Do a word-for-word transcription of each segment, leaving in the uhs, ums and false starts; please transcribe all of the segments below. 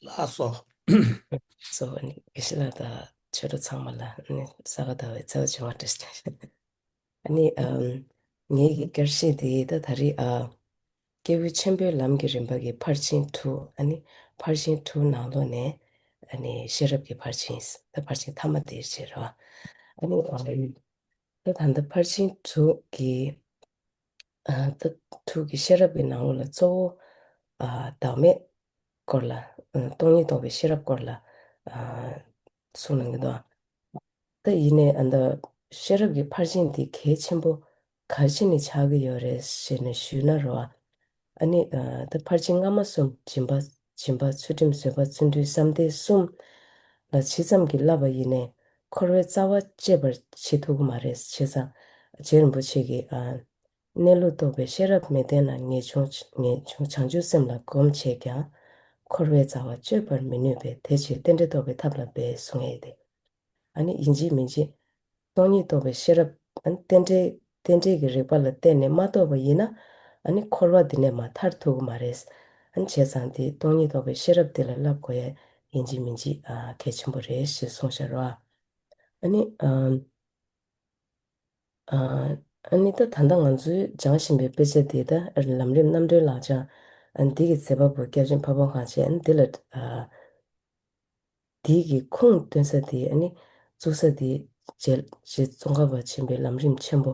ལགས་སོ། སོ་ཨ་ནི་དགེ་བཤེས་ལགས་དང་ཆོས་གྲོགས་ཚང་མ་ལ་ཨ་ནི་ས་ག་ཟླ་བའི་ཚེས་པ་བཅོ་ལྔ་བཀྲ་ཤིས་བདེ་ལེགས། ཨ་ནི་ཨམ་ངེད་ཀྱི་བསྐྱར་ཞིབ་དེ་ད་ད་རེས་ཨ་སྐྱེས་བུ་ཆེན་པོའི་ལམ་གྱི་རིམ་པ་གི་ཕར་ཕྱིན་དྲུག་ཨ་ནི་ཕར་ཕྱིན་དྲུག་ནང་ལོགས་ནས་ཨ་ནི་ཤེས་རབ་ཀྱི་ཕར་ཕྱིན་ད་ཕར་ཕྱིན་ཐ་མ་དེ་བྱེད་རོགས། ཨ་ནི་ཨམ་ད་ད་ལྟ་ཕར་ཕྱིན་དྲུག་གི་ཨ་ད་དྲུག་གི་ཤེས་རབ་ཀྱི་ནང་ལོགས་ལ་གཙོ་བོ་ཨ་བདག་མེད་སྐོར་ལ་ཨ་སྟོང་ཉིད་རྟོགས་པའི་ཤེས་རབ་སྐོར་ལ་ཨ་གསུངས་གནང་གི་འདུག་ད་ཡིན་ནའི་ཨ་ད་ཤེས་རབ་ཀྱི་ཕར་ཕྱིན་འདི་གལ་ཆེན་པོ་ག་རེ་བྱས་ནས་ཆགས་ཀྱི་ཡོད་རེད་ཟེར་ནས་ཞུས་ན་རོ། ཨ་ནི་ཨ་ད་ཕར་ཕྱིན་སྔ་མ་གསུམ་སྦྱིན་པ་སྦྱིན་པ་ཚུལ་ཁྲིམས་བཟོད་པ་བརྩོན་འགྲུས་བསམ་གཏན་གསུམ་ལ་ཇི་ཙམ་གྱིས་བསླབ་པ་ཡིན་ནའི་འཁོར་བའི་རྩ་བ་གཅོད་པར་བྱེད་ཐུབ་ཀྱི་མ་རེད། བྱས་ཙང་རྗེ་རིན་པོ་ཆེ་གིས་ཨ་གནས་ལུགས་རྟོགས་པའི་ཤེས་རབ་མི་ལྡན་ན་ངེས་འབྱུང་ངེས་འབྱུང་བྱང་ཆུབ་སེམས་ལ་གོམས་བྱས་ཀྱང་འཁོར་བའི་རྩ་བ་གཅོད་པར་མི་ནུས་པས་དེ་ཕྱིར་རྟེན་འབྲེལ་རྟོགས་པའི་ཐབས་ལ་འབད་གསུང་ཡས་ཏེ། ཨ་ནི་ཡིན་གཅིག་མིན་གཅིག་སྟོང་ཉིད་རྟོགས་པའི་ཤེས་རབ་ཨ་ནི་རྟེན་འབྲེལ་རྟེན་འབྲེལ་གྱི་རིགས་པ་ལ་བརྟེན་ནས་མ་རྟོགས་པ་ཡིན་ན་ཨ་ནི་འཁོར་བ་འདི་ནས་མར་ཐར་ཐུབ་ཀྱི་མ་རེད། ཨ་ནི་བྱས་ཙང་དེ་སྟོང་ཉིད་རྟོགས་པའི་ཤེས་རབ་འདི་ལ་བསླབ་དགོས་ཡས་ཡིན་གཅིག་མིན་གཅིག་ཨ་གལ་ཆེན་པོ་རེད་ཞེས་གསུངས་ཤར་བ། ཨ་ནི་ཨ་ཨ་ནི་ད་ད་ལྟ་ང་ཚོས་སྦྱང་བཞིན་པའི་དཔེ་ཆ་འདི་ད་ལམ་རིམ་རྣམ་གྲོལ་ལག་བཅངས་ཨ་ནི་འདི་གི་མཛད་པ་པོ་སྐྱབས་རྗེ་འཕགས་པ་སངས་རྒྱས་ཨ་ནི་འདི་ལ་ཨ་དེའི་གི་ཁུངས་སྟོན་ས་དེ་ཨ་ནི་བཙུགས་ས་དེ་རྗེ་རྗེ་ཙོང་ཁ་པ་ཆེན་པོའི་ལམ་རིམ་ཆེན་པོ།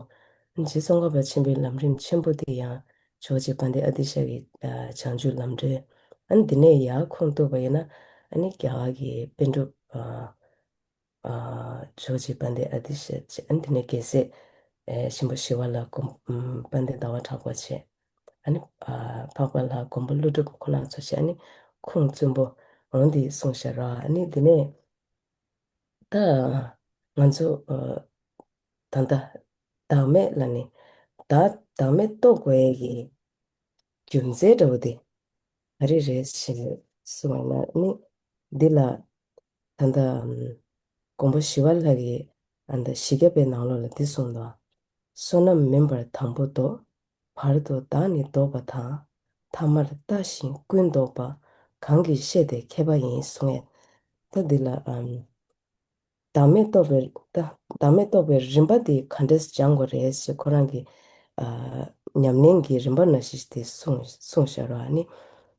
རྗེ་ཙོང་ཁ་པ་ཆེན་པོའི་ལམ་རིམ་ཆེན་པོ་དེ་ཡང་ཇོ་བོ་རྗེ་དཔལ་ལྡན་ཨ་ཏི་ཤ་གི་ཨ་བྱང་ཆུབ་ལམ་སྒྲོན། ཨ་ནི་འདི་ནས་ཡར་ཁུངས་གཏུགས་པ་ཡིན་ན་ཨ་ནི་རྒྱ་གར་གྱི་པཎ་གྲུབ་ཨ་ཨ་ཇོ་བོ་རྗེ་དཔལ་ལྡན་ཨ་ཏི་ཤ་བྱས། ཨ་ནི་འདི་ནས་རྒྱལ་སྲས་ཨེ་ཞིང་པ་ཞི་བ་ལྷ་དགོན་ཨམ་དཔལ་ལྡན་ཟླ་བ་གྲགས་པ་བྱས། ཨ་ནི་ཨ་འཕགས་པ་ལྷ་མགོན་པོ་ཀླུ་སྒྲུབ་ཁོ་རང་ཚོ་བྱས། ཨ་ནི་ཁུངས་བཙུན་པོ་འོ་འདི་གསུངས་ཤར་ར། ཨ་ནི་འདི་ནས་ད་ང་ཚོ་ཨ་ད་ལྟ་བདག་མེད་ལ་ནི་བདག་བདག་མེད་རྟོགས་དགོས་ཡས་ཀྱི་རྒྱུ་མཚན་འདྲ་བོ་དེ་ག་རེ་རེད་ཞེས་གསུངས་པ་ན་ནི་འདི་ལ་ད་ལྟ་ཨམ་མགོན་པོ་ཞི་བ་ལྷ་གིས་ཨ་ད་བཞི་བརྒྱ་པའི་ནང་ལོགས་ལ་འདི་གསུངས་འདུག་བསོད་ནམས་མིན་པར་དང་པོ་བདོག་བར་དུ་བདག་ནི་བཟློག་པ་དང་། ཐ་མར་ལྟ་ཞིང་ཀུན་བཟློག་པ། གང་གིས་ཤེས་དེ་མཁས་པ་ཡིན་གསུངས་ཡས། ད་འདི་ལ་ཨམ་བདག་མེད་རྟོགས་པའི་ད་བདག་མེད་རྟོགས་པའི་རིམ་པ་འདི་ག་འདྲས་སྦྱང་དགོས་རེད་ཞེས་ཁོ་རང་གི་ཨ་ཉམས་ལེན་གྱི་རིམ་པ་ནང་བཞིན་དེ་གསུངས་གསུངས་བཞག་རོགས། ཨ་ནི་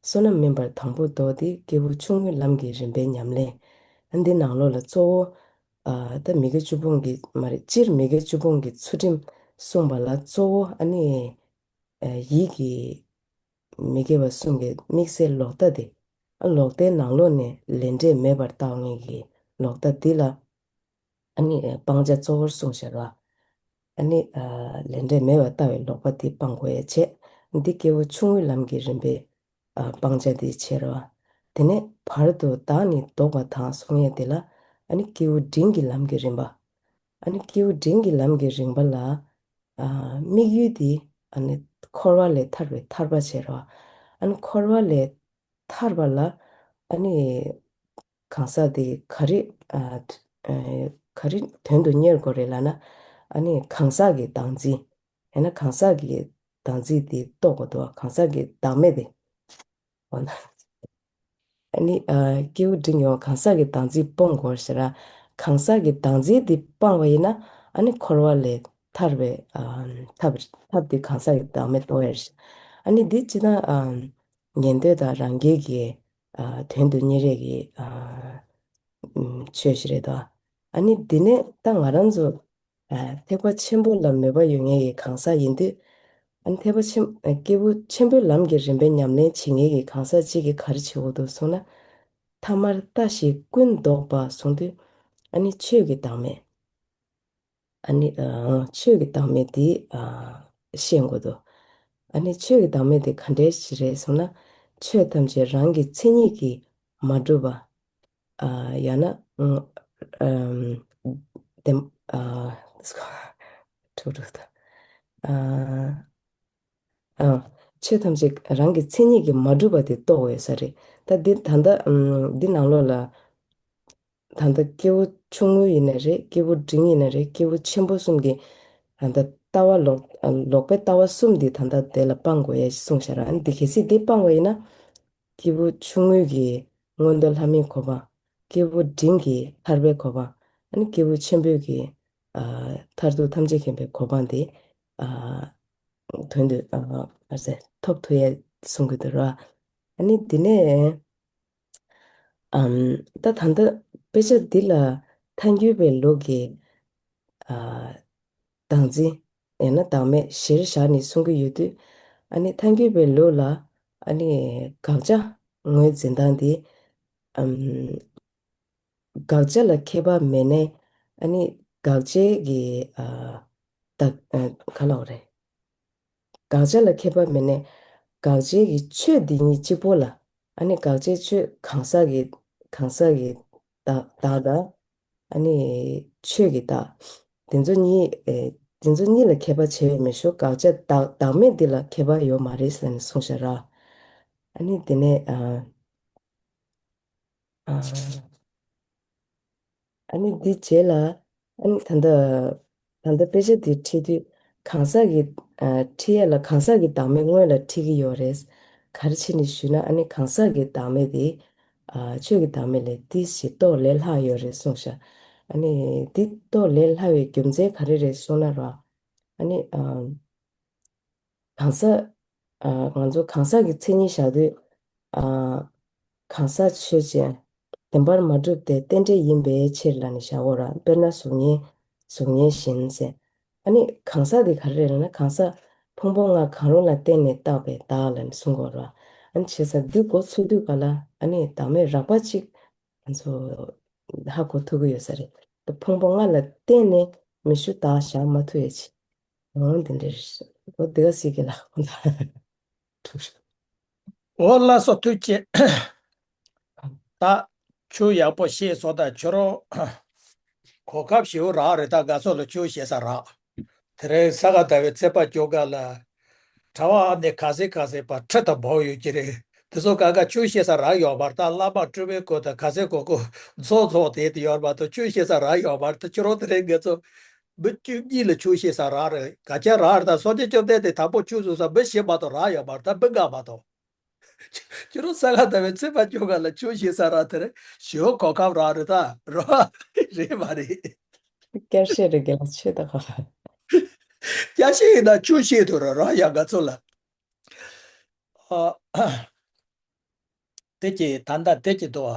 བསོད་ནམས་མིན་པར་དང་པོ་བདོག་དེ་སྐྱེས་བུ་ཆུང་ངུའི་ལམ་གྱི་རིམ་པའི་ཉམས་ལེན། ཨ་འདི་ནང་ལོགས་ལ་གཙོ་བོ་ཨ་ད་མི་དགེ་བཅུ་སྤོང་གི་མ་རེད། སྤྱིར་མི་དགེ་བཅུ་སྤོང་གི་ཚུལ་ཁྲིམས་བསྲུངས་པ་ལ་གཙོ་བོ་ཨ་ནི་ཨ་ཡིད་ཀྱི་མི་དགེ་བ་གསུམ་གྱི་དམིགས་བསལ་ལོག་ལྟ་དེ། ཨ་ལོག་ལྟའི་ནང་ལོགས་ནས་ལས་འབྲས་མེད་པར་ལྟ་བ་ངེས་ཀྱི་ལོག་ལྟ་འདི་ལ་ཨ་ནི་ཨ་སྤང་བྱ་གཙོ་བོར་གསུངས་བཞག་ར། ཨ་ནི་ཨ་ལས་འབྲས་མེད་པར་ལྟ་བའི་ལོག་པ་འདི་སྤང་དགོས་ཡ་བྱས། འདི་སྐྱེས་བུ་ཆུང་ངུའི་ལམ་གྱི་རིམ་པའི་ཨ་སྤང་བྱ་འདི་བྱས་ར། དེ་ནས་བར་དུ་བདག་ནི་བཟློག་པ་དང་གསུང་ཡས་དེ་ལ་ཨ་ནི་སྐྱེས་བུ་འབྲིང་གི་ལམ་གྱི་རིམ་པ། ཨ་ནི་སྐྱེས་བུ་འབྲིང་གི་ལམ་གྱི་རིམ་པ་ལ་ཨ་དམིགས་ཡུལ་འདི་ཨ་ནི་འཁོར་བ་ལས་ཐར་བའི་ཐར་པ་བྱས་ར། ཨ་ནི་འཁོར་བ་ལས་ཐར་པ་ལ་ཨ་ནི་གང་ཟག་དེ་ག་རེ་ཨ་ཨ་ག་རེ་དོན་དུ་གཉེར་དགོས་རེད་ལབ་ན། ཨ་ནི་གང་ཟག་གི་བདག་འཛིན། ཡང་ན་གང་ཟག་གི་བདག་འཛིན་དེ་རྟོགས་དགོས་འདུག་གང་ཟག་གི་བདག་མེད་དེ། འོ་ན། ཨ་ནི་ཨ་སྐྱེས་བུ་འབྲིང་ཡོང་གང་ཟག་གི་བདག་འཛིན་སྤོང་དགོས་ཟེར་ར། གང་ཟག་གི་བདག་འཛིན་དེ་སྤངས་པ་ཡིན་ན་ཨ་ནི་འཁོར་བ་ལས་ཐར་བའི་ཨ་ཐབས་ཐབས་དེ་གང་ཟག་གི་བདག་མེད་རྟོགས་ཡ་རེད། ཨ་ནི་འདི་ཅི་ད་ཨ་ཉན་ཐོས་དང་རང་རྒྱལ་གྱི་ཨ་དོན་དུ་གཉེར་ཡས་ཀྱི་ཨ་ཆོས་ཤིག་རེད་དོ། ཨ་ནི་འདི་ནས་ད་ང་རང་ཚོ་ཨ་ཐེག་པ་ཆེན་པོ་ལ་མོས་པ་ཡོད་མཁན་གྱི་གང་ཟག་ཡིན་དུས། ཨ་ནི་ཐེག་པ་ཆེན་ཨ་སྐྱེས་བུ་ཆེན་པོའི་ལམ་གྱི་རིམ་པའི་ཉམས་ལེན་བྱེད་མཁན་གྱི་གང་ཟག་ཅིག་གིས་ག་རེ་བྱེད་དགོས་འདུག་གསུངས་ན། ཐ་མར་ལྟ་ཞིང་ཀུན་བཟློག་པ་གསུངས་དུས། ཨ་ནི་ཆོས་ཀྱི་བདག་མེད། ཨ་ནི་ཨ་ཆོས་ཀྱི་བདག་མེད་དེ་ཨ་ཤེས་དགོས་འདུག་ཨ་ནི་ཆོས་ཀྱི་བདག་མེད་དེ་ག་འདྲའི་ཞིག་རེད་གསུངས་ན། ཆོས་ཐམས་ཅད་རང་གི་མཚན་ཉིད་ཀྱིས་མ་གྲུབ་པ། ཨ་ཡང་ན་ཨ་ཨམ་བདེན་ཨ་ཁྲོ་ཁྲོ་ད་ཨ་ཨ་ཆོས་ཐམས་ཅད་རང་གི་མཚན་ཉིད་ཀྱིས་མ་གྲུབ་པ་དེ་རྟོགས་ཡོད་ས་རེད། ད་འདི་ད་ལྟ་ཨམ་འདི་ནང་ལོགས་ལ་ད་ལྟ་སྐྱེས་བུ་ཆུང་ངུ་ཡིན་ན་རེད། སྐྱེས་བུ་འབྲིང་ཡིན་ན་རེད། སྐྱེས་བུ་ཆེན་པོ་གསུམ་གྱི་ད་ལྟ་ལྟ་བ་ལོག་ལོག་པའི་ལྟ་བ་གསུམ་འདི་ད་ལྟ་དེ་ལ་སྤང་དགོས་ཡ་ཞིག་གསུངས་བཞག་ར། ཨ་ནི་འདི་གལ་སྲིད་འདི་སྤང་བ་ཡིན་ན་སྐྱེས་བུ་ཆུང་ངུ་གི་ མངོན་མཐོ་ལྷ་མིའི་གོ་འཕང་། སྐྱེས་བུ་འབྲིང་གི་ཐར་པའི་གོ་འཕང་། ཨ་ནི་སྐྱེས་བུ་ཆེན་པོའི་གི་ཨ་མཐར་ཐུག་ཐམས་ཅད་མཁྱེན་པའི་གོ་འཕང་དེ་ཨ་དོན་དུ་ཨ་ཨ་ཟེར་ཐོབ་ཐུབ་ཡས་གསུང་གི་འདུག་ར། ཨ་ནི་དེ་ནས་ཨམ་ད་ད་ལྟ་དཔེ་ཆ་འདི་ལ་ཐལ་འགྱུར་བའི་ལུགས་ཀྱི་ཨ་བདག་འཛིན་ཡང་ན་བདག་མེད་གཞིར་བཞག་ནས་གསུང་གི་ཡོད་དུས། ཨ་ནི་ཐལ་འགྱུར་བའི་ལུགས་ལ་ཨ་ནི་དགག་བྱ་ངོས་འཛིན་སྟངས་འདི་ཨམ་དགག་བྱ་ལ་ཁྱད་པར་མེད་ནས། ཨ་ནི་དགག་བྱའི་གི་ཨ་དག་ཨ་ག་ལབ་དགོས་རེད། དགག་བྱ་ལ་ཁྱད་པར་མེད་ནས། དགག་བྱའི་གི་ཆོས་འདི་གཉིས་གཅིག་པོ་ལ། ཨ་ནི་དགག་བྱའི་ཆོས་གང་ཟག་གི་གང་ཟག་གི་བདག་བདག་དང་། ཨ་ནི་ཆོས་ཀྱི་བདག་དེ་ཚོ་གཉིས་ཨེ་དེ་ཚོ་གཉིས་ལ་ཁྱད་པར་བྱས་པའི་མི་ཤོ་དགག་བྱ་བདག་བདག་མེད་འདི་ལ་ཁྱད་པར་ཡོད་མ་རེད་ཟེར་ནས་གསུངས་ཤག་ར། ཨ་ནི་དེ་ནས་ཨ་ཨ་ཨ་ནི་འདི་རྗེས་ལ། ཨ་ནི་ད་ལྟ་ད་ལྟ་དཔེ་ཆ་འདི་ཁྲིད་དུས་གང་ཟག་གི་ཨ་ཁྲིད་ཡས་ལ་གང་ཟག་གི་བདག་མེད་སྔོན་ལ་ཁྲིད་ཀྱི་ཡོད་རེད། ག་རེ་བྱས་ནས་ཞུས་ན། ཨ་ནི་གང་ཟག་གི་བདག་མེད་དེ་ཨ་ཆོས་ཀྱི་བདག་མེད་ལས་ཏིས་ཞིག་སྟོབས་ལས་ལྷག་ཡོད་རེད་གསུངས་ཤག་ཨ་ནི་འདི་སྟོབས་ལས་ལྷག་པའི་རྒྱུ་མཚན་ག་རེ་རེད་གསུངས་ན་ར། ཨ་ནི་ཨ། གང་ཟག་ཨ་ང་ཚོ་གང་ཟག་གི་མཚན་ཉིད་བཞག་དུས། ཨ་གང་ཟག་ཆོས་ཅན། བདེན་པར་མ་གྲུབ་སྟེ་རྟེན་འབྲེལ་ཡིན་པའི་ཕྱིར་ལབ་ནས་བཞག་ཡོད་ར། དཔེར་ན་གཟུགས་བརྙན། གཟུགས་བརྙན་བཞིན་ཟེར། ཨ་ནི་གང་ཟག་དེ་ག་རེ་རེད་ལབ་ན། གང་ཟག་ཕུང་པོ་ལྔ་གང་རུང་ལ་བརྟེན་ནས་བཏགས་པའི་བདག་ལབ་ནས་གསུང་གི་ཡོད་ར། ཨ་ནི་བྱས་ཙང་འདི་འགོ་ཚུགས་དུས་ག་ལ། ཨ་ནི་བདག་མེད་རགས་པ་གཅིག་ང་ཚོ་ཧ་གོ་ཐུབ་ཀྱི་ཡོད་ས་རེད། ད་ཕུང་པོ་ལྔ་ལ་བརྟེན་ནས་མི་ཤོ་བདག་བཞག་མ་ཐུབ་ཡས་ཅིག་འོ་འདི་འདྲ་རེད། འོ་འདི་ག་སྲིད་ཀྱི་ལ་འོ་ལགས་སོ། ཐུགས་རྗེ་ཆེ། ད་ཆུ་ཡག་པོ་བཤད་སོང་། ད་ཁྱོད་རང་གོ་སྐབས་ཞེ་པོ་རག་རེད། ད་དགའ་ཚོར་ལ་ཆུ་བཤད་ས་རག་དེ་རིང་ས་ག་ཟླ་བའི་ཚེས་པ་བཅོ་ལྔ་ལ་གྲྭ་པ་ཨ་ནི་ག་ཚོད་ག་ཚོད་པ་ཁྲི་དང་བོ་ཡོད་ཀྱི་རེད། དེ་ཚོ་ག་ག་ཆུ་བཤད་ས་རག་ཡོད་པ་རེད། ད་བླ་མ་སྤྲུལ་པའི་སྐུ་དང་ག་ཚོད་གོ་གོ་ཚོགས་ཚོགས་དེ་དེ་ཡོད་པ་དང་། ཆུ་བཤད་ས་རག་ཡོད་པ་རེད། ད་ཁྱོད་རང་དེ་རིང་དགའ་ཚོར་མི་བཅུ་གཉིས་ལ་ཆུ་བཤད་ས་རག་རེད། ག་ཚོད་རག་རེད། ད་སངས་རྒྱས་བཅོམ་ལྡན་འདས་དང་པོ་ཆུ་བཟོ་ས་མི་བཞི་མ་གཏོགས་རག་ཡོད་པ་རེད། ད་མི་ལྔ་མ་གཏོགས། ཁྱོད་རང་ས་ག་ཟླ་བའི་ཚེས་པ་བཅོ་ལྔ་ལ་ཆུ་བཤད་ས་རག་དེ་རེད། ཞེ་པོ་གོ་སྐབས་རག་རེད། ད་རོ་རེད་མ་རེད། བསྐྱར་བཤད་རེད། རྒན་ལགས་ཆོས་ད་ག་བསྐྱར་བཤད་ཡིན་ན་ཆུ་བཤད་ཐུབ་ར་ར་ཡ་དགའ་ཚོར་ལ། ཨ་དེ་གྱིས་ད་ལྟ་དེ་གྱིས་འདུག་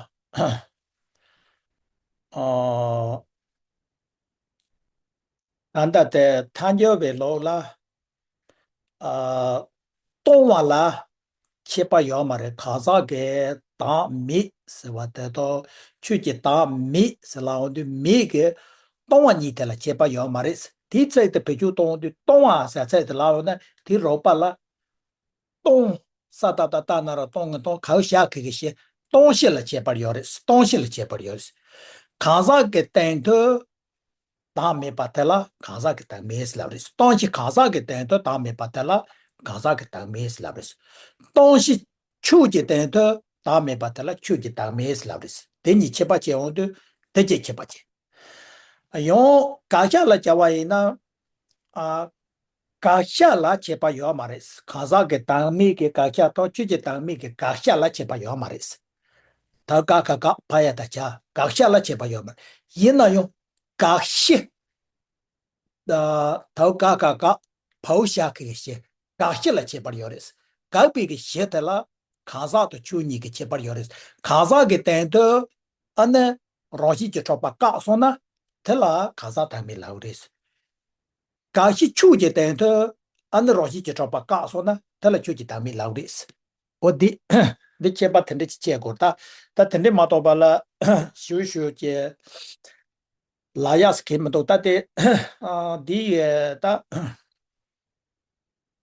ཨ། ད་ལྟ་དེ་ཐལ་འགྱུར་བའི་ལུགས་ལ། ཨ་སྟོང་བ་ལ་ཁྱད་པར་ཡོད་མ་རེད། གང་ཟག་གི་བདག་མེད་ཟེར་བ་དེ་དང་ཆོས་ཀྱི་བདག་མེད་ཟེར་ལབ་ཡོང་དུས། མེད་ཀྱི་སྟོང་བ་གཉིས་དེ་ལ་ཁྱད་པར་ཡོད་མ་རེད། དེའི་ཚིག་དེ་བེད་སྤྱོད་གཏོང་དུས་སྟོང་བ་ཟེར་ཚིག་དེ་ལབ་ཡོང་ན། དེའི་རོགས་པ་ལ་སྟོང་ས་ཏ་བཏགས་སྟ་ན་རོ་སྟོང་གི་སྟོང་། གའུ་ཞ་གི་གི་ཞི། སྟོང་ཞི་ལ་ཁྱད་པར་ཡོད་རེད། སྟོང་ཞི་ལ་ཁྱད་པར་ཡོད་རེད། གང་ཟག་གི་སྟེང་དུ་བདག་མེད་པ་དེ་ལ་གང་ཟག་གི་བདག་མེད་ཟེར་ལབ་རེད། སྟོང་ཞི་གང་ཟག་གི་སྟེང་དུ་བདག་མེད་པ་དེ་ལ་གང་ཟག་གི་བདག་མེད་ཟེར་ལབ་རེད། སྟོང་ཞི་ཆོས་ཀྱི་སྟེང་དུ་བདག་མེད་པ་དེ་ལ་ཆོས་ཀྱི་བདག་མེད་ཟེར་ལབ་རེད། དེ་གཉིས་ཁྱད་པར་ཕྱེ་ཡོང་དུས་དེ་གྱིས་ཁྱད་པར་ཕྱེ། ཡང་དགག་བྱ་ལ་བྱ་བ་ཡིན་ན། ཨ། དགག་བྱ་ལ་ཁྱད་པར་ཡོད་མ་རེད། གང་ཟག་གི་བདག་མེད་ཀྱི་དགག་བྱ་དང་ཆོས་ཀྱི་བདག་མེད་ཀྱི་དགག་བྱ་ལ་ཁྱད་པར་ཡོད་མ་རེད། ད་ག་ག་ག་བ་ཡ་ད་བྱ། དགག་བྱ་ལ་ཁྱད་པར་ཡོད་མ་རེད། ཡིན་ན་ཡང་དགག་གཞི། ཨ། ད་ག་ག་ག་བའོ་ཞ་གི་གི་གཞི། དགག་གཞི་ལ་ཁྱད་པར་ཡོད་རེད། དགག་པའི་གི་གཞི་དེ་ལ་གང་ཟག་དང་ཆོས་གཉིས་ཀྱི་ཁྱད་པར་ཡོད་རེད། གང་ཟག་གི་སྟེང་དུ་ཨ་ནི་རང་བཞིན་གྱིས་གྲུབ་པ་བཀག་སོང་ན་དེ་ལ་གང་ཟག་བདག་མེད་ལབ་རེད། དགག་གཞི་ཆོས་ཀྱི་སྟེང་དུ་ཨ་ནི་རང་བཞིན་གྱིས་གྲུབ་པ་བཀག་སོང་ན་དེ་ལ་ཆོས་ཀྱི་བདག་མེད་ལབ་རེད། འོ་འདི་འདི་ཁྱད་པར་དེ་འདྲ་ཅིག་ཕྱེ་དགོས། ད་ད་དེ་འདྲ་མ་གཏོགས་པ་ལ་ཞུ་ཞུ་ཀྱི་ལ་ཡག་ཟེར་གྱི་མི་འདུག་ད་དེ་ཨ་འདི་ཡི་ད་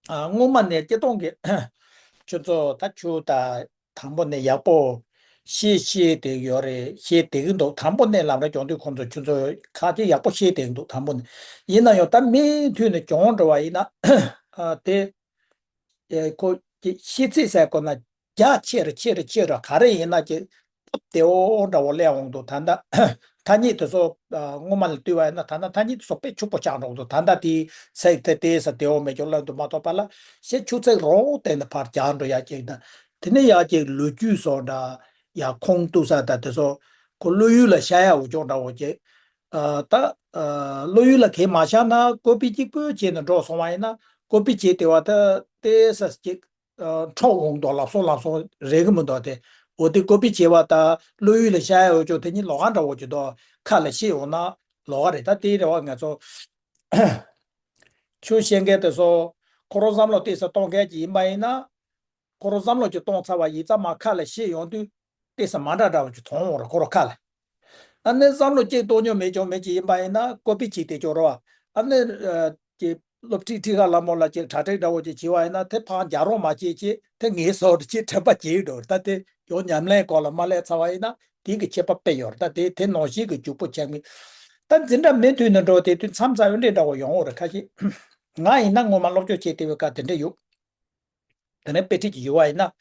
ཨ་སྔོན་མ་ནས་སྤྱིར་བཏང་གི་ཁྱོད་ཚོ་ད་ཆུ་ད་དང་པོ་ནས་ཡག་པོ་ཤེས་ཤེས་བསྡད་ཡོད་རེད། ཤེས་བསྡད་ཀྱི་འདུག་དང་པོ་ནས་ལམ་ར་སྦྱོང་དུས་ཁོང་ཚོ་ཁྱོད་ཚོ་ཁ་ཅིག་ཡག་པོ་ཤེས་བསྡད་ཀྱི་འདུག་དང་པོ་ནས། ཡིན་ན་ཡང་ད་མུ་མཐུད་ནས་སྦྱོང་འགྲོ་བ་ཡིན་ན་ཨ་དེ་ཨེ་ཁོ་ཀྱི་ཤེས་ཚད་ཟེར་དགོས་ན་རྒྱ་ཆེ་རུ་ཆེ་རུ་ཆེ་རུ་ག་རེ་ཡིན་ན་ཀྱི་སྟབས་བདེ་བོ་འདྲ་བོ་སླེབས་འོང་འདུག་ད་ལྟ་ཐ་སྙད་དེ་ཚོ་ཨ་སྔོན་མ་ལ་བལྟས་པ་ཡིན་ན་ད་ལྟ་ཐ་སྙད་དེ་ཚོ་དཔེ་ཕྱུག་པོ་ཆགས་འགྲོ་འདུག་ད་ལྟ་དེའི་ཚིག་དེ་དེ་ས་བདེ་བོ་མེད་ཀྱང་ལབ་འདུག་མ་གཏོགས་པ་ལ་ཤེས་ཆུ་ཚིག་རོགས་བསྟན་ནས་ཕར་རྒྱག་འགྲོ་ཡག་ཅིག་དང་། དེ་ནས་ཡག་ཅིག་ལོ་རྒྱུས་སོགས་འདྲ། ཡར་ཁུངས་གཏུགས་ས་དང་དེ་ཚོ་ཁོ་བློ་ཡུལ་ལ་ཤར་ཡག་འོ་ཅོག་འདྲ་བོ་བྱས། ཨ་ད་ཨ་བློ་ཡུལ་ལ་གས་མ་ཤར་ན་ཀོ་པི་གཅིག་པུ་བྱས་ནས་འགྲོ་སོང་བ་ཡིན་ན་ཀོ་པི་བྱས་དེ་བ་ད་ཏེ་ས་གཅིག་ཨ་འཕྲོག་འོང་དོ་ལབ་སོང་ལབ་སོང་རེད་གི་མི་འདུག་སྟེ། འོ་དེ་ཀོ་པི་བྱས་བ་ད་བློ་ཡུལ་ལ་ཤར་ཡག་འོ་ཅོག་དེ་གཉིས་ལོགས་ཀ་འདྲ་བོ་བྱས་དོ་ཁ་ལ་ཤེས་འོང་ན་ལོགས་ཀ་རེད། ད་དེའི་རེ་བ་ང་ཚོ་ཆོས་བཤད་མཁན་དེ་ཚོ་ཁོ་རང་བསམ་བློ་ཏོག་ཙམ་གཏོང་མཁན་ཅིག་ཡིན་པ་ཡིན་ན། ཁོ་རང་བསམ་བློ་ཅིག་གཏོང་ཚར་བ་ཡིན་ཙང་མ་ཁ་ལ་བཤད་ཡོང་དུས་ཏོག་ཙམ་མ་འདྲ་འདྲ་བ་ཅིག་མཐོང་འོང་ར་ཁོ་རང་ཁ་ལ། ཨ་ནི་བསམ་བློ་ཅིག་གཏོང་མྱོང་མེད་ཀྱང་མེད་ཅིག་ཡིན་པ་ཡིན་ན་ཀོ་པི་ཅིག་དེ་ཅོག་ར་བ། ཨ་ནི་ཨ་ཅིག་སློབ་ཁྲིད་ཁྲིད་ཁ་ལ་མོ་ལ་ཅིག་གྲ་སྒྲིག་འདྲ་བོ་ཅིག་བྱས་བ་ཡིན་ན་དེ་ཕར་རྒྱག་རོགས་མ་བྱེད་ཅེས་དེ་ངའི་སོགས་ཅིག་དྲན་པ་བྱེད་འགྲོ། ད་དེ་ཡང་ཉམས་ལེན་སྐོར་ལ་མ་སླེབས་ཚར་བ་ཡིན་ན་དེ་གི་ཁྱད་པར་དཔེ་ཡོད་རེད། ད་དེ་དེ་ནང་བཞིན་གི་འཇུག་པོ་ཆགས་མིན། ད་འཛིན་གྲྭ་མུ་མཐུད་ནས་འགྲོ་དེ་དུས་མཚམས་མཚམས་འདྲ་འདྲ་བོ་ཡོང་འོང་རེད་ཁ་ཤས། ང་ཡིན་ན་སྔོན་མ་སློབ་སྦྱོང་བྱས་བསྡད་པའི་སྐབས་དེ་འདྲ་ཡོད། དེ་ནས་དཔེ་ཁྲིད་ཀྱི་ཡོད་པ་ཡིན་ན།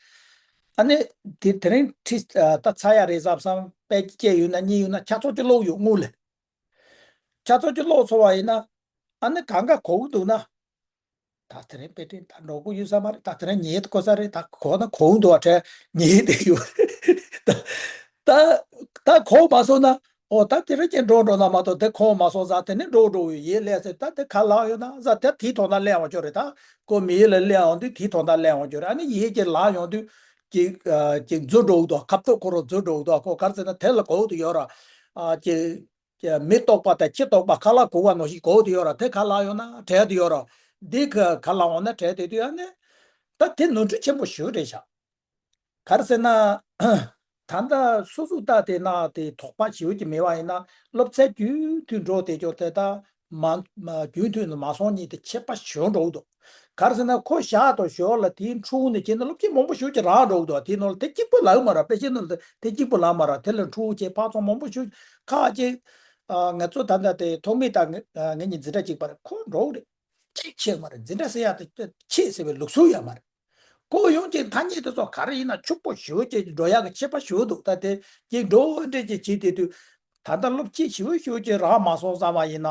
ཨ་ནི་དེ་དེ་རིང་ཁྲིད་ད་ཚར་ཡག་རེད་བསམ་བསམ་དཔེ་ཅིག་བྱས་ཡོད་ན་གཉིས་ཡོད་ན་ཆ་ཚང་ཅིག་ཀློག་ཡོད་སྔོན་ལ། ཆ་ཚང་ཅིག་ཀློག་ཚར་བ་ཡིན་ན། ཨ་ནི་གང་ག་གོ་གི་འདུག་ན། ད་དེ་རིང་དཔེ་ཁྲིད་ད་འགྲོ་གི་ཡོད་ས་མ་རེད། ད་དེ་རིང་ཉལ་དགོས་ས་རེད། ད་གོ་ན་གོ་གི་འདུག་བ་དྲན་ཉལ་བསྡད་ཡོད་རེད། ད་ད་ད་གོ་མ་སོང་ན། ཨོ་ད་དེ་རིང་ཅིག་འགྲོ་འགྲོ་ན་མ་གཏོགས་དེ་གོ་མ་སོང་ཟ། དེ་ནས་འགྲོ་འགྲོ་ཡོད་ཡས་ལས་ཟེར། ད་དེ་ག་ལ་ཡོད་ན་ཟ། དེ་དེའི་ཐོག་ན་སླེབས་འོང་ཆོག་རེད། ད་ཁོ་མི་ཡུལ་ལ་སླེབས་འོང་དུས་དེའི་ཐོག་ན་སླེབས་འོང་ཆོག་རེད། ཨ་ནི་ཡས་ཀྱི་ལ་ཡོང་དུས་ཅིག་ཨ་ཅིག་འཛུལ་འགྲོ་གི་འདུག་ཁ་ཐུག་ཁོ་རང་འཛུལ་འགྲོ་གི་འདུག་ཁོ་ག་རེ་ཟེར་ན་དེ་ལ་གོ་གི་འདུག་ཡོད་ར། ཨ་ཅིག་ཅིག་མི་རྟོག་པ་དང་ཁྱི་རྟོག་པ་ཁ་ལག་གོ་བ་ནང་བཞིན་གོ་གི་འདུག་ཡོད་ར། དེ་ག་ལ་ཡོང་ན་བྲལ་འདུག་ཡོད་ར། འདི་ག་ག་ལ་འོང་ན་བྲལ་བསྡད་དུས་ཨ་ནི་ད་དེ་ནོར་འཁྲུལ་ཆེན་པོ་ཞེ་པོ་རེད་ཤག་ག་རེ་ཟེར་ན། ད་ལྟ་སོ་སོ་ལྟ་དེ་ན་དེ་དོགས་པ་ཞེ་པོ་ཅིག་མེད་པ་ཡིན་ན་སློབ་ཚན་རྒྱུན་མཐུད་འགྲོ་དེ་ཅོག་དེ་ད་མ་མ་རྒྱུན་མཐུད་ནས་མ་སོང་ཉིད་དེ་ཁྱད་པར་ཞེ་པོ་འགྲོ་གི་འདུག་ག་རེ་ཟེར་ན་ཁོ་ཞག་དང་ཞོར་ལ་དེའི་འཕྲོ་ནས་བྱས་ན་སློབ་ཁྲིད་མང་པོ་ཞེ་པོ་ཅིག་རག་འགྲོ་གི་འདུག་དེ་ནང་ལ་དེ་གཅིག་པུ་ལབ་མ་རེད། དཔེ་ཆ་ནང་ལ་དེ་གཅིག་པུ་ལབ་མ་རེད། དེ་ལ་འཕྲོ་བྱས་ཕར་ཚུར་མང་པོ་ཞེ་པོ་ཅིག་ཁག་ཅིག་ཨ་ང་ཚོ་ད་ལྟ་དེ་ཐོག་མའི་ད་ངེད་ངེད་གཉིས་འཛིན་གྲྭ་གཅིག་པ་རེད། ཁོ་འགྲོ་གི་རེད། ཅིག་ཆེ་མ་རེད། འཛིན་གྲྭ་ཟེར་ཡག་དེ་ཆེ་ཟེར་བའི་ལུགས་སྲོལ་ཡང་མ་རེད། ཁོ་ཡོང་ཅིག་ཐ་སྙད་དེ་ཚོ་ག་རེ་ཡིན་ན་ཕྱུག་པོ་ཞེ་པོ་ཅིག་འགྲོ་ཡག་གི་ཁྱད་པར་ཞེ་པོ་འདུག་ད་དེ་ཅིག་འགྲོ་འདྲེ་ཅིག་བྱེད་དེ་དུས་ད་ལྟ་སློབ་ཁྲིད་ཞེ་པོ་ཞེ་པོ་ཅིག་རག་མ་སོང་བསམ་པ་ཡིན་ན་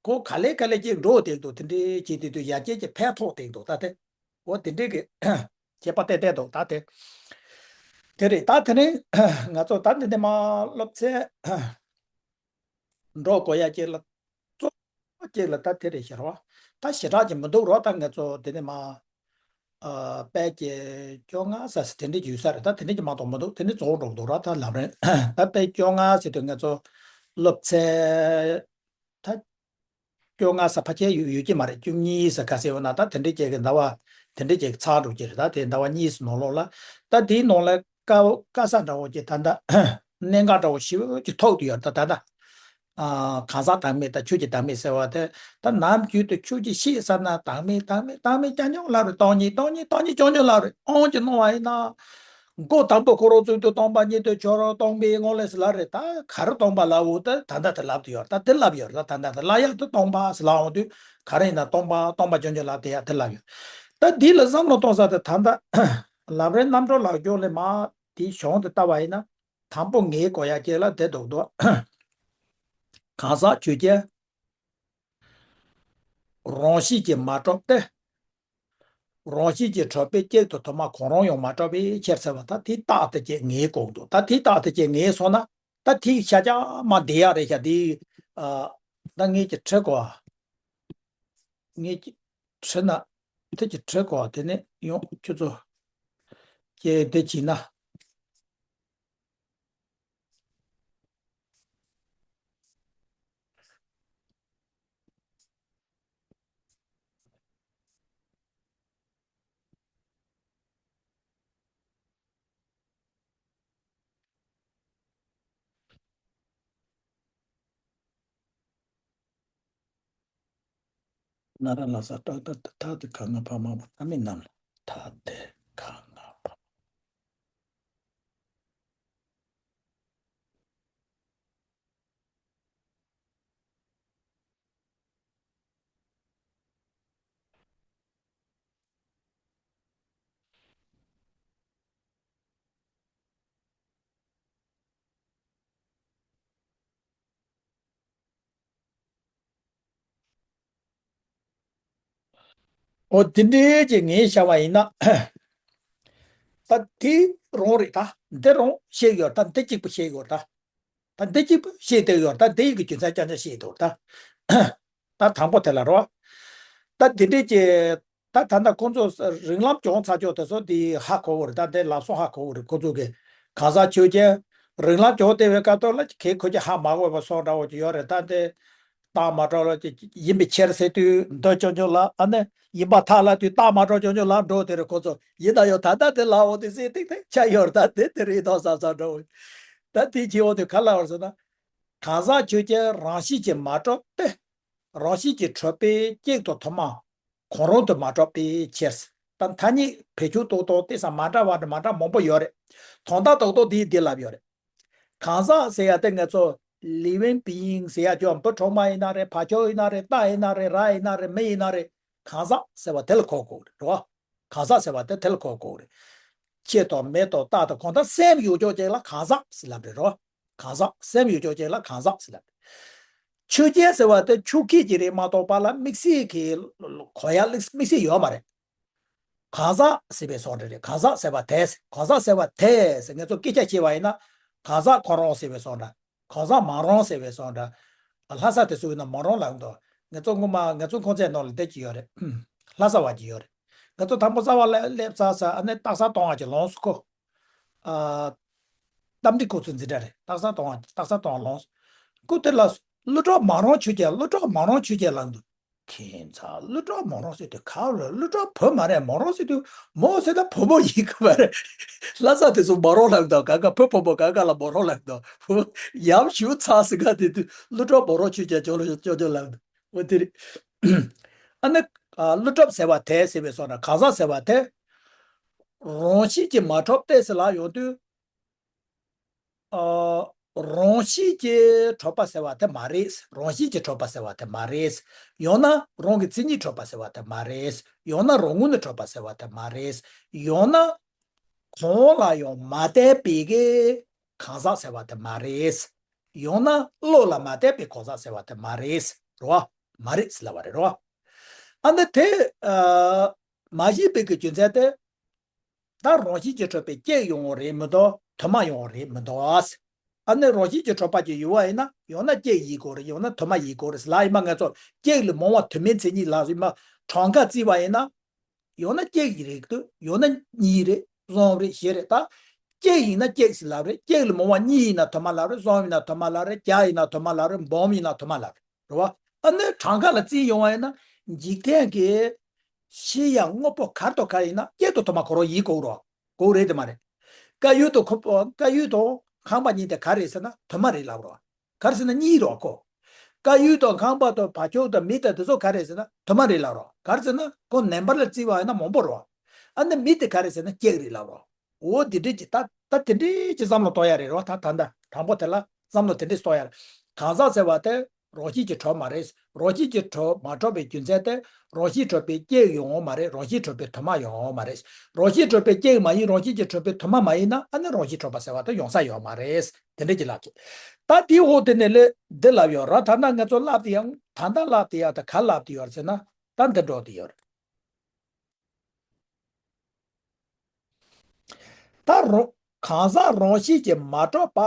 ཁོ་ག་ལེ་ག་ལེ་ཅིག་འགྲོ་བསྡད་འདུག་དེ་འདྲའི་བྱེད་དེ་དུས་ཡར་རྒྱས་ཀྱི་ཕན་ཐོགས་བསྡད་འདུག་ད་དེ་འོ་དེ་འདྲའི་གི་ཁྱད་པར་ཏན་ཏན་འདུག་ད་དེ་དེ་རེད། ད་དེ་རིང་ང་ཚོ་ད་འདི་ནས་མ་སློབ་ཚན་འགྲོ་དགོས་ཡ་ཅིག་ལ། གཙོ་བོ་གཅིག་ལ་ད་དེ་རེད་ཤག་རོ། ད་ཞེ་དྲག་ཅིག་མི་འདུག་རོ། ད་ང་ཚོ་དེ་ནས་མ་ཨ་དཔེ་ཀྱི་བཅོ་ལྔ་ཟེར་ས་དེ་འདྲ་ཅིག་ཡོད་ས་རེད། ད་དེ་འདྲ་ཅིག་མ་གཏོགས་མི་འདུག་དེ་ནས་རྫོགས་འགྲོ་གི་འདུག་རོ། ད་ལམ་རིམ་ད་དཔེ་བཅོ་ལྔ་ཟེར་དུས་ང་ཚོ་སློབ་ཚན་ད་བཅོ་ལྔ་ཟེར་ཕལ་ཆེར་ཡོད་ཡོད་ཀྱི་མ་རེད། བཅུ་གཉིས་ཟེར་ག་ཟེར་བ་ན་ད་དེ་འདྲ་ཅིག་གི་ཟླ་བ་དེ་འདྲ་ཅིག་ཚར་འགྲོ་གི་རེད། ད་དེ་ཟླ་བ་གཉིས་ནང་ལོགས་ལ་ད་དེའི་ནང་ལ་དཀའ་དཀའ་ས་འདྲ་བོ་ཅིག་ད་ལྟ་གནད་འགག་འདྲ་བོ་ཞེ་པོ་ཅིག་ཐུག་བསྡད་ཡོད་རེད། ད་ད་ལྟ། ཨ་གང་ཟག་བདག་མེད་དང་ཆོས་ཀྱི་བདག་མེད་ཟེར་བ་དེ་ད་ནམ་རྒྱུན་དུ་ཆོས་ཀྱི་ཤེས་ཟེར་ན་བདག་མེད་བདག་མེད་བདག་མེད་ཀྱང་ཉུང་ལབ་རེད། སྟོང་ཉིད་སྟོང་ཉིད་སྟོང་ཉིད་ཀྱང་ཉུང་ལབ་རེད། དབང་གིས་སྣང་བ་ཡིན་ན། འགོ་དང་པོ་ཁོ་རང་ཚུལ་དུ་སྟོང་པ་ཉིད་དུ་ཁྱོད་རང་སྟོང་པའི་ངང་ལས་སུ་ལབ་རེད། ད་ག་རེ་སྟོང་པ་ལབ་འོ་ད་ད་ལྟ་དེ་ལབ་ཏུ་ཡོད་རེད། ད་དེ་ལབ་ཡོད་རེད། ད་ད་ལྟ་དེ་ལབ་ཡག་དེ་སྟོང་པ་ཟེར་ལབ་འོང་དུས་ག་རེ་ཡིན་ན་སྟོང་པ་སྟོང་པ་ཀྱང་ཉུང་ལབ་དེ་ཡག་དེ་ལབ་ཡོད། ད་འདི་ལ་བསམ་བློ་གཏོང་ས་དེ་ད་ལྟ་ལམ་རིམ་རྣམ་གྲོལ་ལག་འཇོག་ལས་མ་དེའི་གཞུང་དུ་བལྟ་བ་ཡིན་ན། དང་པོ་ངེས་དགོས་ཡ་གཅིག་ལ་དེ་འདུག་འདུག་གང་ཟག་ཆོས་ཅན། རང་བཞིན་གྱིས་མ་གྲུབ་སྟེ། རང་བཞིན་གྱིས་གྲུབ་པའི་གཅིག་ཏུ་དུ་མ་གང་རུང་ཡང་མ་གྲུབ་པའི་ཕྱིར་ཟེར་བ་ད་དེ་རྟགས་དེ་གཅིག་ངེས་དགོས་འདུག་ད་དེ་རྟགས་དེ་གཅིག་ངེས་སོང་ན་ད་དེ་ཤ་ཆ་མ་བསྡད་ཡ་རེད་ཤག་དེ་ཨ་ད་ངེད་ཀྱི་ཁྲི་གོ་ངེད་ཀྱི་ཁྲི་ན་དེ་ཀྱི་ཁྲི་གོ་དེ་ནས་ཡོང་ཁྱོད་ཚོ་ཀྱེ་དེ་བྱིན་ན། ན་ར་ལ་ས་ཏག་ཏག་ཏག་ཐ་དེ་ཁ་ང་ཕ་མ་བུ་ཐ་མི་རྣམས་ལ་ཐ་དེ་ཁ་ང་ཕ། འོ་དེ་འདྲའི་ཅིག་ངས་བྱ་བ་ཡིན་ན། ད་དེ་རང་རེད། ད་འདི་རང་བཤད་ཡོད། ད་འདི་གཅིག་པུ་བཤད་ཡོད། ད་ད་འདི་གཅིག་པུ་བཤད་བསྡད་ཡོད། ད་འདི་ཡི་གི་རྒྱུ་མཚན་རྐྱང་རྐྱང་བཤད་འདུག་ད་ད་དང་པོ་དེ་ལ་རོ། ད་དེ་འདྲས་ཀྱི་ད་ད་ལྟ་ཁོང་ཚོ་རིགས་ལམ་སྦྱོང་ཚར་ཆོག་དེ་ཚོ་དེ་ཧ་གོ་བ་རེད། ད་དེ་ལབ་སོང་ཧ་གོ་བ་རེད། ཁོང་ཚོ་གི་གང་ཟག་ཆོས་ཅན། རིགས་ལམ་སྦྱོང་བསྡད་པའི་སྐབས་ཐོག་ལ་གས་ཁོ་ཅི་ཧ་མ་གོ་བ་སོང་འདྲ་བོ་ཅིག་ཡོད་རེད། ད་དེ་རྟགས་མ་གྲུབ་ལ་ཅིག་ཡིན་པའི་ཕྱིར་ཟེར་དུས་འདོད་ཆོག་ཆོག་ལ། ཨ་ནི་ཡིན་པར་ཐལ་ལབ་དུས་རྟགས་མ་གྲུབ་ཆོག་ཆོག་ལ་འགྲོ་དེ་རེད། ཁོ་ཚོ་ཡིན་ན་ཡང་ད་ལྟ་དེ་ལབ་འོང་དུས་སེ་ཏིག་ཏིག་ཆགས་ཡོད་རེད། ད་དེ་དེ་རེད་དོ་བསམ་བསམ་འདྲ་བོ། ད་དེ་བྱེད་འོང་དུས་ག་ལ་བར་སོང་ན། གང་ཟག་ཆོས་ཅན་རང་བཞིན་གྱིས་མ་གྲུབ་སྟེ། རང་བཞིན་གྱིས་གྲུབ་པའི་གཅིག་ཏུ་ཐུན་མོང་གང་རུང་དུ་མ་གྲུབ་པའི་ཕྱིར། ད་ཐ་སྙད་བེད་སྤྱོད་ཏོག་ཏོག་དེ་ས་མ་འདྲ་བ་འདྲ་མ་འདྲ་མང་པོ་ཡོད་རེད། དོན་དག་ཏོག་ཏོག་འདི་འདི་ལབ་ཡོད་རེད། གང་ཟག་ཟེར་ཡ་དེ་ང་ཚོ་living being ཟེར་ཡ་ཅོ་བུ་གྲོག་མ་ཡིན་ན་རེད། བ་ཕྱུགས་ཡིན་ན་རེད། རྟ་ཡིན་ན་རེད། ར་ཡིན་ན་རེད། མི་ཡིན་ན་རེད། གང་ཟག་ཟེར་བ་དེ་ལ་གོ་དགོས་རེད་རོ། གང་ཟག་ཟེར་བ་དེ་དེ་ལ་གོ་དགོས་རེད། ཁྱི་དང་མི་དང་རྟ་དང་གང་ལྟར་སེམས་ཡོད་ཅོག་ཅན་ལ་གང་ཟག་ཟེར་ལབ་རེད་རོ། གང་ཟག་སེམས་ཡོད་ཅོག་ཅན་ལ་གང་ཟག་ཟེར་ལབ་རེད། ཆོས་ཅན་ཟེར་བ་དེ་ཆོས་སྐད་ཅིག་རེད་མ་གཏོགས་པ་ལ་དམིགས་བསལ་གྱི་གོ་ཡ་དམིགས་བསལ་ཡོད་མ་རེད། གང་ཟག་ཟེར་བའི་བཟོ་འདྲ་རེད། གང་ཟག་ཟེར་བ་དེ། གང་ཟག་ཟེར་བ་དེ་ཟེར་ང་ཚོ་སྐད་ཆ་བཤད་པ་ཡིན་ན། གང་ཟག་ཁོ་རང་ཟེར་བའི་བཟོ་འདྲ། གང་ཟག་མང་རུང་ཟེར་བའི་བཟོ་འདྲ། ལྷ་ས་དེ་ཚོ་ཡིན་ན་མང་རུང་ལབ་འདུག་ང་ཚོ་སྔོན་མ་ང་ཚོ་ཁོང་ཚོའི་ནང་ལ་བསྡད་ཀྱི་ཡོད་རེད། ལྷ་ས་བ་ཅིག་ཡོད་རེད། ང་ཚོ་དང་པོ་རྩ་བ་ལ་སླེབས་ཚར་ས་ཨ་ནི་སྟག་ཚང་སྟོང་བ་ཅིག་ལོངས་སུ་ཁོ། ཨ། རྟ་མགྲིན་ཁོ་ཚོའི་འཛིན་གྲྭ་རེད། སྟག་ཚང་སྟོང་བ་སྟག་ཚང་སྟོང་བ་ལོངས་སུ། ཁོ་དེ་ལ་ཀླུ་གྲོགས་མང་རུང་ཆོས་ཅན། ཀླུ་གྲོགས་མང་རུང་ཆོས་ཅན་ལབ་འདུག་ཁྱེད་ཚོ་ཀླུ་གྲོགས་མང་རུང་ཟེར་དུས་ག་རེ། ཀླུ་གྲོགས་བོད་མ་རེད། མང་རུང་ཟེར་དུས་མོ་ཟེར་ན་བུ་མོ་ཡིན་གི་མ་རེད། ལྷ་ས་དེ་ཚོ་མང་རུང་ལབ་འདུག་ག་ག་བུ་བུ་མོ་ག་ག་ལ་མང་རུང་ལབ་འདུག་བུ་ཡམ་ཞུ་ཚ་ཟེར་ག་དེ་དུས་ཀླུ་གྲོགས་མང་རུང་ཆོས་ཅན་ཅོ་ལོ་ཅོ་ཅོ་ལབ་འདུག་འོ་དེ་རེད། ཨ་ནི། ཀླུ་གྲོགས་ཟེར་བ་དེ་ཟེར་བའི་སོགས་ན་གང་ཟག་ཟེར་བ་དེ། རང་བཞིན་གྱིས་མ་གྲུབ་སྟེ་ཟེར་ལབ་ཡོང་དུས། ཨ། རང་བཞིན་གྱིས་གྲུབ་པ་ཟེར་བ་དེ་མ་རེད། རང་བཞིན་གྱིས་གྲུབ་པ་ཟེར་བ་དེ་མ་རེད། ཡང་ན་རང་གི་མཚན་ཉིད་གྲུབ་པ་ཟེར་བ་དེ་མ་རེད། ཡང་ན་རང་ངོས་ནས་གྲུབ་པ་ཟེར་བ་དེ་མ་རེད། ཡང་ན་གང་ལ་ཡང་མ་བརྟེན་པའི་གི་གང་ཟག་ཟེར་བ་དེ་མ་རེད། ཡང་ན་བློ་ལ་མ་བརྟེན་པའི་གང་ཟག་ཟེར་བ་དེ་མ་རེད་རོ། མ་རེད་ཟེར་ལབ་པ་རེད་རོ། ཨ་ནི་དེ་ཨ། མ་བཞེད་པའི་གི་རྒྱུ་མཚན་དེ། ད་རང་བཞིན་གྱིས་གྲུབ་པའི་གཅིག་ཡོང་བ་རེད་མི་འདུག་དུ་མ་ཡོང་བ་རེད་མི་འདུག་ཨ་ནི་རང་བཞིན་གྱིས་གྲུབ་པ་ཅིག་ཡོད་པ་ཡིན་ན་ཡང་ན་གཅིག་ཡིན་དགོས་རེད། ཡང་ན་དུ་མ་ཡིན་དགོས་རེད་ལབ་ཡིན་པ། ང་ཚོ་གཅིག་ལ་མང་བ་དུ་མའི་མཚན་ཉིད་ལབ་ཡིན་པ། གྲངས་ཀ་བརྩིས་པ་ཡིན་ན། ཡང་ན་གཅིག་རེད་འདུག་ཡང་ན་གཉིས་རེད། གསུམ་རེད། བཞི་རེད། ད་གཅིག་ཡིན་ན་གཅིག་ཟེར་ལབ་རེད། གཅིག་ལ་མང་བ་གཉིས་ཡིན་ན་དུ་མ་ལབ་རེད། གསུམ་ཡིན་ན་དུ་མ་ལབ་རེད། བརྒྱ་ཡིན་ན་དུ་མ་ལབ་རེད། འབུམ་ཡིན་ན་དུ་མ་ལབ་རེད། རེད་བ། ཨ་ནི་གྲངས་ཀ་ལ་བརྩིས་ཡོང་བ་ཡིན་ན་འཇིག་རྟེན་གྱི་ཤེས་ཡ་དངོས་པོ་ག་རེ་དང་ག་རེ་ཡིན་ན་གཅིག་ཏུ་དུ་མ་གོ་རོགས་ཡིན་དགོས་རོགས་དགོས་རེད་དེ་མ་རེད། བཀའ་ཡུལ་དང་ཁོ་བཀའ་ཡུལ་དང་ཁང་པ་གཉིས་དེ་ག་རེ་ཟེར་ན་དུ་མ་རེད་ལབ་རོགས། ག་རེ་ཟེར་ན་གཉིས་རོགས་གོ། བཀའ་ཡུལ་དང་ཁང་པ་དང་བ་ཕྱུགས་དང་མི་དང་དེ་ཚོ་ག་རེ་ཟེར་ན་དུ་མ་རེད་ལབ་རོགས། ག་རེ་ཟེར་ན་ཁོ་ནམ་བར་ལ་བརྩིས་པ་ཡིན་ན་མང་པོ་རོགས། ཨ་ནི་མི་དེ་ག་རེ་ཟེར་ན་གཅིག་རེད་ལབ་རོགས། འོ་དེ་འདྲས་ཀྱི་ད་ད་དེ་འདྲས་ཀྱི་བསམ་བློ་གཏོང་ཡ་རེད་རོ། ད་ད་ད་དང་པོ་དེ་ལ་བསམ་བློ་དེ་འདྲས་གཏོང་ཡ་རེད། གང་ཟག་ཟེར་བ་དེ་རང་བཞིན་གྱིས་གྲུབ་མ་རེད། རང་བཞིན་གྱིས་གྲུབ་མ་གྲུབ་པའི་རྒྱུ་མཚན་དེ་རང་བཞིན་གྲུབ་པའི་གཅིག་ཡོང་བ་མ་རེད། རང་བཞིན་གྲུབ་པའི་དུ་མ་ཡོང་བ་མ་རེད། རང་བཞིན་གྲུབ་པའི་གཅིག་མ་ཡིན། རང་བཞིན་གྱིས་གྲུབ་པའི་དུ་མ་མ་ཡིན་ན་ཨ་ནི་རང་བཞིན་གྲུབ་པ་ཟེར་བ་དེ་ཡོང་ས་ཡོད་མ་རེད། དེ་འདྲས་ཀྱི་ལབ་ཀྱི། ད་དེའི་འོག་དེ་ནས་ལས་འདི་ལབ་ཡོད་ར། ད་ལྟ་ང་ཚོ་ལབ་དེ་ཡང་ད་ལྟ་ལབ་དེ་ཡང་དེ་ག་ལབ་དེ་ཡོད་ཟེར་ན་ད་འདི་འགྲོ་དེ་ཡོད་རེད། ད་རུང་གང་ཟག་རང་བཞིན་གྱིས་མ་གྲུབ་པ་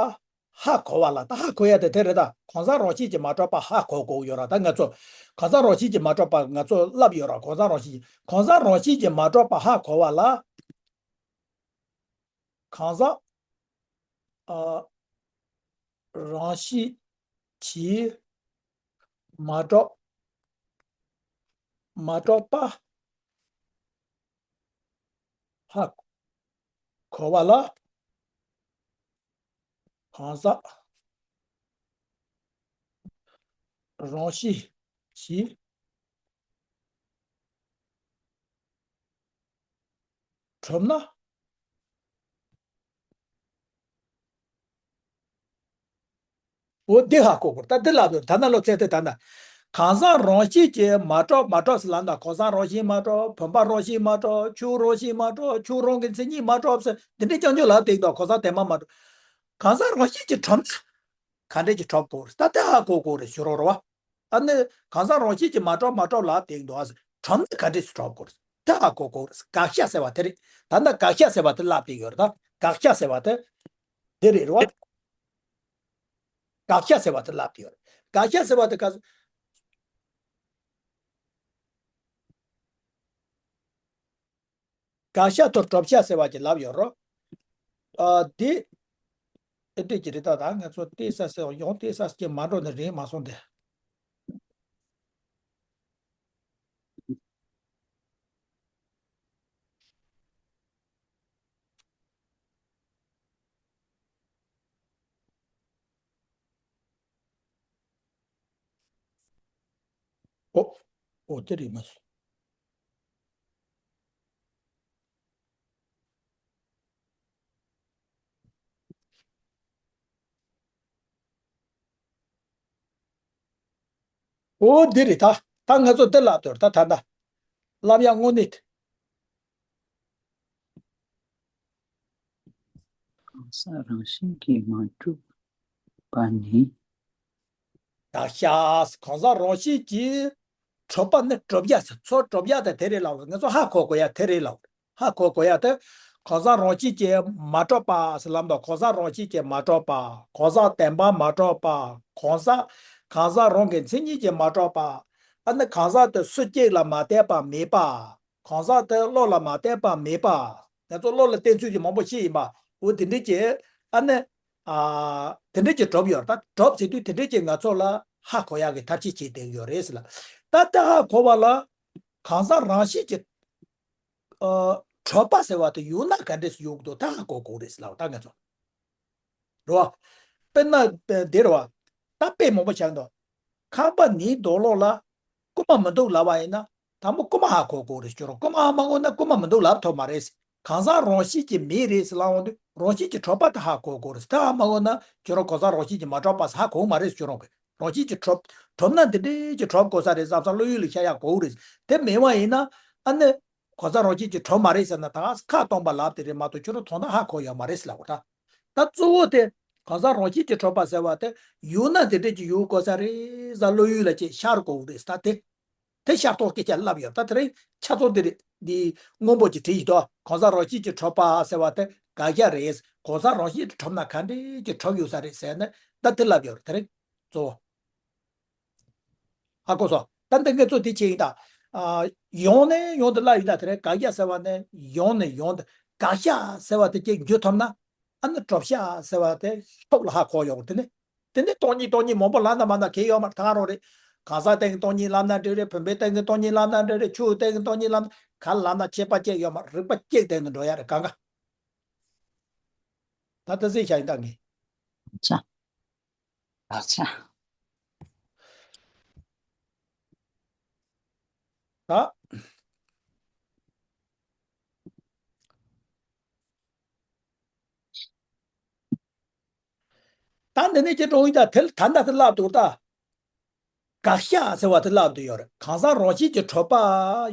ཧ་གོ་བ་ལ། ད་ཧ་གོ་ཡ་དེ་དེ་རེད། ད་གང་ཟག་རང་བཞིན་གྱིས་མ་གྲུབ་པ་ཧ་གོ་དགོས་ཡོད་ར། ད་ང་ཚོ་གང་ཟག་རང་བཞིན་གྱིས་མ་གྲུབ་པ་ང་ཚོ་ལབ་ཡོད་ར། གང་ཟག་རང་བཞིན་གྱིས་གང་ཟག་རང་བཞིན་གྱིས་མ་གྲུབ་པ་ཧ་གོ་བ་ལ། གང་ཟག་ཨ། རང་བཞིན་གྱིས་མ་གྲུབ་མ་གྲུབ་པ་ཧ་གོ་བ་ལ། གང་ཟག་རང་བཞིན་གྱིས་གྲུབ་ན། འོ་འདི་ཧ་གོ་དགོས། ད་འདི་ལབ་དགོས། ད་ནང་ལོགས་ཚད་དེ་ད་ན། གང་ཟག་རང་བཞིན་གྱིས་མ་གྲུབ་མ་གྲུབ་ཟེར་ལབ་ན་གང་ཟག་རང་བཞིན་མ་གྲུབ། བུམ་པ་རང་བཞིན་མ་གྲུབ། ཆོས་རང་བཞིན་མ་གྲུབ། ཆོས་རང་གི་མཚན་ཉིད་མ་གྲུབ་ཟེར་འདི་འདྲའི་རྐྱང་རྐྱང་ལབ་བསྡད་འདུག་གང་ཟག་དེ་མ་མ་གྲུབ། གང་ཟག་རང་བཞིན་གྱིས་གྲུབ་ན། ག་འདྲས་ཀྱིས་གྲུབ་དགོས་རེད། ད་དེ་ཧ་གོ་དགོས་རེད་ཞུ་རོགས་རེད་བ། ཨ་ནི་གང་ཟག་རང་བཞིན་གྱིས་མ་གྲུབ་མ་གྲུབ་ལབ་བསྡད་འདུག་ཨ། གྲུབ་ན་ག་འདྲས་སུ་གྲུབ་དགོས་རེད། དེ་ཧ་གོ་དགོས་རེད། དགག་བྱ་ཟེར་བ་དེ་རེད། ད་ལྟ་དགག་བྱ་ཟེར་བ་དེ་ལབ་བསྡད་ཡོད་རེད། ད་དགག་བྱ་ཟེར་བ་དེ་དེ་རེད་རེད་བ། དགག་བྱ་ཟེར་བ་དེ་ལབ་བསྡད་ཡོད་རེད། དགག་བྱ་ཟེར་བ་དེ་ག་དགག་བྱ་ཐོག་གྲུབ་བྱ་ཟེར་བ་ཅིག་ལབ་ཡོད་རོ། ཨ། འདི་ཨེ་འདྲས་ཀྱི་རེད། ད་ད་ང་ཚོ་བལྟས་ས་ཟེར་ཡོང་བལྟས་ས་ཟེར་གྱི་མ་འགྲོ་ནི་རེད་མ་སོང་སྟེ། ཨོ། ཨོ་དེ་རེད་མ་སོང་། ཨོ་འདི་རེད་ད། ད་ང་ཚོ་འདི་ལབ་དོར་ད་ད་ད། ལབ་ཡ་དངོས་གནས། གང་ཟག་རང་བཞིན་གྱིས་མ་གྲུབ་པ་ནི། ད་ཤ་གང་ཟག་རང་བཞིན་གྱིས་གྲུབ་པ་ནི་གྲུབ་ཡ་ཟེར། ཚོ་གྲུབ་ཡ་དེ་དེ་རེད་ལབ། ང་ཚོ་ཧ་གོ་དགོས་ཡ་དེ་རེད་ལབ། ཧ་གོ་དགོས་ཡ་དེ། གང་ཟག་རང་བཞིན་གྱིས་མ་གྲུབ་པ་ཟེར་ལབ་དོ། གང་ཟག་རང་བཞིན་གྱིས་མ་གྲུབ་པ། གང་ཟག་བདེན་པ་མ་གྲུབ་པ། གང་ཟག་གང་ཟག་རང་གི་མཚན་ཉིད་ཀྱིས་མ་གྲུབ་པ། ཨ་ནི་གང་ཟག་དེ་སུ་གཅིག་ལ་མ་བརྟེན་པ་མེད་པ། གང་ཟག་དེ་བློ་ལ་མ་བརྟེན་པ་མེད་པ། ང་ཚོ་བློ་ལ་བརྟེན་ཚུལ་གྱི་མང་པོ་ཞིག་ཡིན་པ། འོ་དེ་འདྲས་ཀྱི་ཨ་ནི། ཨ། དེ་འདྲས་ཀྱི་གྲུབ་ཡོད་རེད། ད་གྲུབ་ཟེར་དུས་དེ་འདྲས་ཀྱི་ང་ཚོ་ལ་ཧ་གོ་ཡག་གི་ཐབས་ཤེས་བྱེད་བསྡད་ཡོད་རེད་ཟེར་ལ། ད་ལྟ་ཧ་གོ་བ་ལ་གང་ཟག་རང་བཞིན་གྱི། ཨ། གྲུབ་པ་ཟེར་བ་དེ་ཡོད་ན་ག་འདྲས་སུ་ཡོད་འདུག་ད་ཧ་གོ་དགོས་རེད་ཟེར་ལ། ད་ང་ཚོ། རེད་བ། དཔེར་ན་འདི་རེད་བ། ད་དཔེ་མང་པོ་བྱས་འདུག་ཁང་པ་ནི་རྡོ་སློག་ལ་རྐུ་མ་མི་འདུག་ལབ་པ་ཡིན་ན། དང་པོ་རྐུ་མ་ཧ་གོ་དགོས་རེད། ཁྱོད་རང་རྐུ་མ་ཧ་མ་གོ་ན་རྐུ་མ་མི་འདུག་ལབ་ཐུབ་མ་རེད། གང་ཟག་རང་བཞིན་གྱིས་མེད་རེད་ཟེར་ལབ་འོང་དུས་རང་བཞིན་གྱིས་གྲུབ་པ་དེ་ཧ་གོ་དགོས་རེད། དེ་ཧ་མ་གོ་ན་ཁྱོད་རང་གང་ཟག་རང་བཞིན་གྱིས་མ་གྲུབ་པ་ཟེར་ཧ་གོ་མ་རེད། ཁྱོད་རང་གི་རང་བཞིན་གྱིས་གྲུབ། གྲུབ་ན་འདི་འདྲས་ཀྱི་གྲུབ་དགོས་ས་རེད་བསམ་བསམ་བློ་ཡུལ་ལ་ཤར་ཡག་དགོས་རེད། དེ་མེད་པ་ཡིན་ན་ཨ་ནི། གང་ཟག་རང་བཞིན་གྱིས་གྲུབ་མ་རེད་ཟེར་ན་ད་ཁ་སྟོང་པ་ལབ་དེ་རེད་མ་གཏོགས་ཁྱོད་རང་མཐོང་ན་ཧ་གོ་ཡོད་མ་རེད་ཟེར་ལབ་པ་ད། ད་གཙོ་བོ་དེ་གང་ཟག་རང་བཞིན་གྱིས་གྲུབ་པ་ཟེར་བ་དེ་ཡོད་ན་དེ་འདྲས་ཀྱི་ཡོད་དགོས་ས་རེད་ཟེར་བློ་ཡུལ་ལ་ཅིག་ཤར་དགོས་རེད་ད་དེ། དེ་ཤར་ཐོག་སྐད་ཆ་ལབ་ཡོད། ད་དེ་རིང་ཆ་ཚང་དེ་རེད། འདི་སྔོན་པོ་ཅིག་བྲིས་ཡོད་དོ། གང་ཟག་རང་བཞིན་གྱིས་གྲུབ་པ་ཟེར་བ་དེ་དགག་བྱ་རེད། གང་ཟག་རང་བཞིན་གྱིས་གྲུབ་ན་ག་འདྲས་ཀྱི་གྲུབ་ཡོད་ས་རེད་ཟེར་ནས་ད་དེ་ལབ་ཡོད་རེད་དེ་རིང་གཙོ་བོ། ཧ་གོ་སོང་། ད་འདི་ངས་གཙོ་དེ་བྱས་ཡིན་ད། ཨ། ཡོང་ནས་ཡོང་དུ་སླེབས་ཡིན་ད་དེ་རེད། དགག་བྱ་ཟེར་བ་ནས་ཡོང་ནས་ཡོང་དུ་དགག་བྱ་ཟེར་བ་དེ་ཅིག་འཇུ་ཐུབ་ན། ཨ་ནི་གྲུབ་བྱ་ཟེར་བ་དེ་ཐོག་ལ་ཧ་གོ་ཡོང་དེ་ནི། དེ་ནི་སྟོང་ཉིད་སྟོང་ཉིད་མང་པོ་ལབ་ན་མ་ན་གལ་ཡོད་མ་རེད། ད་ག་རང་རེད། གང་ཟག་སྟེང་གི་སྟོང་ཉིད་ལབ་ན་འགྲིག་རེད། བུམ་པའི་སྟེང་གི་སྟོང་ཉིད་ལབ་ན་འགྲིག་རེད། ཆོས་སྟེང་གི་སྟོང་ཉིད་ལབ་ན་ག་ལབ་ན་ཁྱད་པར་ཅིག་ཡོད་མ་རེད། རིགས་པ་གཅིག་སྟེང་དུ་འགྲོ་ཡ་རེད་གང་ག་ད་ལྟ་ཟིན་བྱ་ཡིན་ད་ངས། ཨ་ཅག་ཨ་ཅག་ད། ད་འདི་ནས་ཀྱི་ཀྲོང་ཡིན་ད་དེ་ད་ད་དེ་ལབ་འདུག་ད། དགག་བྱ་ཟེར་བ་དེ་ལབ་འདུག་ཡོད་རེད། གང་ཟག་རང་བཞིན་གྱིས་གྲུབ་པ་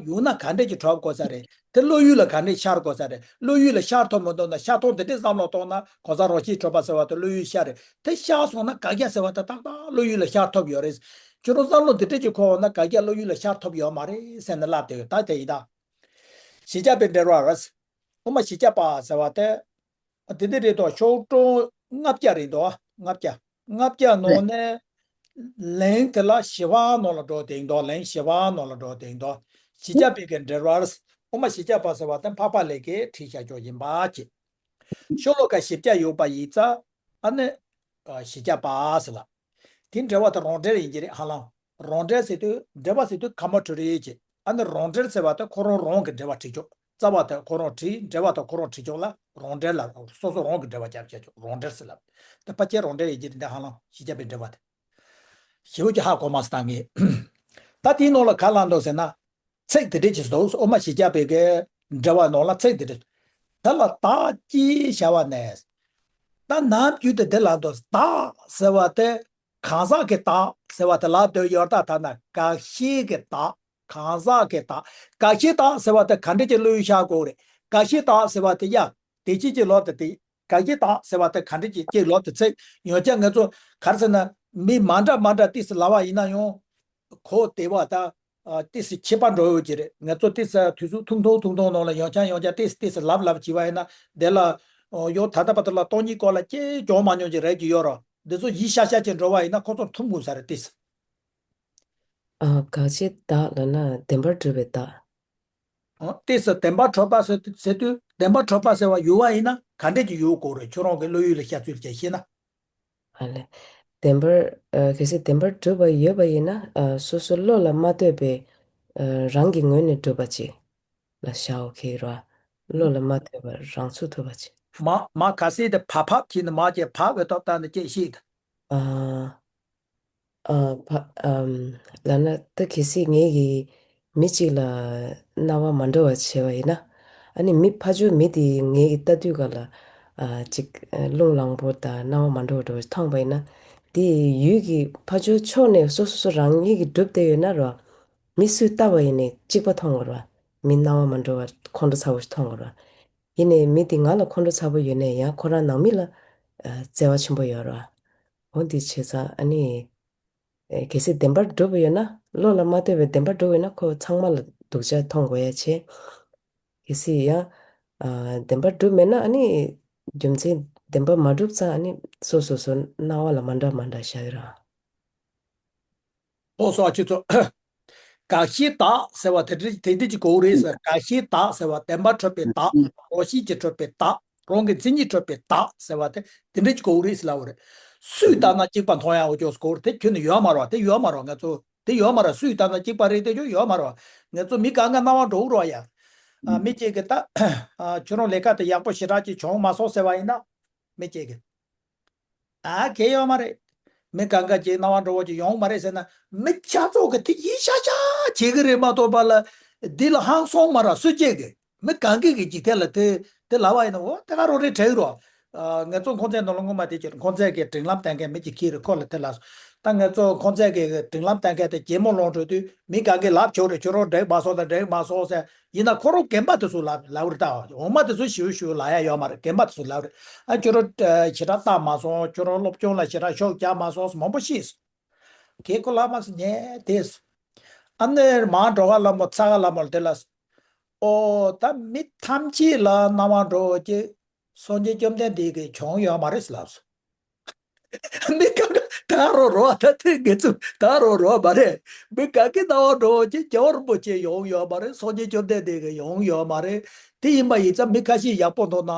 ཡོད་ན་ག་འདྲས་ཀྱི་གྲུབ་དགོས་ས་རེད། དེ་བློ་ཡུལ་ལ་ག་འདྲས་ཤར་དགོས་ས་རེད། བློ་ཡུལ་ལ་ཤར་ཐུབ་མི་འདུག་ན་ཤར་ཐུབ་འདི་འདྲས་བསམ་བློ་གཏོང་ན་གང་ཟག་རང་བཞིན་གྲུབ་པ་ཟེར་བ་དེ་བློ་ཡུལ་ཤར་རེད། དེ་ཤར་སོང་ན་དགག་བྱ་ཟེར་བ་དེ་ཏག་ཏག་བློ་ཡུལ་ལ་ཤར་ཐུབ་ཡོད་རེད། ཁྱོད་རང་བསམ་བློ་འདི་འདྲས་ཀྱི་འཁོར་འོང་ན་དགག་བྱ་བློ་ཡུལ་ལ་ཤར་ཐུབ་ཡོད་མ་རེད་ཟེར་ནས་ལབ་བསྡད་ཡོད། ད་དེ་ཡིན་ད། བཞི་བརྒྱ་པའི་འགྲེལ་བ་རེད། དབུ་མ་བཞི་བརྒྱ་པ་ཟེར་བ་དེ། དེ་འདི་རེད་དོ། ཤོག་གྲངས་ལྔ་བརྒྱ་རེད་དོ། ལྔ་བརྒྱ། ལྔ་བརྒྱ་ནང་ནས་ལན་དེ་ལ་བཞི་པ་ནང་ལ་འགྲོ་དེ་ཡིན་དོ། ལན་བཞི་པ་ནང་ལ་འགྲོ་དེ་ཡིན་དོ། བཞི་བརྒྱ་པའི་གི་འགྲེལ་བ། དབུ་མ་བཞི་བརྒྱ་པ་ཟེར་བ་དེ་འཕགས་པ་ལྷས་ཀྱིས་བྲིས་བཞག་ཆོག་ཡིན་པ་ཅེས། ཤོ་ལོ་ཀ་བཞི་བརྒྱ་ཡོད་པ་ཡིན་ཙང་ཨ་ནི་བཞི་བརྒྱ་པ་ཟེར་ལ། དེ་འགྲེལ་བ་དེ་རང་འགྲེལ་ཡིན་གྱི་རེད་ཧ་ལམ། རང་འགྲེལ་ཟེར་དུས་འགྲེལ་བ་ཟེར་དུས་ཁ་མ་འཁྲུལ་རེད་ཅེས། ཨ་ནི་རང་འགྲེལ་ཟེར་བ་དེ་ཁོ་རང་རང་གི་འགྲེལ་བ་བྲིས་ཆོག་རྩ་བ་དེ་ཁོ་རང་བྲིས། འགྲེལ་བ་དེ་ཁོ་རང་བྲིས་ཆོག་ལ་རང་འགྲེལ་ལ་སོ་སོ་རང་གི་འགྲེལ་བ་རྒྱབ་བྱས་ཆོག་རང་འགྲེལ་ཟེར་ལབ། དེ་ཕལ་ཆེར་རང་འགྲེལ་ཡིན་གྱི་རེད་འདི་ཧ་ལམ་བཞི་བརྒྱ་པའི་འགྲེལ་བ་དེ། ཞེ་པོ་ཅིག་ཧ་གོ་མ་སོང་ད་ངས། ད་དེའི་ནང་ལ་ག་ལབ་འདུག་ཟེར་ན། ཚིག་དེ་འདྲས་ཅིག་འདུག་དབུ་མ་བཞི་བརྒྱ་པའི་གི་འགྲེལ་བ་ནང་ལ་ཚིག་དེ་འདྲས། དེ་ལ་བདག་ཅེས་བྱ་བ་ནས། ད་ནམ་རྒྱུན་དུ་འདི་ལབ་འདུག་བདག་ཟེར་བ་དེ་གང་ཟག་གི་བདག་ཟེར་བ་དེ་ལབ་འདོད་ཡོད་ད། ཐ་ན་དགག་བྱའི་གི་བདག་གང་ཟག་གི་བདག་དགག་བྱའི་བདག་ཟེར་བ་དེ་ག་འདྲས་ཀྱི་བློ་ཡུལ་ཤར་དགོས་རེད། དགག་བྱའི་བདག་ཟེར་བ་དེ་ཡ་དེ་ཅིག་ཅིག་ལོག་དེ་དེ། དགག་བྱའི་བདག་ཟེར་བ་དེ་ག་འདྲས་ཀྱི་ཅིག་ལོག་དེ་ཚིག་ཡང་བསྐྱར་ང་ཚོ་ག་རེ་ཟེར་ན་མི་མ་འདྲ་མ་འདྲ་ཏིས་ལབ་པ་ཡིན་ན་ཡང་། གོ་བདེ་བ་དང་ ཨ་ཏོག་ཙམ་ཁྱད་པར་འགྲོ་ཡོད་ཀྱི་རེད། ང་ཚོ་ཏོག་ཙམ་དུས་ཚོད་ཐུང་ཐུང་ཐུང་ཐུང་ནང་ལ་ཡང་བསྐྱར་ཡང་བསྐྱར་ཏོག་ཙམ་ཏོག་ཙམ་ལབ་ལབ་བྱས་པ་ཡིན་ན་དེ་ལ་ཨོ་ཡང་ད་ལྟ་བར་དུ་ལ་སྟོང་ཉིད་སྐོར་ལ་ཅི་བྱུང་མ་མྱོང་གི་རེད་ཀྱི་ཡོད་རོ། འདི་ཚོ་ཡིད་ཤ་ཤ་ཅིག་འགྲོ་བ་ཡིན་ན་ཁོ་ཚོ་ཐུམ་དགོས་ས་རེད་ཏོག་ཙམ། ཨ། དགག་བྱའི་བདག་ལབ་ན་བདེན་པར་གྲུབ་པའི་བདག་ཨ་ཏོག་ཙམ་བདེན་པར་གྲུབ་པ་ཟེར་ཟེར་དུས་བདེན་པར་གྲུབ་པ་ཟེར་བ་ཡོད་པ་ཡིན་ན་ག་འདྲས་ཀྱི་ཡོད་དགོས་རེད། ཁྱོད་རང་གི་བློ་ཡུལ་ལ་བཤད་ཚུལ་བྱས་ཤེ་ན། ཨ་ལས། བདེན་པར་ཨ་གལ་སྲིད་བདེན་པར་གྲུབ་པ་ཡོད་པ་ཡིན་ན་ཨ་སོ་སོ་བློ་ལ་མ་ལྟོས་པའི་ཨ་རང་གི་ངོས་ནས་གྲུབ་པ་ཅིག་ལ་བཞག་འོ་ཁེ་ར། བློ་ལ་མ་ལྟོས་པར་རང་ཚུགས་ཐུབ་པ་ཅིག་མ་མ་ག་སྲིད་དེ་བག་ཕབ་ཁྱེར་ནས་མ་བྱས་བག་འོས་ཐོབ་བཏང་ནས་ཅེས་ཤེས་དང་། ཨ། ཨ་ཕ་ཨམ། ལབ་ན་ད་གལ་སྲིད་ངེད་ཀྱིས་མི་གཅིག་ལ་སྣང་བ་མ་འགྲོ་བ་བྱས་པ་ཡིན་ན། ཨ་ནི་མི་ཕར་ཕྱོགས་མི་དེ་ངེད་ཀྱིས་ལྟ་དུས་ག་ལ་ཨ་ཅིག་རླུང་ལངས་པོ་དང་སྣང་བ་མ་འགྲོ་བ་འགྲོ་བ་མཐོང་པ་ཡིན་ན། དེ་ཡུལ་གྱི་ཕར་ཕྱོགས་ཕྱོགས་ནས་སོ་སོ་སོ་རང་ཉིད་ཀྱིས་སྒྲུབ་བསྡད་ཡོད་ན་ར། མི་སུས་ལྟ་བ་ཡིན་ནའི་གཅིག་པ་མཐོང་དགོས་ར། མི་སྣང་བ་མ་འགྲོ་བ་ཁོང་ཁྲོ་ཚ་བོ་ཞིག་མཐོང་དགོས་ར། ཡིན་ནའི་མི་དེ་ང་ལ་ཁོང་ཁྲོ་ཚ་བོ་ཡོད་ནའི་ཡང་ཁོ་རང་ནང་མི་ལ་ཨ་བརྩེ་བ་ཆེན་པོ་ཡོད་ར། འོ་འདི་བྱས་ཙང་ཨ་ནི། ཨེ་གལ་སྲིད་བདེན་པར་གྲུབ་ཡོད་ན། བློ་ལ་མ་ལྟོས་པའི་བདེན་པར་གྲུབ་ཡོད་ན་ཁོ་ཚང་མ་ལ་སྡུག་ཅག་མཐོང་དགོས་ཡ་བྱས། གལ་སྲིད་ཡང་ཨ་བདེན་པར་གྲུབ་མེད་ན་ཨ་ནི་རྒྱུ་མཚན་བདེན་པར་མ་གྲུབ་ཙང་ཨ་ནི་སོ་སོ་སོ་སྣང་བ་ལ་མ་འདྲ་མ་འདྲ་བཞག་གི་ར། ཨོ་སོ་ཨ་ཁྱེད་ཚོ། དགག་བྱའི་བདག་ཟེར་བ་དེ་འདྲ་དེ་འདྲ་ཅིག་གོ་རེད་ཟེར། དགག་བྱའི་བདག་ཟེར་བ་བདེན་པར་གྲུབ་པའི་བདག་རང་བཞིན་གྱིས་གྲུབ་པའི་བདག་རང་གི་མཚན་ཉིད་གྲུབ་པའི་བདག་ཟེར་བ་དེ་དེ་འདྲ་ཅིག་གོ་རེད་ཟེར་ལབ་པ་རེད། སུས་བལྟས་ན་གཅིག་པ་མཐོང་ཡག་འོ་ཅོག་གོ་རེད། དེ་ཁྱོན་ནས་ཡོད་མ་རེད་བ། དེ་ཡོད་མ་རེད་བ། ང་ཚོ་དེ་ཡོད་མ་རེད། སུས་བལྟས་ན་གཅིག་པ་རེད་དེ་ཅོག་ཡོད་མ་རེད་བ། ང་ཚོ་མི་གང་ག་སྣང་བ་འགྲོ་གི་རེད་བ་ཡ། ཨ་མི་གཅིག་གིས་ད་ཨ་ཁྱོད་རང་ལས་ཀ་དེ་ཡག་པོ་ཞེ་དྲག་ཅིག་བྱུང་མ་སོང་ཟེར་བ་ཡིན་ན། མི་གཅིག་གིས། ཨ་གལ་ཡོད་མ་རེད། མི་གང་ག་ཅིག་སྣང་བ་འགྲོ་བ་ཅིག་ཡོང་མ་རེད་ཟེར་ན། མི་ཆ་ཚང་གི་དེ་ཡིད་ཤ་ཤ་བྱེད་གི་རེད་མ་གཏོགས་པ་ལ། འདི་ལ་ཧང་སང་མ་རེད། སུ་གཅིག་གིས་མི་གང་གི་གི་འཇིག་རྟེན་ལ་དེ་དེ་ལབ་པ་ཡིན་ན་འོ་དེ་ག་རང་རེད་དྲན་གི་རེད། ཨ་ང་ཚོ་ཁོང་ཚོའི་ནང་ལ་སྔོན་མ་དེ་ཅིག་ཁོང་ཚོའི་གི་སྒྲིག་ལམ་གཏན་འཁེལ་མི་གཅིག་ཁྱེར་རེད། ཁོ་ལ་དེ་ལ་སོང་། ད་ང་ཚོ་ཁོང་ཚོའི་གི་སྒྲིག་ལམ་གཏན་འཁེལ་དེ་གད་མོ་ལོག་འགྲོ་དུས་མི་གང་གིས་ལབ་ཆོག་རེད། ཁྱོད་རང་འགྲིག་མ་སོང་དང་འགྲིག་མ་སོང་ཟེར། ཡིན་ན་ཁོ་རང་རྒན་པ་དེ་ཚོ་ལབ་ལབ་རེད། ད་འོ་མ་དེ་ཚོ་ཞུ་ཞུ་ལབ་ཡ་ཡོད་མ་རེད། རྒན་པ་དེ་ཚོ་ལབ་རེད། ཨ་ཁྱོད་རང་ཞེ་དྲག་བལྟ་མ་སོང་། ཁྱོད་རང་སློབ་སྦྱོང་ལ་ཞེ་དྲག་ཤུགས་རྒྱག་མ་སོང་ཟེར་མང་པོ་ཤེས་སོང་། ཁྱེད་ཁོ་ལབ་མ་སོང་ཉན་དེ་སོང་། ཨ་ནི་མར་འགྲོ་ག་ལ་མོ་ཚ་ག་ལ་མོ་དེ་ལ་སོང་། ཨོ་ད་མི་ཐམས་ཅད་ལ་སྣང་བ་འགྲོ་ཅིག་སངས་རྒྱས་བཅོམ་ལྡན་འདས་ཀྱིས་བྱུང་ཡོད་མ་རེད་ཟེར་ལབ་སོང་། མི་ག་ག་ད་རོ་རོ་ད་དེ་ངེད་ཚོ་ད་རོ་རོ་མ་རེད། མི་ག་གི་སྣང་བ་འགྲོ་ཅི་རྒྱལ་བ་རིན་པོ་ཆེ་ཡོང་ཡོད་མ་རེད། སངས་རྒྱས་བཅོམ་ལྡན་འདས་ཀྱི་ཡོང་ཡོད་མ་རེད། དེ་ཡིན་པ་ཡིན་ཙང་མི་ཁ་ཤས་ཡག་པོ་མཐོང་ན།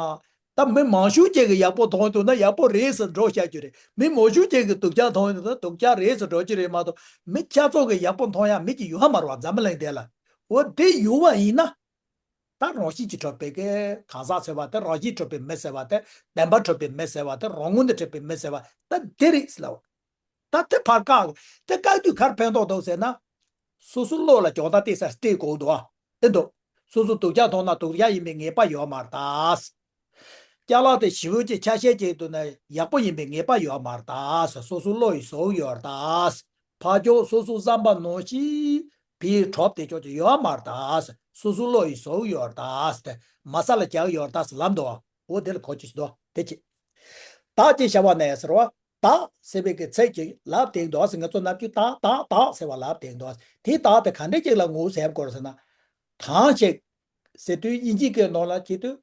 ད་མི་མང་ཤོས་ཅིག་གི་ཡག་པོ་མཐོང་འདུག་ན་ཡག་པོ་རེད་ཟེར་འགྲོ་བཤད་རྒྱུ་རེད། མི་མང་ཤོས་ཅིག་གི་སྡུག་ཅག་མཐོང་འདུག་ན་སྡུག་ཅག་རེད་ཟེར་འགྲོ་རྒྱུ་རེད་མ་གཏོགས། མི་ཆ་ཚང་གི་ཡག་པོ་མཐོང་ཡག་མི་གཅིག་ཡོད་མ་རེད་བ། འཛམ་བུ་གླིང་འདི་ལ། འོ་དེ་ཡོད་པ་ཡིན་ན། ད་རང་བཞིན་གྱིས་གྲུབ་པའི་གི་གང་ཟག་ཟེར་བ་དེ། རང་བཞིན་གྲུབ་པའི་མི་ཟེར་བ་དེ། བདེན་པར་གྲུབ་པའི་མི་ཟེར་བ་དེ། རང་ངོས་ནས་གྲུབ་པའི་མི་ཟེར་བ་ད་འདི་རེད་ཟེར་ལབ། ད་དེ་ཕར་བཀག་དེ་བཀག་དུས་ག་རེ་ཕན་ཐོགས་འདུག་ཟེར་ན། སོ་སོའི་བློ་ལ་རྒྱང་ལྟ་སྟེར་ས་སྟེར་དགོས་འདུག་ཨ། ཨེ་འདུག་སོ་སོ་སྡུག་ཅག་མཐོང་ན་སྡུག་ཅག་ཡིན་པའི་ངེས་པ་ཡོད་མ་རེད་ད། ཅ་ལག་དེ་ཞེ་པོ་ཅིག་ཆ་ཤས་ཅིག་འདུག་ན་ཡག་པོ་ཡིན་པའི་ངེས་པ་ཡོད་མ་རེད་ད། སོ་སོའི་བློ་ཡི་བཟོ་ཡོད་རེད་ད། ཕར་ཕྱོགས་སོ་སོའི་བསམ་པ་ནང་བཞིན་བྱེད་ཐུབ་བསྡད་ཆོག་ཅིག་ཡོད་མ་རེད་ད། སོ་སོའི་བློ་ཡི་བཟོ་ཡོད་རེད་ད། མ་ས་ལ་རྒྱག་ཡོད་རེད་ད་ལབ་འདུག་འོ་དེ་ལ་གོ་ཅི་ཞིག་འདུག་དེ་ཅི། བདག་ཅེས་བྱ་བ་ནས་ཟེར་བ། བདག་ཟེར་བའི་གི་ཚིག་ཅིག་ལབ་བསྡད་འདུག་ཟེར། ང་ཚོ་ནམ་རྒྱུན་བདག་བདག་བདག་ཟེར་བ་ལབ་བསྡད་འདུག་དེ་བདག་དེ་ག་འདྲས་ཅིག་ལ་ངོ་ཟེར་དགོས་ཟེར་ན། གང་ཞིག་ཟེར་དུས་དབྱིན་ཇིའི་སྐད་ནང་ལ་བྱེད་དུས།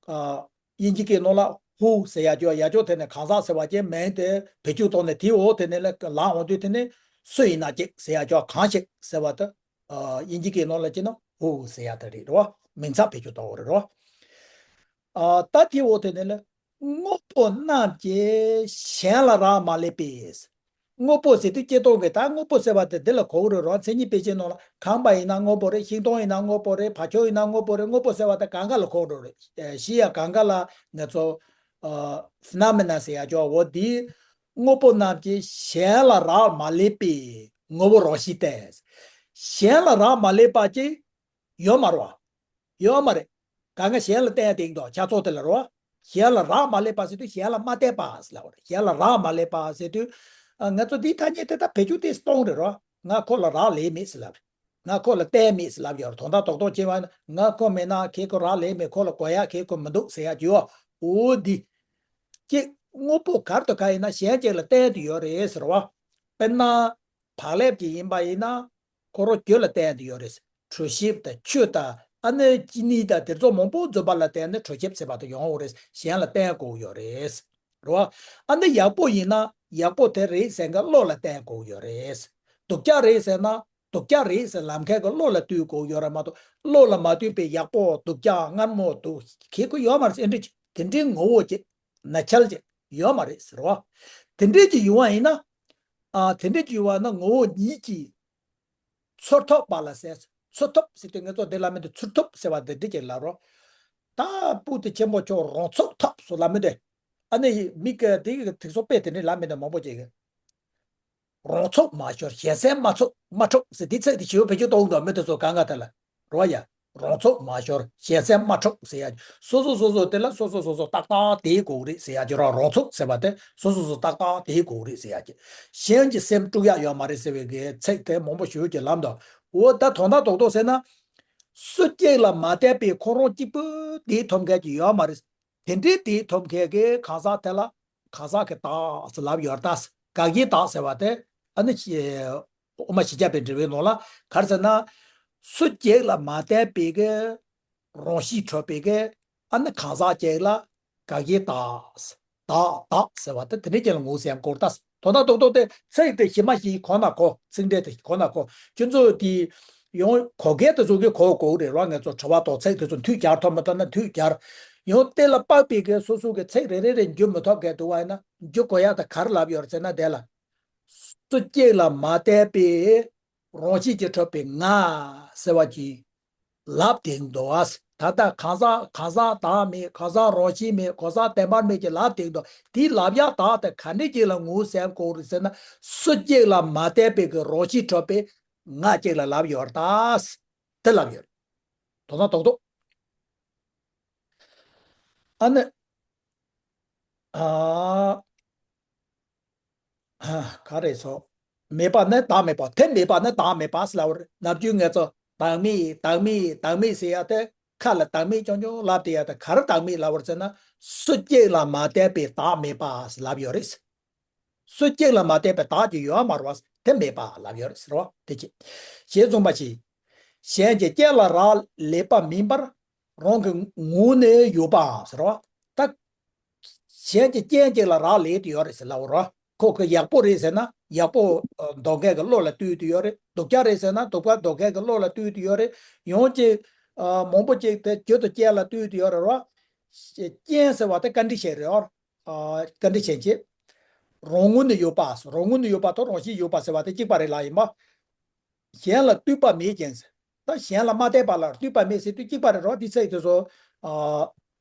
ཨ། དབྱིན་ཇི་སྐད་ནང་ལ་who ཟེར་ཡ་ཅོག་ཡ་ཅོག་དེ་ནས་གང་ཟག་ཟེར་བ་ཅན་མིང་དེ་བེད་སྤྱོད་བཏང་ནས་དེའི་འོག་དེ་ནས་ལ་ལངས་འོང་དུས་དེ་ནས་སུ་ཡིན་ན་ཅིག་ཟེར་ཡ་ཅོག་གང་ཞིག་ཟེར་བ་དེ། ཨ། དབྱིན་ཇི་སྐད་ནང་ལ་བྱས་ན་who ཟེར་ཡ་དེ་རེད་རོ། མིང་ཚབ་བེད་སྤྱོད་གཏོང་བ་རེད་རོ། ཨ། ད་དེའི་འོག་དེ་ནས་ལ་དངོས་པོ་རྣམས་ཀྱིས་གཞན་ལ་རག་མ་ལས་པས། དངོས་པོ་ཟེར་དུས་སྤྱིར་བཏང་གི་ད་དངོས་པོ་ཟེར་བ་དེ་འདི་ལ་གོ་གི་རེད་རོ། མཚན་ཉིད་དཔེ་ཅན་ནང་ལ་ཁང་པ་ཡིན་ན་དངོས་པོ་རེད། ཤིང་སྡོང་ཡིན་ན་དངོས་པོ་རེད། བ་ཕྱུགས་ཡིན་ན་དངོས་པོ་རེད། དངོས་པོ་ཟེར་བ་དེ་གང་ག་ལ་གོ་གི་རེད། གཞི་ཡ་གང་ག་ལ་ང་ཚོ་ཨ་phenomena ཟེར་ཡ་ཅོག་འོ་དེ་དངོས་པོ་རྣམས་ཀྱིས་གཞན་ལ་རག་མ་ལས་པའི་ངོ་བོ་རང་བཞིན་ཏེ། གཞན་ལ་རག་མ་ལས་པ་ཅིག་ཡོད་མ་རེད་བ། ཡོད་མ་རེད། གང་ག་གཞན་ལ་བརྟེན་ཡ་དེ་ཡིན་དོ་ཆ་ཚོགས་དེ་ལ་རོ། གཞན་ལ་རག་མ་ལས་པ་ཟེར་དུས་གཞན་ལ་མ་བརྟེན་པ་ཟེར་ལབ་པ་རེད། གཞན་ལ་རག་མ་ལས་པ་ཟེར་དུས། ཨ། ང་ཚོ་འདིའི་ཐ་སྙད་དེ་ད་བེད་སྤྱོད་དེ་སྟོང་རེད་རོ། ང་ཁོ་ལ་རག་ལས་མེད་ཟེར་ལབ་རེད། ང་ཁོ་ལ་བརྟེན་མེད་ཟེར་ལབ་ཡོད་རེད། དོན་དག་རྡོག་རྡོག་བྱས་པ་ན་ང་ཁོ་མེད་ན་ཁྱེད་ཁོ་རག་ལས་མེད། ཁོ་ལ་དགོས་ཡ་ཁྱེད་ཁོ་མི་འདུག་ཟེར་ཡ་ཅིག་ཡོད། འོ་འདི། ཅིག་དངོས་པོ་གར་དུ་ག་ཡིན་ན་གཞན་ཅིག་ལ་བརྟེན་དུ་ཡོད་རེད་ཟེར་བ། དཔེར་ན། བག་ལེབ་ཅིག་ཡིན་པ་ཡིན་ན། ཁོ་རང་རྒྱུ་ལ་བརྟེན་ཏེ་ཡོད་རེད། གྲོ་ཞིབ་དང་ཆུ་དང་ཨ་ནི་ཅི་ནི་དང་དེ་ཚོ་མང་པོ་འཛོམས་པ་ལ་བརྟེན་ནས་གྲོ་ཞིབ་ཟེར་བ་དེ་ཡོང་བ་རེད། གཞན་ལ་བརྟེན་དགོས་ཡོད་རེད། རེད་བ། ཨ་ནི་ཡག་པོ་ཡིན་ན་ཡག་པོ་དེ་རེད་ཟེར་མཁན་བློ་ལ་བརྟེན་དགོས་ཡོད་རེད། སྡུག་ཅག་རེད་ཟེར་ན་སྡུག་ཅག་རེད་ཟེར་ལབ་མཁན་གྱི་བློ་ལ་ལྟོས་དགོས་ཡོད་རེད་མ་གཏོགས། བློ་ལ་མ་ལྟོས་པའི་ཡག་པོ་སྡུག་ཅག་མངར་མོ་སྡུག་གི་ཁོ་ཡོད་མ་རེད། ཨེ་འདྲ་ཅིག་དེ་འདྲའི་ངོ་བོ་ཅིག་ན་ཆལ་ཅིག་ཡོད་མ་རེད་ཟེར་བ། དེ་འདྲའི་ཅིག་ཡོང་བ་ཡིན་ན། ཨ་དེ་འདྲའི་ཅིག་ཡོང་བ་ན་ངོ་བོ་ཉིད་ཀྱིས། ཚུར་ཐོབ་པ་ལ་ཟེར། ཚུར་ཐོབ་ཟེར་དུས་ང་ཚོ་འདི་ལ་མི་འདུག་ཚུར་ཐོབ་ཟེར་བ་འདི་འདི་གྱིས་ལབ་རོགས། ད་སྤུ་དེ་ཆེན་པོ་ཁྱོད་རང་ཚུགས་ཐོབ་སོ་ལ་མི་འདུག་ཨ་ནི་མི་ག་དེ་གི་ཐིག་སོ་པས་དེ་འདྲའི་ལབ་མི་འདུག་མང་པོ་ཅིག་གིས། རང་ཚུགས་མ་ཤོར་གཞན་སེམས་མ་ཚུགས་མ་འཁྲུགས་ཟེར་དེ་ཚིག་དེ་ཞིབ་བེད་སྤྱོད་གཏོང་འདུག་མི་དེ་ཚོ་གང་ག་དེ་ལ་རོ་ཡ། རང་ཚུགས་མ་ཤོར་གཞན་སེམས་མ་འཁྲུགས་ཟེར་ཡ། སོ་སོ་སོ་སོ་དེ་ལ་སོ་སོ་སོ་སོ་ཏག་ཏག་དེའི་གོ་རེད་ཟེར་ཡ་ཅིག་རོ། རང་ཚུགས་ཟེར་བ་དེ་སོ་སོ་སོ་ཏག་ཏག་དེའི་གོ་རེད་ཟེར་ཡ་ཅིག་གཞན་གྱི་སེམས་དཀྲུག་ཡག་ཡོད་མ་རེད་ཟེར་བའི་གི་ཚིག་དེ་མང་པོ་ཞུ་གི་ལམ་དུ། འོ་ད་དོན་དག་རྡོག་རྡོག་ཟེར་ན། སུ་གཅིག་ལ་མ་བརྟེན་པའི་ཁོ་རང་གཅིག་པུ་དེའི་ཐོབ་མཁན་གྱི་ཡོད་མ་རེད། དེ་འདྲའི་དེའི་ཐོབ་མཁན་གྱི་གང་ཟག་དེ་ལ་གང་ཟག་གི་བདག་ཟེར་ལབ་ཡོད་ད། དགག་བྱའི་བདག་ཟེར་བ་དེ་ཨ་ནི་དབུ་མ་བཞི་བརྒྱ་པའི་འགྲེལ་པའི་ནང་ལ་ག་རེ་ཟེར་ན། སུ་གཅིག་ལ་མ་བརྟེན་པའི་གི་རང་བཞིན་གྲུབ་པའི་གི་ཨ་ནི་གང་ཟག་ཅིག་ལ་དགག་བྱའི་བདག་བདག་བདག་ཟེར་བ་དེ་དེ་འདྲའི་ཅིག་ལ་ངོས་ཟིན་སྐོར་ད། དོན་དག་རྡོག་རྡོག་དེ་ཚིག་དེ་ཞིབ་མ་ཞིག་གོ་ན་གོ། ཚིག་འགྲེལ་དེ་གོ་ན་གོ། ཁྱོད་ཚོ་དེ་ཡང་གོ་མཁན་དེ་ཚོ་གིས་གོ་དགོས་རེད་རོ། ང་ཚོ་དྲི་བ་དང་ཚིག་དེ་ཚོ་མཐུད་སྦྱར་ཐུབ་མ་ཐུབ་ན་མཐུད་སྦྱར། ཡང་དེ་ལ་དཔག་པའི་གི་སོ་སོ་གི་ཚིག་རེ་རེ་རེ་འཇུ་མི་ཐུབ་མཁན་འདུག་བ་ཡིན་ན་འཇུ་དགོས་ཡག་དེ་ག་རེ་ལབ་ཡོད་རེད་ཟེར་ན། དེ་ལ་སུ་གཅིག་ལ་མ་བརྟེན་པའི་རང་བཞིན་གྱིས་གྲུབ་པའི་ང་ཟེར་བ་གྱི་ལབ་བསྡད་འདུག་ཨ། ད་ལྟ་གང་ཟག་གང་ཟག་བདག་མེད། གང་ཟག་རང་བཞིན་མེད། གང་ཟག་བདེན་པར་མེད་ཅེས་ལབ་བསྡད་འདུག་དེའི་ལབ་ཡག་བདག་དེ་ག་འདྲ་ཅིག་ལ་ངོས་ཟིན་དགོས་རེད་ཟེར་ན། སུ་གཅིག་ལ་མ་བརྟེན་པའི་གི་རང་བཞིན་གྲུབ་པའི་ང་གཅིག་ལ་ལབ་ཡོད་རེད་ད། དེ་ལབ་ཡོད་རེད། དོན་དག་རྡོག་རྡོག་ཨ་ནི། ཨ། ཨ། ག་རེ་ཟེར། མེད་པ་ནི་བདག་མེད་པ། དེ་མེད་པ་ནི་བདག་མེད་པ་ཟེར་ལབ་པ་རེད། ནམ་རྒྱུན་ངས་ཚོ་བདག་མེད་བདག་མེད་བདག་མེད་ཟེར་ཡ་དེ་ཁ་ལ་བདག་མེད་རྐྱང་རྐྱང་ལབ་བསྡད་ཡ་དེ་ག་རེ་བདག་མེད་ལབ་པ་རེད་ཟེར་ན། སུ་གཅིག་ལ་མ་བརྟེན་པའི་བདག་མེད་པ་ཟེར་ལབ་ཡོད་རེད། སུ་གཅིག་ལ་མ་བརྟེན་པའི་བདག་ཅིག་ཡོད་མ་རེད་པ། དེ་མེད་པ་ལབ་ཡོད་རེད་ཟེར་བ་དེ་གཅིག་ཞེས་གསུངས་པ་ཞིག་གཞན་གྱི་རྐྱེན་ལ་རག་ལས་པ་མིན་པར་རང་གི་ངོས་ནས་ཡོད་པའམ་ཟེར་བ། ད། གཞན་གྱི་རྐྱེན་གཅིག་ལ་རག་ལས་ཏེ་ཡོད་རེད་ཟེར་ལབ་རོ། ཁོ་གི་ཡག་པོ་རེད་ཟེར་ན་ཡག་པོ་འདོད་མཁན་གྱི་བློ་ལ་ལྟོས་ཏེ་ཡོད་རེད། སྡུག་ཅག་རེད་ཟེར་ན་སྡུག་པ་འདོད་མཁན་གྱི་བློ་ལ་ལྟོས་ཏེ་ཡོད་རེད། ཡང་གཅིག་ཨ། མང་པོ་གཅིག་དེ་རྒྱུ་དང་རྐྱེན་ལ་ལྟོས་ཏེ་ཡོད་རེད་རོ། རྐྱེན་ཟེར་བ་དེ་བཀའ་འདྲི་བྱེད་རེད་ཨོ། ཨ། བཀའ་འདྲི་བྱེད་ཅེས། རང་ངོས་ནས་ཡོད་པ། རང་ངོས་ནས་ཡོད་པ་དང་རང་བཞིན་ཡོད་པ་ཟེར་བ་དེ་གཅིག་པ་རེད་ལ་ཡིན་པ། གཞན་ལ་ལྟོས་པ་མེད་ཅིང་། ད་གཞན་ལ་མ་བལྟས་པ་ལ་ལྟོས་པ་མེད་ཟེར་དུས་གཅིག་པ་རེད་རོ། འདི་ཚིག་དེ་ཚོ། ཨ།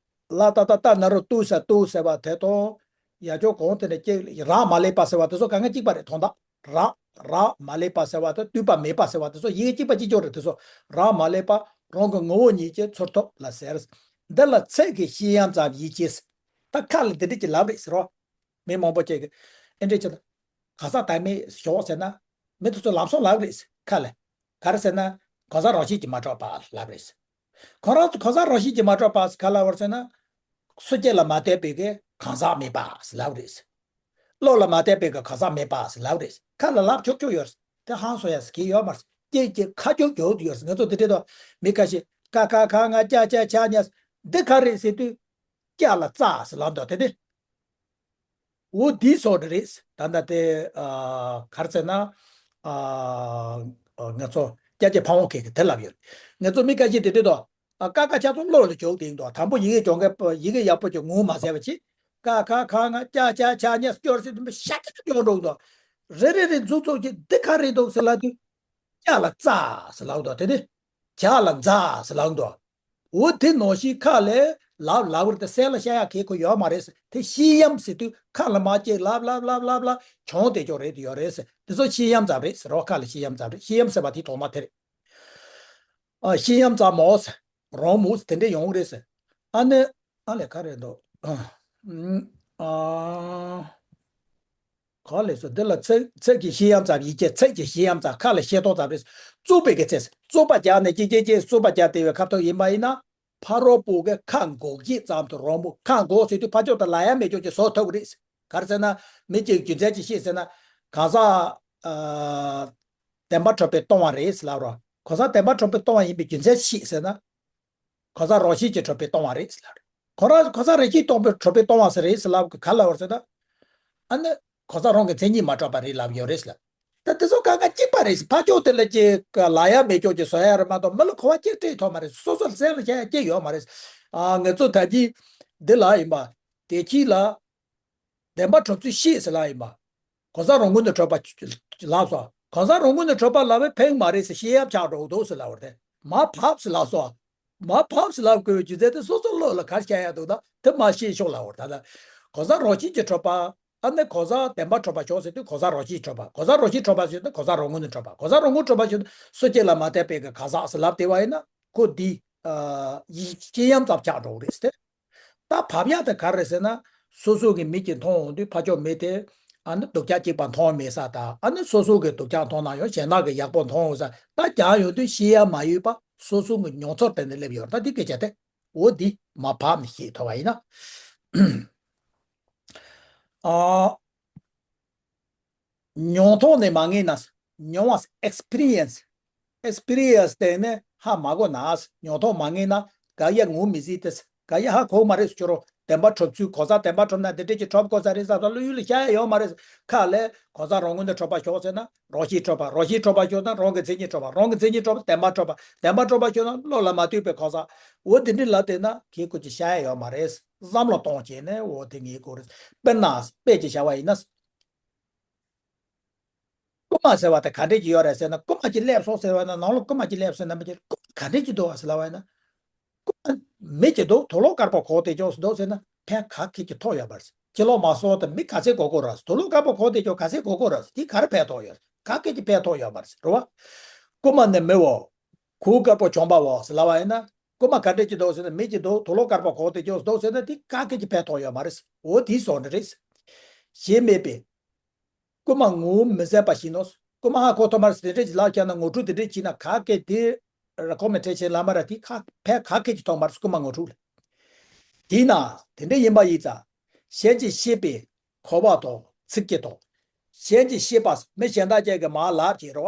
ལ་ཏ་བཏགས་ལྟ་ན་རོ་ལྟོས་ཟེར་ལྟོས་ཟེར་བ་དེ་དང་། ཡ་ཅོ་གོང་དེ་ནས་གཅིག་རག་མ་ལས་པ་ཟེར་བ་དེ་ཚོ་གང་ག་གཅིག་པ་རེད། དོན་དག་རག་རག་མ་ལས་པ་ཟེར་བ་དང་ལྟོས་པ་མེད་པ་ཟེར་བ་དེ་ཚོ་ཡི་གེ་གཅིག་པ་གཅིག་ཀྱང་རེད། དེ་ཚོ་རག་མ་ལས་པ་རང་གི་ངོ་བོ་ཉིད་ཀྱིས་ཚུར་ཐོབ་ལ་ཟེར། འདི་ལ་ཚིག་གི་བཤད་ཡམ་ཙམ་ཡིད་ཆེས། ད་ཁ་ལ་འདི་འདྲ་ཅིག་ལབ་རེད་ཟེར་རོ། མི་མང་པོ་ཅིག་གིས་ཨེ་འདྲ་ཅིག་ལ། གང་ཟག་བདག་མེད་ཞོག་ཟེར་ན། མི་དེ་ཚོ་ལམ་སང་ལབ་རེད་ཁ་ལ། ག་རེ་ཟེར་ན། གང་ཟག་རང་བཞིན་གྱིས་མ་གྲུབ་པ་ལབ་རེད། ཁོ་རང་ཚོ་གང་ཟག་རང་བཞིན་གྱིས་མ་གྲུབ་པ་ག་ལབ་པ་རེད་ཟེར་ན། སུ་གཅིག་ལ་མ་བརྟེན་པའི་གི་གང་ཟག་མེད་པ་ལབ་རེད། བློ་ལ་མ་བརྟེན་པའི་གི་གང་ཟག་མེད་པ་ལབ་རེད། ཁ་ལ་ལབ་ཆོག་ཆོག་ཡོད་རེད། དེ་ཧང་སང་ཡ་ཟེར་གྱི་ཡོད་མ་རེད། སྐད་ཀྱི་ཁ་རྒྱུག་རྒྱུག་ཡོད་རེད། ང་ཚོ་དེ་འདྲ་དང་མི་ཁ་ཤས་ཀ་ཁ་ག་ང་ཅ་ཆ་ཉ་འདི་ག་རེད་ཟེར་དུས། ཀྱ་ལ་ཙ་ཟེར་ལབ་འདུག་དེ་དེ། འོ་འདི་སོགས་རེད། ད་ལྟ་དེ་ཨ་ག་རེ་ཟེར་ན། ཨ་ཨ་ང་ཚོ་སྐྱ་ཀྱི་ཕ་བོང་ཁེ་གི་དེ་ལབ་ཡོད། ང་ཚོ་མི་ཁ་ཤས་དེ་དེ་དོ། ཨ་ཀ་ཁ་ཆ་ཚང་བློ་ལ་འཇོག་དེ་ཡིན་དོ། དང་པོ་ཡི་གེ་སྦྱོང་མཁན་ཡི་གེ་ཡག་པོ་ཅིག་ངོ་མ་ཟེར་བ་ཅིག་ཀ་ཁ་ག་ང་ཅ་ཆ་ཆ་ཉ་སྐྱོར་ཟེར་དུས་མི་ཤ་ཀྱ་སྐྱོར་འགྲོ་འདུག་རེ་རེ་རེ་མཛུབ་ཚུགས་ཀྱི་འདི་ག་རེ་འདུག་ཟེར་ལབ་དུས། ཀྱ་ལ་ཙ་ཟེར་ལབ་འདུག་དེ་དེ། ཇ་ལ་ཛ་ཟེར་ལབ་འདུག་འོ་དེ་ནང་བཞིན་ཁ་ལས་ལབ་ལབ་རེད་དེ་སེམས་ལ་བཤད་ཡག་གི་ཁོ་ཡོད་མ་རེད་ཟེར། དེ་བཤད་ཡམ་ཟེར་དུས་ཁ་ལ་མ་བཅད་ལབ་ལབ་ལབ་ལབ་ལབ་བྱུང་དེ་ཅོག་རེད་དེ་ཡོད་རེད་ཟེར། དེ་ཚོ་བཤད་ཡམ་ཙམ་རེད་ཟེར་རོ། ཁ་ལ་བཤད་ཡམ་ཙམ་རེད། བཤད་ཡམ་ཟེར་བ་དེ་ཐོག་མ་དེ་རེད། ཨ་བཤད་ཡམ་ཙམ་མོ་ཟེར། རང་མོ་ཟེར་དེ་འདྲས་ཡོང་གི་རེད་ཟེར། ཨ་ནི་ཨ་ལས་ཁ་རེད་འདུག་ཨ་ཨ། ག་ལས་སོ། འདི་ལ་ཚིག་ཚིག་གི་བཤད་ཡམ་ཙམ་ཡིད་ཆེས། ཚིག་གི་བཤད་ཡམ་ཙམ་ཁ་ལ་བཤད་སྟངས་ཙམ་རེད། བཙུགས་པའི་གི་ཚེ་བཙུགས་པ་རྒྱག་ནས་ཀྱེ་ཀྱེ་ཀྱེ་བཙུགས་པ་རྒྱག་བསྡད་པའི་ཁ་ཐུག་ཡིན་པ་ཡིན་ན། ཕ་རོལ་པོ་གི་ཁ་འགོག་བྱེད་ཙམ་དུ་རང་མོ། ཁ་འགོག་ཟེར་དུས་ཕར་ཕྱོགས་དང་ལ་ཡ་མེད་ཕྱོགས་ཀྱི་བཟོ་ཐུབ་ཀྱི་རེད། ག་རེ་ཟེར་ན། མི་གཅིག་རྒྱུ་མཚན་ཅིག་བཤད་ཟེར་ན། གང་ཟག་ཨ། བདེན་པ་གྲུབ་པས་སྟོང་བ་རེད་ཟེར་ལབ་རོགས། གང་ཟག་བདེན་པ་གྲུབ་པས་སྟོང་བ་ཡིན་པའི་རྒྱུ་མཚན་ཤེས་ཟེར་ན། གང་ཟག་རང་བཞིན་གྱིས་གྲུབ་པས་སྟོང་བ་རེད་ཟེར་ལབ་རོགས། ཁོ་རང་གང་ཟག་རང་བཞིན་སྟོང་པས་གྲུབ་པས་སྟོང་བ་ཟེར་རེད་ཟེར་ལབ་གི་ག་ལབ་བར་ཟེར་ན། ཨ་ནི་གང་ཟག་རང་གི་མཚན་ཉིད་མ་གྲུབ་པ་རེད་ལབ་ཡོད་རེད་ཟེར་ལབ། ད་དེ་ཚོ་གང་ག་གཅིག་པ་རེད་ཟེར། ཕར་ཕྱོགས་དེ་ལ་ཅིག་ལབ་ཡ་མེད་ཕྱོགས་ཅིག་བཟོ་ཡ་རེད་མ་གཏོགས་མི་ལ་གོ་བ་གཅིག་སྤྲད་ཐུབ་མ་རེད། སོ་སོར་སེམས་ལ་བྱ་ཡ་གཅིག་ཡོད་མ་རེད། ཨ་ང་ཚོ་ད་གིན་འདི་ལ་ཡིན་པ། དེ་ཁྱི་ལ། བདེན་པ་གྲུབ་ཚུལ་ཤེས་ཟེར་ལབ་ཡིན་པ། གང་ཟག་རང་ངོས་ནས་གྲུབ་པ་ལབ་སོང་། གང་ཟག་རང་ངོས་ནས་གྲུབ་པ་ལབ་པའི་ཕན་མ་རེད་ཟེར། ཤེས་ཡ་ཆགས་འགྲོ་འདུག་ཟེར་ལབ་པ་རེད། མར་ཕབ་ཟེར་ལབ་སོང་། མར་ཕབ་ཟེར་ལབ་དགོས་པའི་རྒྱུ་མཚན་དེ་སོ་སོ་བློ་ལ་ག་རེ་ཤར་ཡ་འདུག་ད་དེ་མར་ཤེས་ཤོག་ལབ་པ་རེད། ད་ལྟ་གང་ཟག་རང་བཞིན་གྱིས་གྲུབ་པ། ཨ་ནི་གང་ཟག་བདེན་པ་གྲུབ་པ་ཞོག་ཟེར་དུས་གང་ཟག་རང་བཞིན་གྲུབ་པ། གང་ཟག་རང་བཞིན་གྲུབ་པ་ཟེར་དུས་གང་ཟག་རང་ངོས་ནས་གྲུབ་པ། གང་ཟག་རང་ངོས་གྲུབ་པ་ཟེར་དུས་སུ་སྐྱེ་ལ་མ་དད་པའི་གི་གང་ཟག་ཟེར་ལབ་བསྡད་པ་ཡིན་ན་ཁོ་འདི། ཡིད་ཀྱི་ཡམ་ཙམ་ཆགས་འགྲོ་གི་རེད་ཟེར། ད་བབ་ཡག་དེ་ག་རེ་རེད་ཟེར་ན། སོ་སོ་གི་མིག་གིས་མཐོང་འོང་དུས་ཕར་ཕྱོགས་མི་དེ། ཨ་ནི་སྡུག་ཅག་གཅིག་པ་མཐོང་མེད་ས་དང་། ཨ་ནི་སོ་སོ་གི་སྡུག་ཅག་མཐོང་ན་ཡང་གཞན་དག་གི་ཡག་པོ་མཐོང་འོང་ས། ད་རྒྱག་ཡོང་དུས་ཤེས་ཡ་མ་ཡོད་པ་སོ་སོ་གི་མྱོང་ཚོར་དེ་ནས་སླེབས་ཡོད་རེད། ད་འདི་སྐད་ཆ་དེ་འོ་འདི་མར་ཕབ་ནས་ཤེས་ཐུབ་པ་ཡིན་ན། ཨ། མྱོང་ཐོག་ནས་མ་ངེས་ན། མྱོང་བ་ཨེག་སི་པི་རི་ཡན་སི། ཨེག་སི་པི་རི་ཡན་སི་དེ་ནས་ཧ་མ་གོ་ན། མྱོང་ཐོག་མ་ངེས་ན། ག་ཡ་ངོ་མི་ཟིན་ཏེ། ག་ཡ་ཧ་གོ་མ་རེད་ཟེར་རོ། བདེན་པ་གྲུབ་ཚུལ་གང་ཟག་བདེན་པ་གྲུབ་ན་དེ་འདྲས་ཀྱི་གྲུབ་དགོས་ས་རེད་ཟེར་ད་བློ་ཡུལ་ལ་ཤར་ཡ་ཡོད་མ་རེད། ཁ་ལས་གང་ཟག་རང་ངོས་ནས་གྲུབ་པ་ཞོག་ཟེར་ན་རང་བཞིན་གྲུབ་པ། རང་བཞིན་གྲུབ་པ་ཞོག་ན་རང་གི་མཚན་ཉིད་གྲུབ་པ། རང་གི་མཚན་ཉིད་གྲུབ་པ་བདེན་པ་གྲུབ་པ། བདེན་པ་གྲུབ་པ་ཞོག་ན་བློ་ལ་མ་ལྟོས་པའི་གང་ཟག་འོ་དེ་འདྲས་ལབ་བསྡད་ན་ཁྱེད་ཀྱི་ཤར་ཡ་ཡོད་མ་རེད། བསམ་བློ་གཏོང་བྱས་ནས་འོ་དེ་ངས་གོ་རེད། དཔེར་ན་དཔེ་ཅིག་བཞག་པ་ཡིན་ན། རྐུན་མ་ཟེར་བ་དེ་ག་འདྲས་ཀྱི་ཡོད་རེད་ཟེར་ན། རྐུན་མ་ཅིག་སླེབས་སོང་ཟེར་བ་ན་ནང་ལོགས་རྐུན་མ་ཅིག་སླེབས་སོང་ན་མི་ཅིག་རྐུན་མ་ག་འདྲས་ཀྱི་འདུག་བ་ཟེར་ལབ་པ་ཡིན་ན། རྐུན་མ་མི་ཅིག་འདུག་དུག་ལོག་དཀར་པོ་གོག་དེ་ཅོག་འདུག་ཟེར་ན་ཕན་ག་གེ་ཅིག་ཐོགས་ཡོད་པ་རེད། ཕྱི་ལོགས་མ་སོང་དེ་མི་ག་ཚད་གོ་གོ་ར། དུག་ལོག་དཀར་པོ་གོག་དེ་ཅོག་ག་ཚད་གོ་གོ་ར། དེ་ག་རེ་ཕན་ཐོགས་ཡོད། ག་གེ་ཅིག་ཕན་ཐོགས་ཡོད་པ་རེད་རོ། རྐུན་མ་ནི་མི་བོ། གོས་དཀར་པོ་གྱོན་པ་བོ་ཟེར་ལབ་པ་ཡིན་ན། རྐུན་མ་ག་འདྲས་ཀྱི་འདུག་ཟེར་ན་མི་ཅིག་འདུག་དུག་ལོག་དཀར་པོ་གོག་དེ་ཅོག་འདུག་ཟེར་ན་དེ་ག་གེ་ཅིག་ཕན་ཐོགས་ཡོད་མ་རེད། འོ་དེའི་བཟོ་འདྲ་རེད། ཞེས་སྨྲས་པས། རྐུན་མ་ངོ་བོ་མི་ཟད་པ་བཞིན་ནོ། རྐུན་མ་ཧ་གོ་ཐོག་མར་དེ་འདྲས་ཀྱི་ལག་ཁྱེར་ན་ངོ་སྤྲོད་དེ་འདྲས་བྱས་ན་ག་གེ་དེ་ར་ཁོ་མི་ཁྲེལ་ཆེ་ལ་མ་ར་དེ་ཁ་ཕན་ག་གེ་ཅིག་ཐོགས་མར་རྐུན་མ་ངོ་སྤྲོད་ལ། དེས་ན་དེ་འདྲས་ཡིན་པ་ཡིན་ཙང་གཞན་གྱིས་བཤད་པའི་གོ་བ་དང་ཚིག་གི་དང་། གཞན་གྱིས་བཤད་པ་མི་གཞན་དག་ཅིག་གིས་མར་ལབ་བྱས་རོ།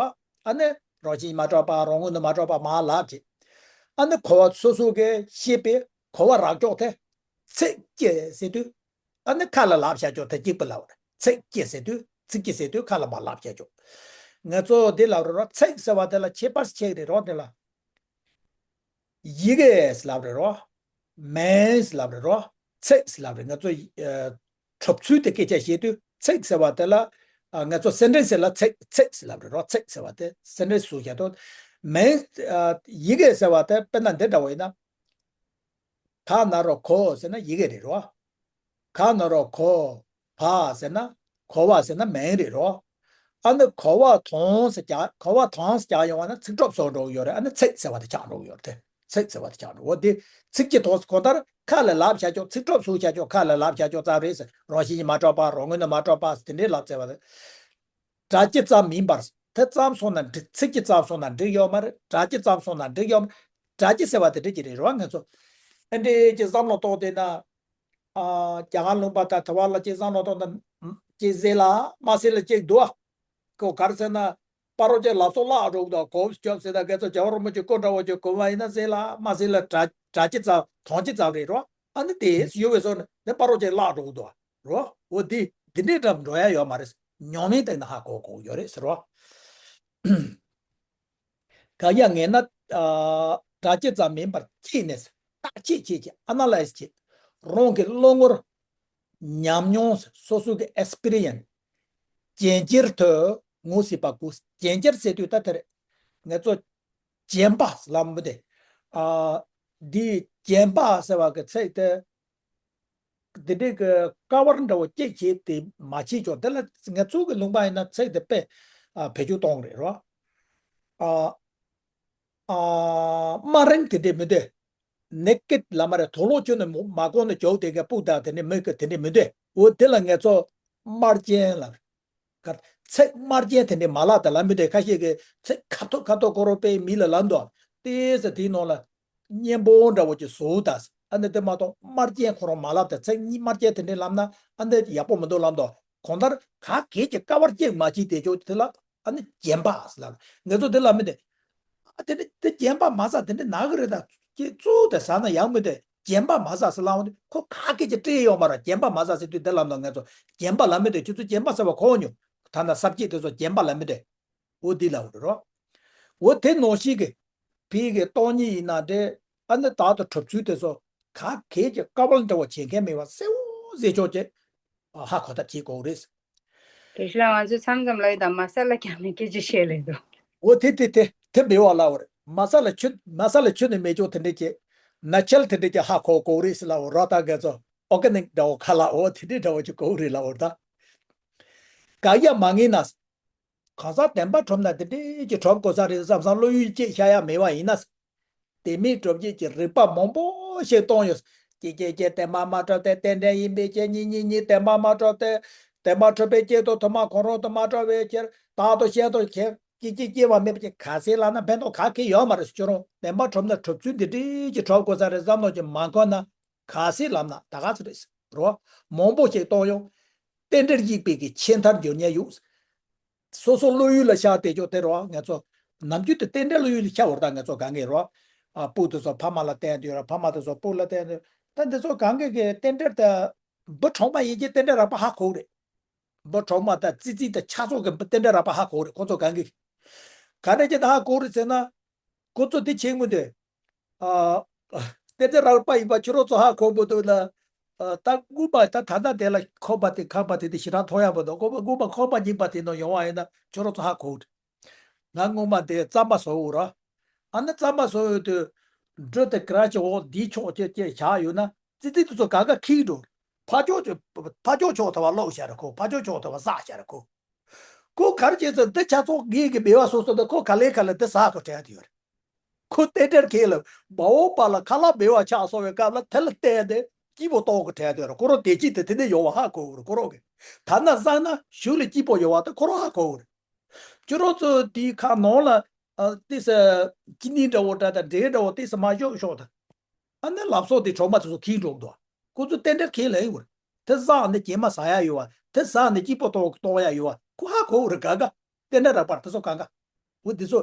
ཨ་ནི་རང་བཞིན་མ་གྲུབ་པ་རང་ངོས་ནས་མ་གྲུབ་པ་མར་ལབ་བྱས། ཨ་ནི་གོ་བ་སོ་སོ་གིས་བཤད་པའི་གོ་བ་རག་ཀྱོག་དེ་ཚིག་གིས་ཟེར་དུས། ཨ་ནི་ཁ་ལ་ལབ་བྱ་ཆོག་དེ་གཅིག་པུ་ལབ་རེད། ཚིག་གིས་ཟེར་དུས་ཚིག་གིས་ཟེར་དུས་ཁ་ལ་མ་ལབ་བྱ་ཆོག་ང་ཚོ་འདི་ལབ་རེད་རོ། ཚིག་ཟེར་བ་དེ་ལ་ཁྱད་པར་ཕྱེ་གི་རེད་རོ། དེ་ལ་ཡི་གེ་ཟེར་ལབ་རེད་རོ། མིང་ཟེར་ལབ་རེད་རོ། ཚིག་ཟེར་ལབ་རེད། ང་ཚོ་ཨ་གྲུབ་ཚུལ་དེ་སྐད་ཆ་བཤད་དུས་ཚིག་ཟེར་བ་དེ་ལ་ཨ་ང་ཚོ་སེན་ཊེན་སི་ལ་ཚིག་ཚིག་ཟེར་ལབ་རེད་རོ། ཚིག་ཟེར་བ་དེ་སེན་ཊེན་སི་བཟོ་བྱ་དོ། མིང་ཨ་ཡི་གེ་ཟེར་བ་དེ་དཔེར་ན་འདི་འདྲ་བོ་ཡིན་ན། ག་ན་རོ་གོ་ཟེར་ན་ཡི་གེ་རེད་རོ། ག་ན་རོ་གོ། བ་ཟེར་ན། གོ་བ་ཟེར་ན་མིང་རེད་རོ། ཨ་ནི་གོ་བ་དང་ཟེར་རྒྱག་གོ་བ་དང་ཟེར་རྒྱག་ཡོང་བ་ན་ཚིག་གྲོགས་བཟོ་འགྲོ་གི་ཡོད་རེད། ཨ་ནི་ཚིག་ཟེར་བ་དེ་ཆགས་འགྲོ་གི་ཡོད་རེད། ཚིག་ཟེར་བ་དེ་ཆགས་འགྲོ། འོ་དེ་ཚིག་གི་ཐོག་གོ་ལྟར་ཁ་ལ་ལབ་བྱ་ཆོག་ཚིག་གྲོགས་བཟོ་བྱ་ཆོག་ཁ་ལ་ལབ་བྱ་ཆོག་ཙམ་རེད་ཟེར། རང་བཞིན་གྱིས་མ་གྲུབ་པ་རང་ངོས་ནས་མ་གྲུབ་པ་ཟེར་དེ་འདྲའི་ལབ་ཟེར་བ་རེད། སྒྲ་སྤྱི་ཙམ་མིན་པར། དེ་ཙམ་སོང་ན་འགྲིག་ཚིག་སྤྱི་ཙམ་སོང་ན་འགྲིག་ཡོད་མ་རེད། སྒྲ་སྤྱི་ཙམ་སོང་ན་འགྲིག་ཡོད་མ་རེད། སྒྲ་སྤྱི་ཟེར་བ་དེ་འདྲ་ཅིག་རེད་རོ། ང་ཚོ་ཨ་འདྲས་ཀྱི་བསམ་བློ་གཏོང་བསྡད་ན། ཨ་རྒྱ་གར་ལུང་པ་དང་དེ་བ་ལ་ཅིག་བསམ་བློ་གཏོང་ན་ཅིག་ཟེར་ལ་མ་ཟེར་ལ་ཅིག་འདུག་ཨ། ཁོ་ག་རེ་ཟེར་ན། པ་རོ་ཅིག་ལབ་སོ་བརླག་འགྲོ་གི་འདུག་གོ་བ་སྐྱོབ་ཟེར་ད་ག་ཚོད་རྒྱལ་བ་རིན་པོ་ཆེ་སྐུ་འདྲ་བོ་ཅིག་གོ་བ་ཡིན་ན་ཟེར་ལ་མ་ཟེར་ལ་སྒྲ་སྒྲ་སྤྱི་ཙམ་དོན་སྤྱི་ཙམ་རེད་རོ། ཨ་ནི་དེ་ཡོད་པའི་སོ་ནི་པ་རོ་ཅིག་བརླག་འགྲོ་གི་འདུག་རོ། འོ་དེ་འདི་འདྲའི་འདྲ་འགྲོ་ཡ་ཡོད་མ་རེད། མྱོང་བའི་སྟེང་ན་ཧ་གོ་གོ་ཡོད་རེད་ཟེར་བ། ག་ཡ་ངེས་ན་ཨ་སྒྲ་སྤྱི་ཙམ་མིན་པར་ཅིས་ནས་བརྟག་དཔྱད་བྱེད་ཀྱི་ཨ་ན་ལའི་སི་བྱེད། རང་གི་བློ་ངོར་ཉམས་མྱོང་སོ་སོ་གི་ཨེག་སི་པི་རི་ཡན་སི་རྗེན་གྱེར་དུ་ངོ་སྲིད་པ་དགོས། རྗེན་གྱེར་ཟེར་དུས་ད་དེར་ང་ཚོ་རྗེན་པ་ལབ་མི་དེ། ཨ་འདི་རྗེན་པ་ཟེར་བ་གི་ཚིག་དེ། དེ་འདྲའི་གི་ཀ་བར་འདྲ་བོ་སྐྱེད་བྱེད་དེ་མ་བྱེད་ཆོག་དེ་ལ་ང་ཚོ་གི་ལུང་པ་ཡིན་ན་ཚིག་དེ་དཔེ་ཨ་བེད་སྤྱོད་གཏོང་རེད་རོ། ཨ་ཨ་དམར་རིང་དེ་འདྲའི་མི་འདུག་ནེ་ཀེད་ལ་མ་རེད། དུག་ལོག་ཅོ་ནས་མ་གོ་ནས་ཇོག་དེ་ག་སྤུ་དག་དེ་འདྲའི་མི་གི་དེ་འདྲའི་མི་འདུག་འོ་དེ་ལ་ང་ཚོ་དམར་རྗེན་ལ། ག་ཚིག་དམར་རྗེན་དེ་འདྲའི་མ་ལབ་དང་ལབ་མི་འདུག་ཁ་ཤས་ཀྱིས་ཚིག་ཁ་ཐོག་ཁ་ཐོག་ཁོ་རང་དཔེ་མི་ལ་ལབ་འདུག་ཏེ་ཟེར་དེའི་ནང་ལ་སྙན་པོ་འདྲ་བོ་ཅིག་བཟོ་དང་། ཨ་ནི་དེ་མ་གཏོགས་དམར་རྗེན་ཁོ་རང་མ་ལབ་དང་ཚིག་གཉིས་དམར་རྗེན་དེ་འདྲའི་ལབ་ན་ཨ་ནི་ཡག་པོ་མི་འདུག་ལབ་འདུག་གང་ལྟར་ག་གེ་ཅིག་ཀ་བར་ཅིག་མ་བྱེད་དེ་ཆོག་དེ་ལ་ ཨ་ནི་རྒྱན་པ་ཟེར་ལབ། ང་ཚོ་འདི་ལ་མི་དེ། ཨ་དེ་འདྲ་དེ་རྒྱན་པ་མ་ཟ་དེ་འདྲ་ན་གི་རེད། ད་ཀྱེ་བཙུགས་དེ་ཟ་ན་ཡག་མི་དེ་རྒྱན་པ་མ་ཟ་ཟེར་ལབ་འོང་དུས་ཁོ་ག་གེ་ཅིག་སྤྲད་ཡོད་མ་རེད། རྒྱན་པ་མ་ཟ་ཟེར་དུས་དེ་ལབ་ན་ང་ཚོ་རྒྱན་པ་ལབ་མི་དེ་ཁྱོད་ཚོ་རྒྱན་པ་ཟེར་བ་གོ་མྱོང་། ད་ན་ས་བཅད་དེ་ཚོ་རྒྱན་པ་ལབ་མི་དེ། འོ་འདི་ལབ་རེད་རོ། འོ་དེ་ནང་བཞིན་གི་ཕི་གི་སྟོང་ཉིད་ཡིན་ན་འདྲ། ཨ་ནི་བདག་ཏུ་གྲུབ་ཚུལ་དེ་ཚོ་ག་གེ་ཅིག་དཀའ་བ་ལ་འདྲ་བ་བྱེད་མཁན་མེད་པ་གསལ་བོ་གསལ་ཆོག་ཅིག་ཧ་གོ་ཐབས་བྱེད་དགོས་རེད། དེ་ཤ་ང་ཚོས་མཚམས་མཚམས་ལ་ཡི་དང་མ་ས་ལ་ཀྱང་ནི་སྐད་ཆ་བཤད་ལེ་འདུག་འོ་དེ་དེ་དེ་དེ་མེད་བ་ལབ་རེད། མ་ས་ལ་ཆུ་མ་ས་ལ་ཆུ་ནི་མེད་ཆོག་དེ་འདྲ་ཅིག་ན་ཆལ་དེ་འདྲ་ཅིག་ཧ་གོ་དགོས་རེད་ཟེར་ལབ་རོ། ད་ག་ཚོ་ཨོ་ག་ནིག་འདྲ་བོ་ཁ་ལ་འོ་དེ་འདྲ་འདྲ་བོ་ཅིག་དགོས་རེད་ལབ་རོ། ད་ག་ཡ་མ་ངེས་ན། གང་ཟག་བདེན་པ་གྲུབ་ན་དེ་འདྲའི་ཅིག་གྲུབ་དགོས་ས་རེད་བསམ་བསམ་བློ་ཡུལ་སྐྱེས་ཤ་ཡ་མེད་པ་ཡིན་ན། དེ་མིན་གྲུབ་བྱེད་ཀྱི་རིགས་པ་མང་པོ་ཞིག་གཏོང་ཡོད། ཀྱེ་ཀྱེ་ཀྱེ་བདེན་པ་མ་གྲུབ་སྟེ་རྟེན་འབྲེལ་ཡིན་པའི་ཕྱིར། གཉིས་གཉིས་གཉིས་བདེན་པ་མ་གྲུབ་སྟེ། བདེན་པ་གྲུབ་པའི་ཕྱིར་དུ་དུ་མ་གང་རུང་དུ་མ་གྲུབ་པའི་ཕྱིར། བདག་ཏུ་གཞན་དུ་ཁྱེར་ཀྱེ་ཀྱེ་སྐྱེ་བ་མེད་པ་ཅིག་ག་ཟེར་ལབ་ན་ཕན་ཐོགས་ག་གེ་ཡོད་མ་རེད་ཟེར། ཁྱོད་རང་བདེན་པ་གྲུབ་ན་གྲུབ་ཚུལ་འདི་འདྲའི་ཅིག་གྲུབ་དགོས་ས་རེད་བསམ་བློ་ཅིག་མ་འཁོར་ན། ག་སྲིད་ལབ་ན་ད་ག་ཚོད་རེད་རོ། མང་པོ་ཞིག་གཏོང་ཡོང་། རྟེན་འབྲེལ་གཅིག་པའི་གི་ཆད་མཐར་འགྱུར་ཉེན་ཡོད། སོ་སོ་བློ་ཡུལ་ལ་ཤར་བསྡད་ཆོག་དེ་རོ། ང་ཚོ་ནམ་རྒྱུན་དུ་རྟེན་འབྲེལ་བློ་ཡུལ་ལ་ཤར་བར་ད་ང་ཚོ་གང་གི་རོ། ཨ་སྤུ་དེ་ཚོ་ཕ་མ་ལ་བརྟེན་དུས་ར་ཕ་མ་དེ་ཚོ་སྤུ་ལ་བརྟེན་དུས་ད་འདི་ཚོ་གང་གི་གི་རྟེན་འབྲེལ་ད་འབུ་གྲོག་མ་ཡིན་གྱི་རྟེན་འབྲེལ་རགས་པ་ཧ་གོ་གི་རེད། འབུ་གྲོག་མ་དང་ཙི་ཙི་དང་ཆ་ཚང་གི་རྟེན་འབྲེལ་རགས་པ་ཧ་གོ་གི་རེད། ཁོ་ཚོ་གང་གི་ག་འདྲ་ཅིག་ད་ཧ་གོ་གི་རེད་ཟེར་ན། ཁོ་ཚོ་དེ་བྱེད་མི་འདོད། ཨ། ཏན་ཏན་རགས་པ་ཡིན་པ་ཁྱོད་རང་ཚོ་ཧ་གོ་མི་འདུག་ན། ཨ། ད་སྔོན་མ་ད་ད་ལྟ་དེ་ལ་ཁོག་པ་དེ་ཁང་པ་དེ་དེ་ཞེ་དྲག་མཐོང་ཡག་མི་འདུག་སྔོན་མ་སྔོན་མ་ཁོག་པ་རྙིང་པ་དེ་ནང་ཡོང་བ་ཡིན་ན་ཁྱོད་རང་ཚོ་ཧ་གོ། ང་སྔོན་མ་དེ་རྩམ་པ་བཟོ་འོ་ར། ཨ་ནི་རྩམ་པ་བཟོ་ཡོད་དུས། འབྲུ་དེ་ག་ར་ཅིག་འོག་འདིའི་ཕྱོགས་ཅིག་ཅིག་བཞག་ཡོད་ན་ཙི་ཙི་དེ་ཚོ་ག་ག་ཁེངས་འགྲོ། ཕར་ཕྱོགས་ཕར་ཕྱོགས་ཕྱོགས་དེ་བ་སློག་བཞག་ར་ཁོ། ཕར་ཕྱོགས་ཕྱོགས་དེ་བ་བསགས་བཞག་ར་ཁོ། ཁོ་ག་རེ་བྱས་ཚེ་འདི་ཆ་ཚང་ངེད་ཀྱི་མེད་པ་བཟོ་སོང་དུས་ཁོ་ག་ལེ་ག་ལེ་འདི་ཟ་དགོས་དྲན་དུ་ཡོད་རེད། ཁོ་རྟེན་འབྲེལ་ཁེལ་ལ་མ་འོངས་པ་ལ་ཁ་ལག་མེད་པ་ཆགས་སོང་བའི་སྐབས་ལ་དེ་ལ་བརྟེན་ཏེ་སྐྱིད་པོ་གཏོང་དགོས་དྲན་དུ་ཡོད་རེད། ཁོ་རང་བདེ་སྐྱིད་དེ་དེ་འདྲ་ཡོང་བ་ཧ་གོ་གི་རེད་ཁོ་རང་གིས། ཐ་ན་བསགས་ན་གཞུག་ལ་སྐྱིད་པོ་ཡོང་བ་དེ་ཁོ་རང་ཧ་གོ་གི་རེད། ཁྱོད་རང་ཚོ་དེའི་ཁ་ནང་ལ་ཨ་ཏོག་ཙམ་ཅི་ནི་འདྲ་བོ་འདྲ་དང་འབྲས་འདྲ་བོ་ཏོག་ཙམ་མ་ཤོག་ཤོག་དང་། ཨ་ནི་ལབ་སོང་དེ་གྲོག་མ་དེ་ཚོ་ཁེངས་འགྲོ་གི་འདུག་ཁོ་ཚོ་རྟེན་འབྲེལ་ཁེལ་ལེ་ཡོད་རེད། དེ་བསགས་ནས་རྗེས་མ་ཟ་ཡ་ཡོད་བ། དེ་བསགས་ནས་སྐྱིད་པོ་གཏོང་གཏོང་ཡ་ཡོད་བ། ཁོ་ཧ་གོ་རེད་ག་ག་རྟེན་འབྲེལ་རགས་པར་དེ་ཚོ་ག་ག་འོ་དེ་ཚོ་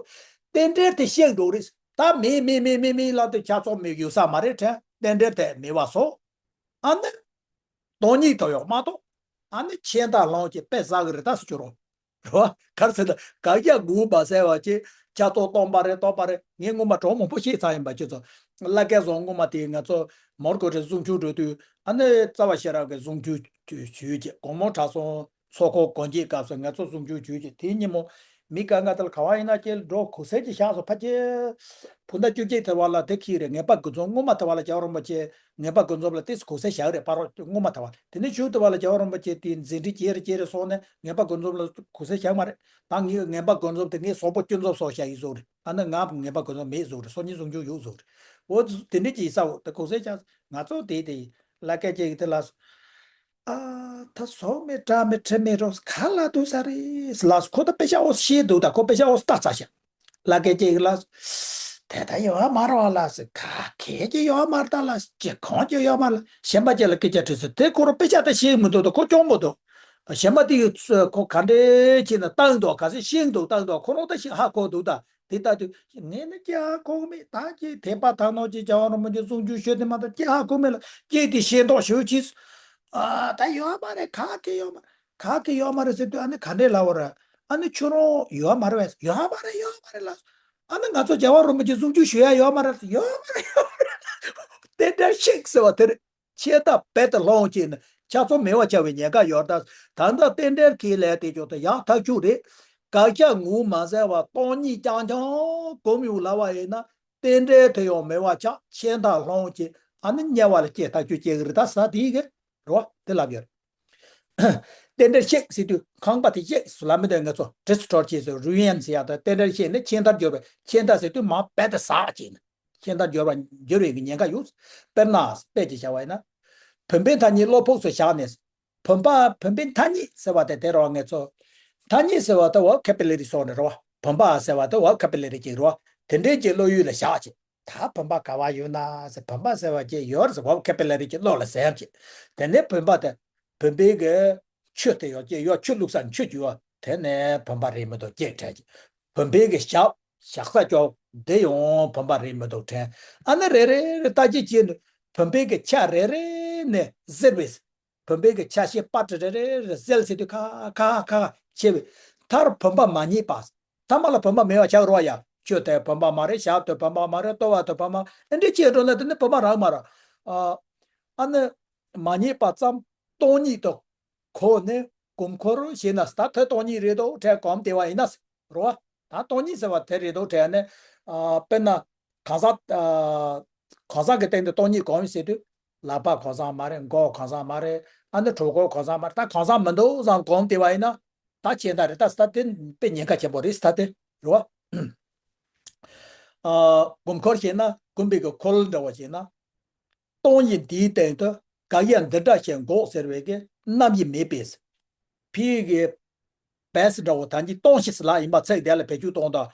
རྟེན་འབྲེལ་དེ་ཤེས་འགྲོ་རེད། ད་མེད་མེད་མེད་མེད་མེད་ལབ་དུས་ཆ་ཚང་མེད་ཡོད་ས་མ་རེད་དྲན། རྟེན་འབྲེལ་དེ་མེད་པ་བཟོ། ཨ་ནི་སྟོང་ཉིད་དོ་ཡོག་མ་གཏོགས། ཨ་ནི་ཆད་མཐར་ལྷུང་ཅིག་དཔེ་བསགས་གི་རེད་ད་ཟེར་རྒྱུ་རོ། རོ། ག་རེ་ཟེར་ན་གང་ཡང་དགོས་པ་ཟེར་བ་ཅིག་ཆ་ཚང་སྟོང་པ་རེད་སྟོང་པ་རེད། ངས་སྔོན་མ་གྲོགས་མང་པོ་བཤད་ཚར་ཡིན་པ་ཁྱེད་ཚོ། བླ་སྐལ་བཟང་སྔོན་མ་དེ་ང་ཚོ་མོར་ཀོ་རེ་གཟིམ་ཆུང་འགྲོ་དུས་ཨ་ནི་རྩ་བ་ཤེས་རབ་ཀྱི་གཟིམ་ཆུང་ཞུས་ཅིག་དགོང་མོ་གྲྭ་ཚང་ཚོགས་འཁོར་སྒོ་འབྱེད་སྐབས་སུ་ང་ཚོ་གཟིམ་ཆུང་ཞུས་ཅིག་དེ་ཉིན་མོ་མི་གང་ག་དེ་ལ་ག་བ་ཡིན་ན་ཁྱེད་འགྲོ་གོ་ས་ཅིག་བཞག་སོང་ཕ་ཁྱེད། བུ་ཟླ་བཅུ་གཅིག་དེ་བ་ལ་དེ་ཁྱེད་རེད། ངེས་པ་དགུ་འཛོམས་སྔོན་མ་དེ་བ་ལ་རྒྱལ་བ་རིན་པོ་ཆེ། ངེས་པ་དགུ་འཛོམས་ལ་ཏིས་གོ་ས་བཞག་རེད་པ་རོ། སྔོན་མ་ད་བ་དེ་ནས་གཞུག་ད་བ་ལ་རྒྱལ་བ་རིན་པོ་ཆེ་དེ་མཛད་འཕྲིན་ཇེ་རེ་ཇེ་རེ་སོང་ནས་ངེས་པ་དགུ་འཛོམས་ལ་གོ་ས་བཞག་མ་རེད། ད་ངས་ངེས་པ་དགུ་འཛོམས་དེ་ངས་སོག་པོ་བཅུ་འཛོམས་སོགས་བཞག་ཡིན་བཟོ་རེད། ཨ་ནི་ང་ངེས་པ་དགུ་འཛོམས་མེད་བཟོ་རེད། སོ་གཉིས་གཟིམ་ཆུང་ཡོད་བཟོ་རེད། འོ་དེ་འདྲ་ཅིག་ཡིན་ས། འོ་དེ་གོ་ས་ཆགས་ང་ཚོ་དེ་དེ་ལ་སྐད་ཆ་ཡིན་དེ་ལ། ཨ་ད་བཟོ་མེད་འདྲ་མེད་ཁྲེལ་མེད་རོགས་ག་ལ་འདུག་ས་རེད་ལ་ཁོ་ད་དཔེ་ཆ་འོ་ཤེས་འདུག་ད་ཁོ་དཔེ་ཆ་འོ་ལྟ་ཚར་ཤག་ལ་སྐད་ཅིག་ལ། དེ་ད་ཡོད་མ་རེད་བ་ལ་ཟེར། ག་གེ་ཅིག་ཡོད་མ་རེད་ད་ལ་ཟེར། ཅི་གང་ཅིག་ཡོད་མ་རེད། གཞན་པ་ཅིག་ལ་སྐད་ཆ་དྲིས་ཟེར། དེ་ཁོ་རང་དཔེ་ཆ་ད་ཤེས་མི་འདུག་ད་ཁོ་སྐྱོ་མོ་འདུག་གཞན་པ་དེ་ཡོད་ཁོ་ག་འདྲས་བྱས་ན་བཏང་འདུག་ག་ཚོད་ཤེས་འདུག་བཏང་འདུག་ཁོ་རང་ད་ཤེས་ཧ་གོ་འདུག་ད་དེ་ལྟ་དུས་ངས་ནི་ཅི་ཧ་གོ་གི་མེད། ད་ཅི་དད་པ་དག་སྣང་ཅི་བྱ་བ་རིན་པོ་ཆེ་གསུང་རྒྱུ་ཤོད་དེ་མ་གཏོགས་ཅི་ཧ་གོ་མེད་ལ་ཅི་དེ་ཤེས་མདོག་ཞུ་ཅིས། ཨ་ད་ཡོད་མ་རེད། ག་གེ་ཡོད་མ་ག་གེ་ཡོད་མ་རེད་ཟེར་དུས་ཨ་ནི་ག་འདྲས་ལབ་པ་རེད། ཨ་ནི་ཁྱོད་རང་ཡོད་མ་རེད་བས། ཡོད་མ་རེད་ཡོད་མ་རེད་ལ། ཨ་ནི་ང་ཚོ་རྒྱལ་བ་རིན་པོ་ཆེ་གསུང་རྒྱུ་ཞུ་ཡ་ཡོད་མ་རེད། ཡོད་མ་རེད་ཡོད་མ་རེད། རྟེན་འབྲེལ་བཤིག་ཟེར་བ་དེ་རེད། ཆད་མཐར་རྦད་དེ་ལྷུང་བྱས་ནས་ཆ་ཚང་མེད་པ་ཆགས་པའི་ཉེན་ཁ་ཡོད། ད་ད་ལྟ་རྟེན་འབྲེལ་ཁེལ་ལས་དེ་ཅོག་ཏུ་ཡག་ཐག་ཆོད་རེད། དགག་བྱ་ངོ་མ་ཟེར་བ་སྟོང་ཉིད་རྐྱང་རྐྱང་སྒོམ་ཡོང་ལབ་པ་ཡིན་ན་རྟེན་འབྲེལ་དེ་ཡང་མེད་པ་ཆགས། ཆད་མཐར་ལྷུང་བྱས་ཨ་ནི་དམྱལ་བ་ལ་སྐྱེ་ཐག་ཆོད་སྐྱེ་གི་རེད། ད་ས་དེའི་གི་རེད་བ་དེ་ལབ་ཡོད་རེད། རྟེན་འབྲེལ་བཤིག་ཟེར་དུས་ཁང་པ་དེ་བཤིག་ཟེར་ལབ་མི་འདོད། ང་ཚོ་ཌི་སི་ཊོར་ཊི་བྱས་ཟེར། རུ་ཨིན་ཟེར་ཡག་ད་རྟེན་འབྲེལ་བཤིག་ནས་ཆད་མཐར་འགྱུར་བའི་ཆད་མཐར་ཟེར་དུས་མར་རྦད་དེ་ཟག་བྱས་ནས་ཆད་མཐར་འགྱུར་བ་འགྱུར་བའི་གི་ཉེན་ཁ་ཡོད། དཔེར་ན་དཔེ་ཅིག་བཞག་པ་ཡིན་ན། བུམ་པའི་མཐའ་གཉིས་བློ་ཕུགས་སུ་བཞག་ནས། བུམ་པ་བུམ་པའི་མཐའ་གཉིས་ཟེར་བ་དེ་དེ་རེད་བ། ང་ཚོ་མཐའ་གཉིས་ཟེར་བ་དེ་ཝོ་ཁེ་པི་ལ་རི་སོགས་ནས་རེད་བ། བུམ་པ་ཟེར་བ་དེ་ཝོ་ཁེ་པི་ལ་རི་ཅིག་རེད་བ། དེ་འདྲའི་ཅིག་བློ་ཡུལ་ལ་བཞག་ཅིག་ད་བུམ་པ་ག་བ་ཡོད་ན་ཟེར། བུམ་པ་ཟེར་བ་ཅིག་ཡོད་རེད་ཟེར། ཝོ་ཁེ་པི་ལ་རི་ཅིག་བློ་ལ་ཟེར་ཅིག་དེ་ནས་བུམ་པ་དེ་བུམ་པའི་གི་ཆུ་དེ་ཡོད་ཅིག་ཡོད། ཆུ་བླུགས་ས་ཆུ་ཅིག་ཡོད། དེ་ནས་བུམ་པ་རེད་མི་འདུག་ཅེས་དྲན་གྱི། བུམ་པའི་གི་ཞབས་བཞག་ས་ཅོག་འདི་ཡང་བུམ་པ་རེད་མི་འདུག་དྲན། ཨ་ནི་རེ་རེ་རེ་ལྟ་ཅི་བྱས་ནས་བུམ་པའི་གི་ཆ་རེ་རེ་ནས་གཟིར་བས། བུམ་པའི་གི་ཆ་ཤས་པར་རེ་རེ་རེ་གཟིར་ཚེ་དུས་ཁ་ཁ་ཁ་ཁ་ཆེ་བས། མཐར་བུམ་པ་མ་རྙེད་པ། ཐ་མ་ལ་བུམ་པ་མེད་པ་ཆགས་རོགས་ཡ། ཆུ་དེ་བུམ་པ་མ་རེད། ཞབས་དེ་བུམ་པ་མ་རེད། ལྟོ་བ་དེ་བུམ་པ། ཨེ་འདྲ་ཅེས་འགྲོ་ན་དེ་ནི་བུམ་པ་རག་མ་རག་ཨ་ཨ་ནི་མ་རྙེད་པ་ཙམ་སྟོང་ཉིད་དུ་གོ་ནས་སྒོམ་ཁོར་བྱས་ན། ད་དེ་སྟོང་ཉིད་རེད་དོ་དྲན་གོམས་བདེ་བ་ཡིན་ན་རོ། ད་སྟོང་ཉིད་ཟེར་བ་དེ་རེད་དོ་དྲན་ནས། ཨ་དཔེར་ན་གང་ཟག་ཨ་གང་ཟག་གི་སྟེང་དུ་སྟོང་ཉིད་གོམས་ཟེར་དུས། ལག་པ་གང་ཟག་མ་རེད། མགོ་གང་ཟག་མ་རེད། ཨ་ནི་གྲོད་ཁོག་གང་ཟག་མ་རེད། ད་གང་ཟག་མི་འདུག་བསམ་གོམས་བདེ་བ་ཡིན་ན། ད་ཁྱེད་ད་རེད། ད་ད་དེ་དཔེ་ཉེན་ཁ་ཆེན་པོ་རེད། ད་དེ་རེད་བ། ཨ་སྒོམ་ཁོར་བྱས་ན། སྒོམ་པའི་གི་ཁོལ་འདྲ་བོ་བྱས་ན། སྟོང་ཉིད་འདིའི་སྟེང་དུ་དགག་དབྱེ་འདི་འདྲ་ཞིག་འགོག་ཟེར་བའི་གི་རྣམ་དབྱེ་མེད་པས། ཕའི་གི་བེ་སི་འདྲ་བོ་ད་གིན་སྟོང་ཞིག་ཟེར་ལ་ཡིན་པ་ཚིག་དེ་ལ་བེད་སྤྱོད་གཏོང་དང་།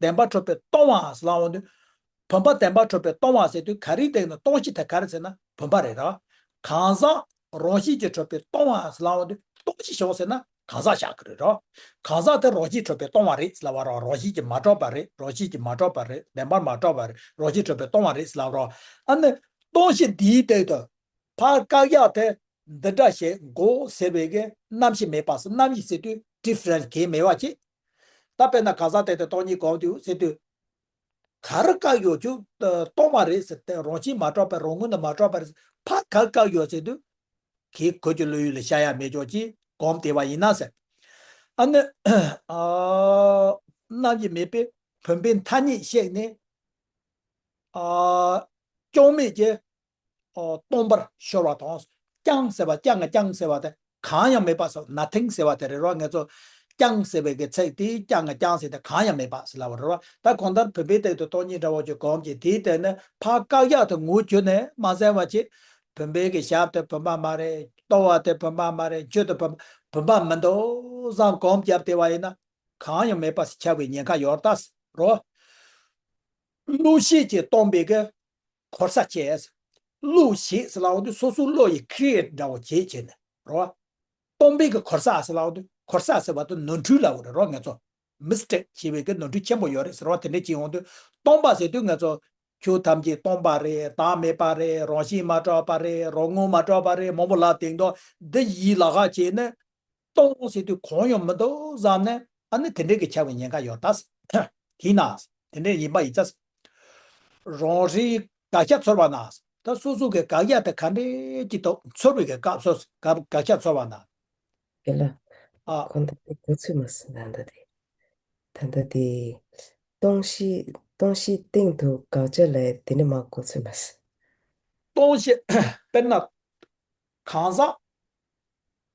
བདེན་པར་གྲུབ་པའི་སྟོང་བ་ཟེར་ལ་འོང་དུས། བུམ་པ་བདེན་པར་གྲུབ་པའི་སྟོང་བ་ཟེར་དུས་ག་རེའི་སྟེང་དུ་སྟོང་ཞིག་དེ་ག་རེ་ཟེར་ན་བུམ་པ་རེད་ར། གང་ཟག་རང་བཞིན་གྱིས་གྲུབ་པའི་སྟོང་བ་ཟེར་ལ་འོང་དུས་སྟོང་ཞིག་བཞག་ཟེར་ན་གང་ཟག་བཞག་གི་རེད་ར། གང་ཟག་དེ་རང་བཞིན་གྲུབ་པའི་སྟོང་བ་རེད་ཟེར་ལ་བ་ར། རང་བཞིན་གྱིས་མ་གྲུབ་པ་རེད། རང་བཞིན་གྱིས་མ་གྲུབ་པ་རེད། བདེན་པར་མ་གྲུབ་པ་རེད། རང་བཞིན་གྲུབ་པའི་སྟོང་བ་རེད་ཟེར་ལ་བ་ར། ཨ་ནི་སྟོང་ཞིག་འདིའི་སྟེང་དུ་ཕར་བཀག་ཡག་དེ་འདི་འདྲ་ཞིག་འགོག་ཟེར་བའི་གི་རྣམ་དབྱེ་མེད་པ་ཟེར། རྣམ་དབྱེ་ཟེར་དུས་ཌི་ཕ་རེན་སི་གང་ཡང་མེད་པ་ཅིག་ད་དཔེར་ན་གང་ཟག་དེ་དེ་སྟོང་ཉིད་གོམས་དུས་ཟེར་དུས། ག་རེ་བཀག་ཡོད་ཀྱང་སྟོང་པ་རེད་ཟེར་ཏེ། རང་བཞིན་མ་གྲུབ་པ། རང་ངོས་ནས་མ་གྲུབ་པ་རེད་ཟེར། ཕར་ག་རེ་བཀག་ཡོད་ཟེར་དུས། གལ་ཁོ་ཀྱི་བློ་ཡུལ་ལ་ཤར་ཡ་མེད་ཀྱོག་ཅིག་གོམས་བདེ་བ་ཡིན་ན་ཟེར། ཨ་ནི་ཨ་རྣམ་དབྱེ་མེད་པས་བུམ་པའི་མཐའ་གཉིས་ཤེས་ནས། ཨ་ཅང་མེད་ཀྱི་ཨོ་སྟོང་པར་ཤོར་བ་དང་། ཅང་ཟེར་བ། ཅང་ང་ཅང་ཟེར་བ་དེ་གང་ཡང་མེད་པ་ཟེར། ན་ཐིང་ཟེར་བ་དེ་རེད་རོ། ང་ཚོ་ཅང་ཟེར་བའི་གི་ཚིག་དེ་ཅང་ང་ཅང་ཟེར་དེ་གང་ཡང་མེད་པ་ཟེར་ལབ་པ་རེད་རོ། ད་གང་ལྟར་བུམ་པའི་སྟེང་དུ་སྟོང་ཉིད་འདྲ་བོ་ཅིག་གོམས་ཀྱི། དེའི་སྟེང་ནས་ཕར་བཀག་ཡག་དེ་ངོས་གྱུར་ནས་མ་ཟིན་པ་ཅིག་བུམ་པའི་གི་ཞབས་དེ་བུམ་པ་མ་རེད། ལྟོ་བ་དེ་བུམ་པ་མ་རེད། མཆུ་དེ་བུམ་བུམ་པ་མི་འདུག་བསམ་གོམས་བརྒྱབ་བསྡད་པ་ཡིན་ན། གང་ཡང་མེད་པ་ཞིག་ཆགས་པའི་ཉེན་ཁ་ཡོད་ད་རོ། བློ་ཤེས་ཀྱིས་སྟོང་པའི་གི་གོལ་ས་བྱས། བློ་ཤེས་ཟེར་ལབ་དུས་སོ་སོའི་བློ་ཡིས་ཁི་རི་ཨེ་ཊི་འདྲ་བོ་བྱས་བྱས་ནས་རོ། སྟོང་པའི་གི་གོལ་ས་ཟེར་ལབ་དུས། གོལ་ས་ཟེར་བ་དེ་ནོར་འཁྲུལ་ལབ་པ་རེད་རོ། ང་ཚོ་མིས་ཊེག་བྱས་པའི་གི་ནོར་འཁྲུལ་ཆེན་པོ་ཡོད་རེད་ཟེར་བ་དེ་འདྲ་བྱས་ཡོང་དུས། སྟོང་པ་ཟེར་དུས་ང་ཚོ་ཆོས་ཐམས་ཅད་སྟོང་པ་རེད། བདག་མེད་པ་རེད། རང་བཞིན་མ་གྲུབ་པ་རེད། རང་ངོ་མ་གྲུབ་པ་རེད། མང་པོ་ལབ་དེང་དུས་འདི་ཡིད་ལ་ཁ་བྱས་ནས། སྟོང་ཟེར་དུས་གང་ཡང་མི་འདུག་བསམ་ནས། ཨ་ནི་དེ་འདྲའི་གི་ཆགས་པའི་ཉེན་ཁ་ཡོད་ད། དེས་ན་དེ་འདྲའི་ཡིན་པ་ཡིན་ཙང་། རང་རིག་དགག་བྱ་ཚོར་བ་ན། ད་སོ་སོ་གི་དགག་བྱ་དེ་ག་འདྲའི་ཅིག་འདུག་ཚོར་བའི་གི་སྐབས་སུ་དགག་དགག་བྱ་ཚོར་བ་ན། དེ་ལ་ཨ་གོ་ད་དེ་གོ་ཚོད་མ་སོང་། ད་ད་དེ་ད་ད་དེ་སྟོང་ཞིག་སྟོང་ཞིག་སྟེང་དུ་དགག་བྱ་ལ་དེ་ནི་མ་གོ་ཚོད་མ་སོང་། སྟོང་ཞིག་དཔེར་ན། གང་ཟག་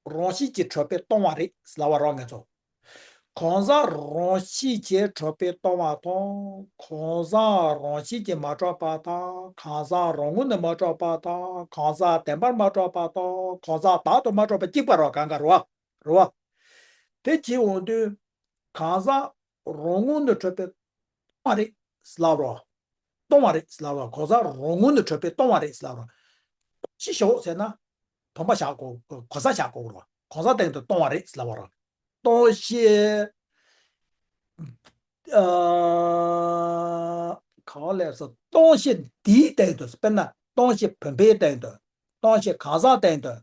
རང་བཞིན་གྱིས་གྲུབ་པའི་སྟོང་པ་རེད་ལབ་པ་རང་ངེས་ཚོ། གང་ཟག་རང་བཞིན་གྱིས་གྲུབ་པའི་སྟོང་པ་དང་། གང་ཟག་རང་བཞིན་གྱིས་མ་གྲུབ་པ་དང་། གང་ཟག་རང་ངོས་ནས་མ་གྲུབ་པ་དང་། གང་ཟག་བདེན་པར་མ་གྲུབ་པ་དང་། གང་ཟག་བདག་ཏུ་མ་གྲུབ་པ་གཅིག་པ་རོ། གང་ག་རོ། རོ། དེ་བྱེད་འོང་དུས། གང་ཟག་རང་ངོས་ནས་གྲུབ་པའི་སྟོང་པ་རེད་ལབ་རོ། སྟོང་པ་རེད་ལབ་རོ། གང་ཟག་རང་ངོས་ནས་གྲུབ་པའི་སྟོང་པ་རེད་ལབ་རོ། སྟོང་ཞིག་བཞག་ཟེར་ན། བུམ་པ་བཞག་གོ། གང་ཟག་བཞག་གོ་རོ། གང་ཟག་སྟེང་དུ་སྟོང་པ་རེད་ལབ་རོ། སྟོང་ཞིག་ཨ། གང་ལས་སོ། སྟོང་ཞིག་འདིའི་སྟེང་དུ། དཔེར་ན་སྟོང་ཞིག་བུམ་པའི་སྟེང་དུ། སྟོང་ཞིག་གང་ཟག་སྟེང་དུ།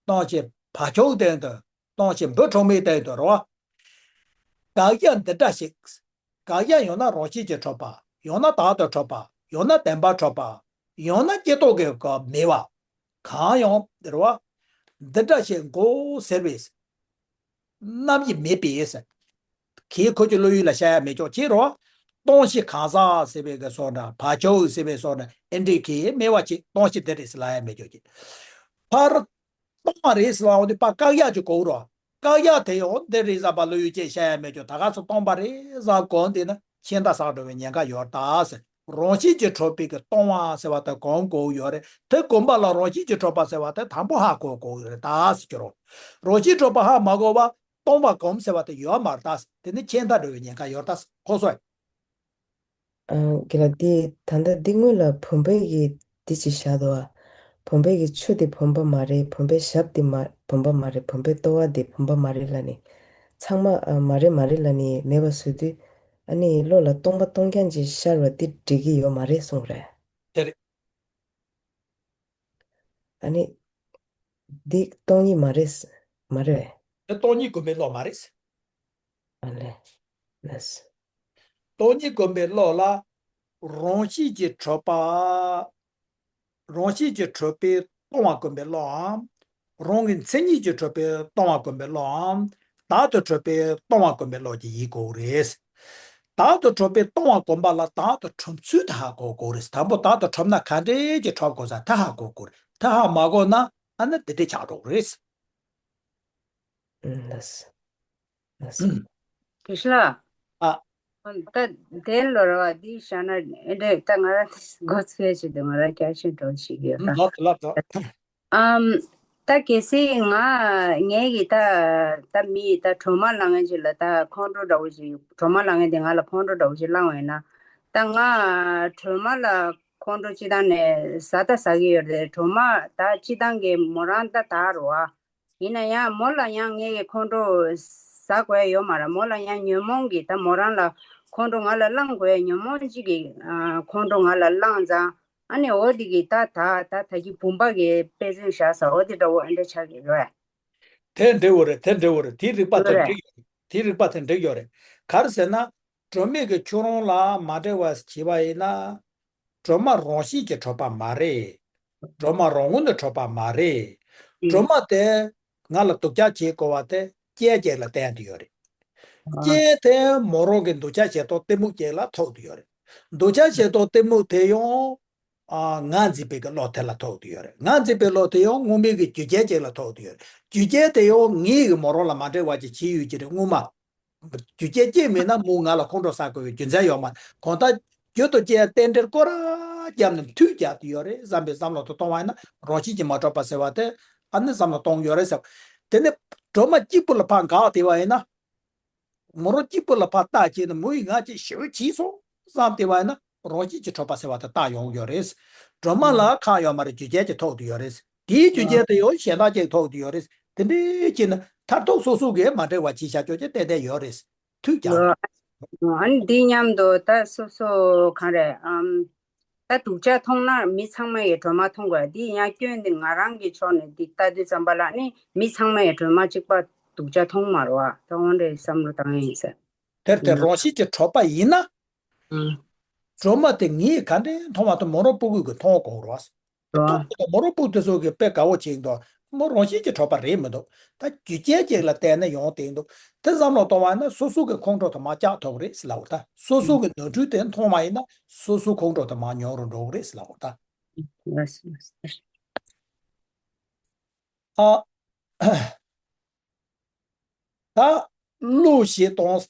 སྟོང་ཞིག་བ་ཕྱུགས་སྟེང་དུ། སྟོང་ཞིག་འབུ་ཕྲུག་མའི་སྟེང་དུ་རོ། དགག་བྱ་འདི་འདྲ་ཞིག་དགག་བྱ་ཡང་ན་རང་བཞིན་གྱིས་གྲུབ་པ། ཡང་ན་བདག་ཏུ་གྲུབ་པ། ཡང་ན་བདེན་པར་གྲུབ་པ། ཡང་ན་སྐྱེ་རྟོགས་ཀྱི་སྐབས་མེད་པ། གང་ཡང་རེད་བ། འདི་འདྲ་ཞིག་འགོག་ཟེར་བའི་རྣམ་དབྱེ་མེད་པས། གལ་ཁོ་ཀྱི་བློ་ཡུལ་ལ་ཤར་ཡ་མེད་ཀྱོག་ཅེས་རོ། སྟོང་ཞིག་གང་ཟག་ཟེར་བའི་གི་སོགས་འདྲ། བ་ཕྱུགས་ཟེར་བའི་སོགས་འདྲ། ཨེ་འདྲའི་གི་མེད་པ་ཅིག་སྟོང་ཞིག་འདི་རེད་ཟེར་ལབ་ཡ་མེད་ཀྱོག་ཅིག་ཕར་སྟོང་པ་རེད་ཟེར་ལབ་འོང་དུས་ཕར་བཀག་ཡག་ཅིག་དགོས་རོ། བཀག་ཡག་དེ་ཡང་འདི་རེད་བསམ་པ་བློ་ཡུལ་ཅན་ཤར་ཡ་མེད་ཀྱོག་ད་ག་ཚོད་སྟོང་པ་རེད་བསམ་གོམས་བསྡད་ན་ཁྱད་མཐའ་བསགས་འགྲོ་བའི་ཉེན་ཁ་ཡོད་ད་ཟེར། རང་བཞིན་གྱིས་གྲུབ་པའི་གི་སྟོང་པ་ཟེར་བ་དེ་གོམས་དགོས་ཡོད་རེད། དེ་གོམས་པ་ལ་རང་བཞིན་གྱིས་གྲུབ་པ་ཟེར་བ་དེ་དང་པོ་ཧ་གོ་དགོས་ཡོད་རེད་ད་ཟེར་གྱི་རོ། རང་བཞིན་གྲུབ་པ་ཧ་མ་གོ་བ་སྟོང་པ་གོམས་ཟེར་བ་དེ་ཡོད་མ་རེད་ད་ཟེར། དེ་ནི་ཁྱད་མཐའ་འགྲོ་བའི་ཉེན་ཁ་ཡོད་ད་ཟེར། གོ་སོང་ངས། ཨ། རྒན་ལགས། འདི་ད་ལྟ་འདི་སྔོན་ལ་བུམ་པའི་གི་འདི་ཅིག་བཞག་འདུག་ཨ། བུམ་པའི་གི་ཆུ་དེ་བུམ་པ་མ་རེད། བུམ་པའི་ཞབས་དེ་མ་བུམ་པ་མ་རེད། བུམ་པའི་ལྟོ་བ་དེ་བུམ་པ་མ་རེད་ལབ་ནས། ཚང་མ་ཨ་མ་རེད་མ་རེད་ལབ་ནས་མེད་པ་བཟོ་དུས། ཨ་ནི་བློ་ལ་སྟོང་པ་སྟོང་རྐྱང་ཅིག་ཤར་བ་འདི་འགྲིག་གི་ཡོད་མ་རེད་གསུངས་རེད། དེ་རེད། ཨ་ནི། འདི་སྟོང་ཉིད་མ་རེད། མ་རེད། དེ་སྟོང་ཉིད་སྒོམ་པའི་བློ་མ་རེད། ཨ་ལས། ལགས། སྟོང་ཉིད་སྒོམ་པའི་བློ་ལ། རང་བཞིན་གྱིས་གྲུབ་པ། རང་བཞིན་གྱིས་གྲུབ་པས་སྟོང་པ་སྒོམ་པའི་བློའམ། རང་གི་མཚན་ཉིད་ཀྱིས་གྲུབ་པས་སྟོང་པ་སྒོམ་པའི་བློའམ། བདག་ཏུ་གྲུབ་པས་སྟོང་པ་སྒོམ་པའི་བློ་གཅིག་ཡིན་དགོས་རེད། བདག་ཏུ་གྲུབ་པས་སྟོང་པ་སྒོམ་པ་ལ་བདག་ཏུ་གྲུབ་ཚུལ་དེ་ཧ་གོ་དགོས་རེད། དང་པོ་བདག་ཏུ་གྲུབ་ན་ག་འདྲས་ཀྱི་གྲུབ་དགོས་ས་དེ་ཧ་གོ་དགོས་རེད། དེ་ཧ་མ་གོ་ན་ཨ་ནི་དེ་འདྲས་ཆགས་འགྲོ་གི་རེད། ཨུམ། ལགས། ལགས། ཨུམ། དེ་ཤ་ལ། ཨ། ད་དེ་ལོ་ར་བ་འདི་བཞག་ན་ཨེ་འདྲས། ད་ང་ར་འགོ་ཚུགས་ཡ་ཆེད་དུ་ང་ར་བསྐྱར་ཞིབ་འགྲོ་ཞིག་ཡོད་ཨུམ། ད། ལགས་སོ་ལགས་སོ། ཨམ། ད་གལ་སྲིད་ང་ངས་ཀྱི་ད་ད་མི་ད་གྲོ་མ་ལང་ངན་ཅིག་ལ་ད་ཁོང་ཁྲོ་འདྲ་བོ་ཞིག་གྲོ་མ་ལང་ངན་དེ་ང་ལ་ཁོང་ཁྲོ་འདྲ་བོ་ཞིག་ལངས་བས་ན། ད་ང་གྲོ་མ་ལ་ཁོང་ཁྲོ་ཅི་ད་ནས་ཟ་ད་ཟ་གི་ཡོད་རེད། གྲོ་མ་ད་ཅི་ད་གི་མོ་རང་ད་ད་རོ་ཨ། ཡིན་ན་ཡང་མོ་ལ་ཡང་ངས་ཀྱི་ཁོང་ཁྲོ་ཟ་དགོས་ཡ་ཡོད་མ་རེད། མོ་ལ་ཡང་ཉོན་མོངས་ཀྱི་ད་མོ་རང་ལ་ཁོང་ཁྲོ་ང་ལ་བསླང་དགོས་ཡ་ཉོན་མོངས་གཅིག་གི་ཨ་ཁོང་ཁྲོ་ང་ལ་བསླངས་ཙང་། ཨ་ནི་འོ་དེ་གི་ད་ད་ད་ད་གི་བུམ་པ་གི་དཔེ་མཚོན་བཞག་ས་འོ་དེ་འདྲ་བོ་ཨེ་འདྲ་ཆགས་ཀྱི་རེད། དེ་འདྲ་བོ་རེད། དེ་འདྲ་བོ་རེད། དེའི་རིགས་པ་དེ་རེད། འགྲིག་ཡོད་རེད། དེའི་རིགས་པ་དེ་འགྲིག་ཡོད་རེད། ག་རེ་ཟེར་ན། སྒྲོན་མེ་གི་ཁྱུང་རོང་ལ་མ་འབྲེལ་བ་བྱས་པ་ཡིན་ན། སྒྲོན་མ་རང་བཞིན་གྱིས་གྲུབ་པ་མ་རེད། སྒྲོན་མ་རང་ངོས་ནས་གྲུབ་པ་མ་རེད། སྒྲོན་མ་དེ་ང་ལ་སྡུག་ཅག་བྱེད་དགོས་པ་དེ་རྐྱེན་ཅིག་ལ་བརྟེན་དུ་ཡོད་རེད། རྐྱེན་དེ་མོ་རང་གི་འདོད་ཆགས་ཞེ་སྡང་གཏི་མུག་ཅིག་ལ་ཐུག་ཏུ་ཡོད་རེད། འདོད་ཆགས་ཞེ་སྡང་གཏི་མུག་དེ་ཡང་ཨ་ང་འཛིན་པའི་གི་བློ་དེ་ལ་ཐུག་ཏུ་ཡོད་རེད། ང་འཛིན་པའི་བློ་དེ་ཡང་དངོས་མེད་ཀྱི་རྒྱུ་རྐྱེན་ཅིག་ལ་ཐུག་ཏུ་ཡོད་རེད། རྒྱུ་རྐྱེན་དེ་ཡང་ངའི་གི་མོ་རང་ལ་མ་འབྲེལ་བ་ཅིག་བྱས་ཡོད་ཀྱི་རེད་སྔོན་མ། རྒྱུ་རྐྱེན་ཅིག་མེད་ན་མོ་ང་ལ་ཁོང་ཁྲོ་ཟ་དགོས་པའི་རྒྱུ་མཚན་ཡོད་མ་རེད། གང་ལྟར་རྒྱུ་དང་རྐྱེན་རྟེན་འབྲེལ་སྐོར་ར་བརྒྱབ་ནས་མཐུད་རྒྱག་ཏུ་ཡོད་རེད་བསམ་པའི་བསམ་བློ་དེ་གཏོང་བ་ཡིན་ན་རང་བཞིན་གྱིས་མ་གྲུབ་པ་ཟེར་བ་དེ་ཨ་ནི་བསམ་བློ་གཏོང་ཡོད་རེད་ཟེར། དེ་ནས་སྒྲོལ་མ་གཅིག་པུ་ལ་ཕར་འགག་བསྡད་པ་ཡིན་ན། མོ་རང་གཅིག་པུ་ལ་ཕར་བལྟས་བྱས་ནས་མོ་ཡིས་ང་ཅིག་ཞེ་པོ་བྱས་སོང་བསམ་བསྡད་པ་ཡིན་ན་རང་བཞིན་གྱིས་གྲུབ་པ་ཟེར་བ་དེ་རྟགས་ཡོང་གི་ཡོད་རེད། སྒྲོལ་མ་ལ་ཁག་ཡོད་མ་རེད། རྒྱུ་རྐྱེན་གྱིས་ཐོགས་ཀྱི་ཡོད་རེད། དེའི་རྒྱུ་རྐྱེན་དེ་ཡང་གཞན་དག་ཅིག་ཐོགས་ཀྱི་ཡོད་རེད། དེ་འདྲའི་བྱས་ན་མཐར་ཐུག་སོ་སོ་གིས་མ་འབྲེལ་བ་བྱས་བཞག་ཆོག་ཅེས་ཏན་ཏན་ཡོད་རེད། མཐུད་ཀྱང་། ཨ་ནི་འདི་མཉམ་དུ་ད་སོ་སོ་གང་རེད་ཨམ། ད་སྡུག་ཅག་མཐོང་ན་མི་ཚང་མ་ཡིས་སྒྲོལ་མ་མཐོང་དགོས། འདི་ཡང་སྐྱོན་འདི་ང་རང་གི་ཕྱོགས་ནས་འདི་ལྟ་དུས་ཙམ་པ་ལ་ནི་མི་ཚང་མ་ཡིས་སྒྲོལ་མ་གཅིག་པ་སྡུག་ཅག་མཐོང་མ་རེད་བ། ད་འོ་འདྲའི་བསམ་བློ་བཏང་ཡིན་ཟེར། དེར་དེ་ཡིན་ན། རང་བཞིན་གྱིས་གྲུབ་པ་ཡིན་ན། ཨང་། སྒྲོལ་མ་དེ་ངས་ག་འདྲས་མཐོང་བ་དང་མོ་རང་སྤུ་གུས་ཀྱིས་མཐོང་དགོས་རེད་བ། རེད་བ། མཐོང་དགོས་དང་མོ་རང་སྤུ་གུ་དེ་ཚོ་གིས་དཔེ་དགའ་བོ་བྱེད་ཀྱི་འདུག་མོ་རང་བཞིན་གྱིས་གྲུབ་པ་རེད་མི་འདུག་ད་རྒྱུ་རྐྱེན་ཅིག་ལ་བརྟེན་ནས་ཡོང་བསྡད་འདུག་དེ་བསམ་བློ་གཏོང་བ་ཡིན་ན་སོ་སོ་གི་ཁོང་ཁྲོ་དེ་མར་བཅག་ཐུབ་རེད་ཟེར་ལབ་པ་རེད་ད། སོ་སོ་གི་ནོར་འཁྲུལ་དེ་མཐོང་བ་ཡིན་ན་སོ་སོའི་ཁོང་ཁྲོ་དེ་མར་ཉུང་རུ་འགྲོ་གི་རེད་ཟེར་ལབ་པ་རེད་ད། ཨ། ད་བློ་ཞེས་དང་།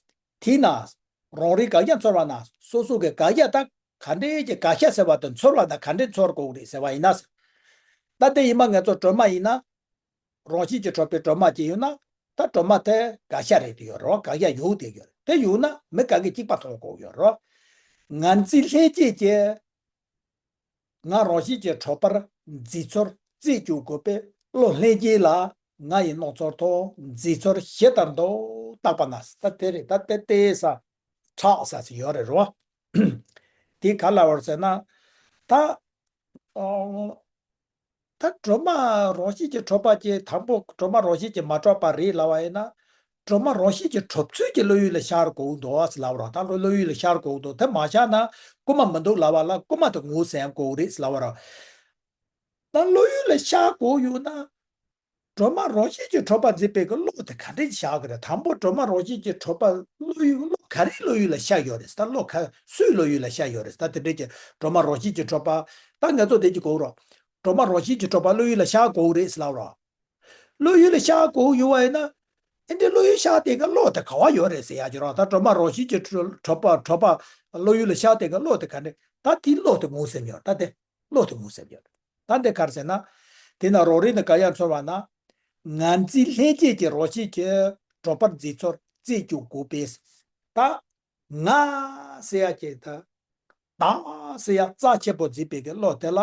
དེས་ན་རང་རིག་དགག་བྱ་ཚོར་བ་ན་སོ་སོ་གི་དགག་བྱ་ད་ག་འདྲས་ཀྱི་དགག་བྱ་ཟེར་བ་དང་ཚོར་བ་ད་ག་འདྲས་ཚོར་དགོས་རེད་ཟེར་བ་ཡིན་ན། ད་དེ་ཡིན་མ་ངེད་ཚོ་སྒྲོལ་མ་ཡིན་ན། རང་བཞིན་གྱིས་གྲུབ་པའི་སྒྲོལ་མ་ཅིག་ཡོད་ན། ད་སྒྲོལ་མ་དེ་དགག་བྱ་རེད་དེ་ཡོད་རེད་བ། དགག་བྱ་ཡོད་དེ་ཡོད་རེད། དེ་ཡོད་ན་མི་གང་གིས་གཅིག་པ་མཐོང་དགོས་ཡོད་རེད་བ། ངར་འཛིན་ལྷན་སྐྱེས་ཀྱི། ང་རང་བཞིན་གྱིས་གྲུབ་པར་འཛིན་ཚུལ་རྩིས་རྒྱུག་དགོས་པས་བློ་ལྷན་སྐྱེས་ལ་ང་ཡི་སྣང་ཚུལ་ཐོག་འཛིན་ཚུལ་ཇི་ལྟར་འདུག་བརྟག་པ་ན། ད་དེ་རེད། ད་དེ་ལྟས་ས་ཁྲག་ས་ཟེར་ཡོད་རེད་རོ། དེ་ག་ལ་བར་ཟེར་ན། ད་ཨོ། ད་སྒྲོལ་མ་རང་བཞིན་གྱིས་གྲུབ་པ་ཅིག་དང་པོ་སྒྲོལ་མ་རང་བཞིན་གྱིས་མ་གྲུབ་པ་རེད་ལབ་པ་ཡིན་ན། སྒྲོལ་མ་རང་བཞིན་གྱིས་གྲུབ་ཚུལ་གྱི་བློ་ཡུལ་ལ་ཤར་དགོས་འདུག་ཟེར་ལབ་པ་རེད། ད་བློ་བློ་ཡུལ་ལ་ཤར་དགོས་འདུག་དེ་མ་ཤར་ན་སྐུལ་མ་མི་འདུག་ལབ་པ་ལ་སྐུལ་མ་དེ་ངོས་ཟིན་དགོས་རེད་ཟེར་ལབ་པ་རེད། ད་བློ་ཡུལ་ལ་ཤར་དགོས་ཡོད་ན། སྒྲོལ་མ་རང་བཞིན་གྱིས་གྲུབ་པར་འཛིན་པའི་གི་བློ་དེ་ག་འདྲས་ཤར་གི་རེད། དང་པོ་སྒྲོལ་མ་རང་བཞིན་གྱིས་གྲུབ་པ་བློ་ཡུལ་བློ་ག་རེའི་བློ་ཡུལ་ལ་ཤར་ཡོད་རེད། ད་བློ་ག་སུའི་བློ་ཡུལ་ལ་ཤར་ཡོད་རེད། ད་དེ་འདྲས་ཀྱི་སྒྲོལ་མ་རང་བཞིན་གྱིས་གྲུབ་པ། ད་ང་ཚོ་དེ་ཅིག་གོ་རོགས། སྒྲོལ་མ་རང་བཞིན་གྱིས་གྲུབ་པ་བློ་ཡུལ་ལ་ཤར་དགོས་རེད་ཟེར་ལབ་རོགས། བློ་ཡུལ་ལ་ཤར་དགོས་ཡོད་པ་ཡིན་ན། ཨེ་འདྲའི་བློ་ཡུལ་ཤར་དེ་ག་བློ་དེ་ག་བ་ཡོད་རེད་ཟེར་ཡ་ཅིག་རོགས། ད་སྒྲོལ་མ་རང་བཞིན་གྱིས་གྲུབ་གྲུབ་པ་གྲུབ་པ་བློ་ཡུལ་ལ་ཤར་དེ་ག་བློ་དེ་ག་འདྲས། ད་དེའི་བློ་དེ་ངོས་ཟིན་ཡོད་ད་དེ། བློ་དེ་ངོས་ཟིན་ཡོད། ད་འདི་ག་རེ་ཟེར་ན། དེས་ན་རང་རིག་ནི་ག་ཡང་ཚོར་བ་ན། ངར་འཛིན་ལྷན་སྐྱེས་ཀྱི་རང་བཞིན་གྱིས་གྲུབ་པར་འཛིན་ཚུལ་རྩིས་རྒྱུག་དགོས་པས། ད། ང་ཟེར་ཡ་ཅིག་ད། བདག་ཟེར་ཡ་རྩ་ཆེན་པོ་འཛིན་པའི་གི་བློ་དེ་ལ།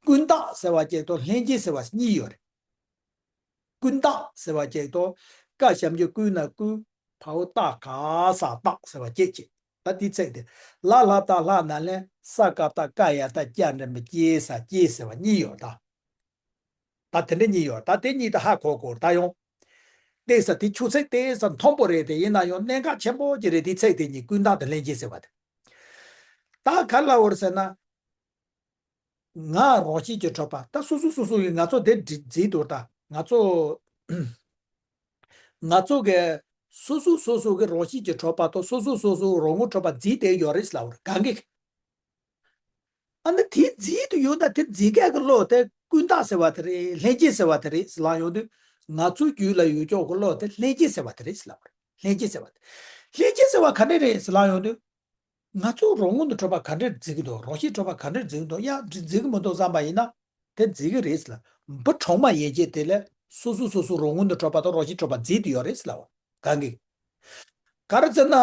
ཀུན་བརྟགས་ཟེར་བ་ཅིག་དང་ལྷན་སྐྱེས་ཟེར་བ་གཉིས་ཡོད་རེད། ཀུན་བརྟགས་ཟེར་བ་ཅིག་དང་ ཀ་ཞབས་ཀྱུ་ཀུ་ན་ཀུ། བའོ་ཏ་ག་ས་བཏགས་ཟེར་བ་སྐྱེད་ཅིག་ད་དེའི་ཚིག་དེ། ལ་ལ་བཏགས་ལྷ་ན་ལྷན། ས་ཀ་བཏགས་ཀ་ཡ་བཏགས་སྐྱ་འགྲེང་བུ་སྐྱེ་ས་སྐྱེས་ཟེར་བ་གཉིས་ཡོད་ད། ད་དེ་འདྲ་གཉིས་ཡོད་ད། དེ་གཉིས་ད་ཧ་གོ་དགོས་ད་ཡོང་། ཏེ་ས་དེ་ཆུ་ཚིག་ཏེ་ས་མཐོན་པོ་རེད་དེ། ཡིན་ན་ཡང་གནད་འགག་ཆེན་པོ་ཅིག་རེད། དེའི་ཚིག་དེ་གཉིས་ཀུན་བཏགས་དང་ལྷན་སྐྱེས་ཟེར་བ་དེ། ད་ག་ལ་འོར་ཟེར་ན། ང་རང་བཞིན་གྱིས་གྲུབ་པ་ད་སོ་སོ་སོ་སོ་ཡིས་ང་ཚོ་དེ་འདྲི་འཛིན་འདུག་ད་ང་ཚོ། ང་ཚོ་གི་སོ་སོ་སོ་སོ་གི་རང་བཞིན་གྱིས་གྲུབ་པ་དང་སོ་སོ་སོ་སོ་རང་ངོས་གྲུབ་པ་འཛིན་དེ་ཡོད་རེད་ལབ་རེད་གང་གི། ཨ་ནི་དེ་འཛིན་དུ་ཡོད་ན་དེ་འཛིན་མཁན་གྱི་བློ་དེ་ཀུན་བཏགས་ཟེར་བ་དེ་རེད། ལྷན་སྐྱེས་ཟེར་བ་དེ་རེད་ལབ་ཡོང་དུས། ང་ཚོའི་རྒྱུད་ལ་ཡོད་ཀྱོག་གི་བློ་དེ་ལྷན་སྐྱེས་ཟེར་བ་དེ་རེད་ལབ་རེད། ལྷན་སྐྱེས་ཟེར་བ་དེ། ལྷན་སྐྱེས་ཟེར་བ་ག་འདྲ་རེད་ལབ་ཡོང་དུས། ང་ཚོ་རང་ངོས་ནས་གྲུབ་པ་ག་འདྲས་འཛིན་གྱི་འདུག་རང་བཞིན་གྲུབ་པ་ག་འདྲས་འཛིན་གྱི་འདུག་ཡ་འཛིན་གྱི་མི་འདུག་བསམ་པ་ཡིན་ན། དེ་འཛིན་གྱི་རེད་ལ། འབུ་གྲོག་མ་ཡན་ཆད་དེ་ལས་སོ་སོ་སོ་སོ་རང་ངོས་ནས་གྲུབ་པ་དང་རང་བཞིན་གྲུབ་པ་འཛིན་དུ་ཡོད་རེད་ལ། གང་གི། ག་རེ་ཟེར་ན།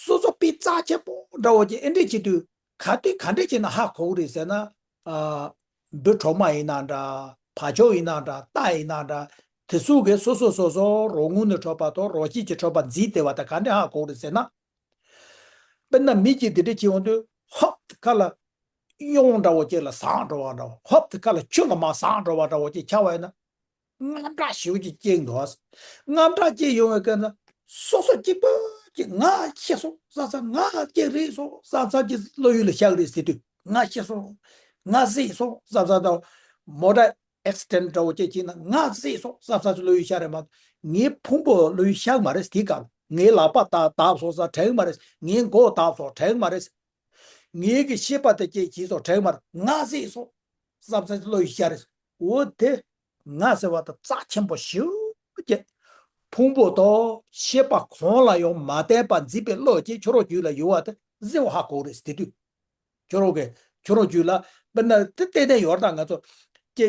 སོ་སོ་དཔེ་རྩ་ཆེན་པོ་འདྲ་བོ་ཅིག་ཨེ་འདྲས་བྱེད་དུས་ག་དུས་ག་འདྲས་བྱས་ན་ཧ་གོ་གི་རེད་ཟེར་ན། ཨ། འབུ་གྲོག་མ་ཡིན་ན་འདྲ། བ་ཕྱུགས་ཡིན་ན་འདྲ། རྟ་ཡིན་ན་འདྲ། དེ་ཚོ་གིས་སོ་སོ་སོ་སོ་རང་ངོས་ནས་གྲུབ་པ་དང་རང་བཞིན་གྱིས་གྲུབ་པ་འཛིན་བསྡད་པ་དང་ག་འདྲས་ཧ་གོ་གི་རེད་ཟེར་ན། དཔེར་ན་མི་གཅིག་དེ་འདྲ་བྱེད་ཡོང་དུས་ཧོབ་དེ་ཁ་ལ་གཡང་འདྲ་བོ་ཅིག་ལ་ཟགས་འགྲོ་བ་འདྲ་བོ། ཧོབ་དེ་ཁ་ལ་ཆུ་ལ་མར་ཟགས་འགྲོ་བ་འདྲ་བོ་ཅིག་ཆགས་པ་ཡིན་ན། དངངས་སྐྲག་ཞེ་པོ་ཅིག་སྐྱེ་འདུག་དངངས་སྐྲག་སྐྱེ་ཡོང་བའི་སྐབས་ན། སོ་སོ་གཅིག་པུ་གཅིག་ང་ཤི་སོང་བསམ་བསམ། ང་སྐྱེ་རེད་སོང་བསམ་བསམ་གྱི་བློ་ཡུལ་ལ་ཤར་གི་རེད་ཟེར་དུས། ང་ཤི་སོང་། ང་བསད་སོང་བསམ་བསམ་དང་། མོ་ཊ་ཨེག་སི་ཌེན་འདྲ་བོ་ཅིག་བྱས་ན་ང་བསད་སོང་བསམ་བསམ་གྱི་བློ་ཡུལ་ཤར་རེད་མ་གཏོགས། ངའི་ཕུང་པོ་བློ་ཡུལ་ཤར་མ་རེད། དེའི་སྐབས་ངའི་ལག་པ་བཏགས་བཏགས་སོང་བསམ་དྲན་མ་རེད། ངའི་མགོ་བཏགས་སོང་དྲན་མ་རེད། ངའི་གི་ཤེས་པ་དེ་སྐྱེས་བྱས་སོང་དྲན་མ་རེད། ང་བསད་སོང་བསམ་བསམ་གྱི་བློ་ཡུལ་ཤར་རེད། འོ་དེ། ང་ཟེར་བ་དེ་རྩ་ཆེན་པོ་ཞེ་པོ་ཅིག་ཕུང་པོ་དང་ཤེས་པ་གང་ལ་ཡང་མ་བརྟེན་པར་འཛིན་པའི་བློ་ཅིག་ཁྱོད་རང་རྒྱུད་ལ་ཡོད་པ་དེ་གཟེར་བ་ཧ་གོ་རེད་དེ་དུས། ཁྱོད་རང་གི་ཁྱོད་རང་རྒྱུད་ལ་དཔེར་ན་དེ་གཏན་ནས་ཡོད་རེད། ད་ང་ཚོ་ཀྱི་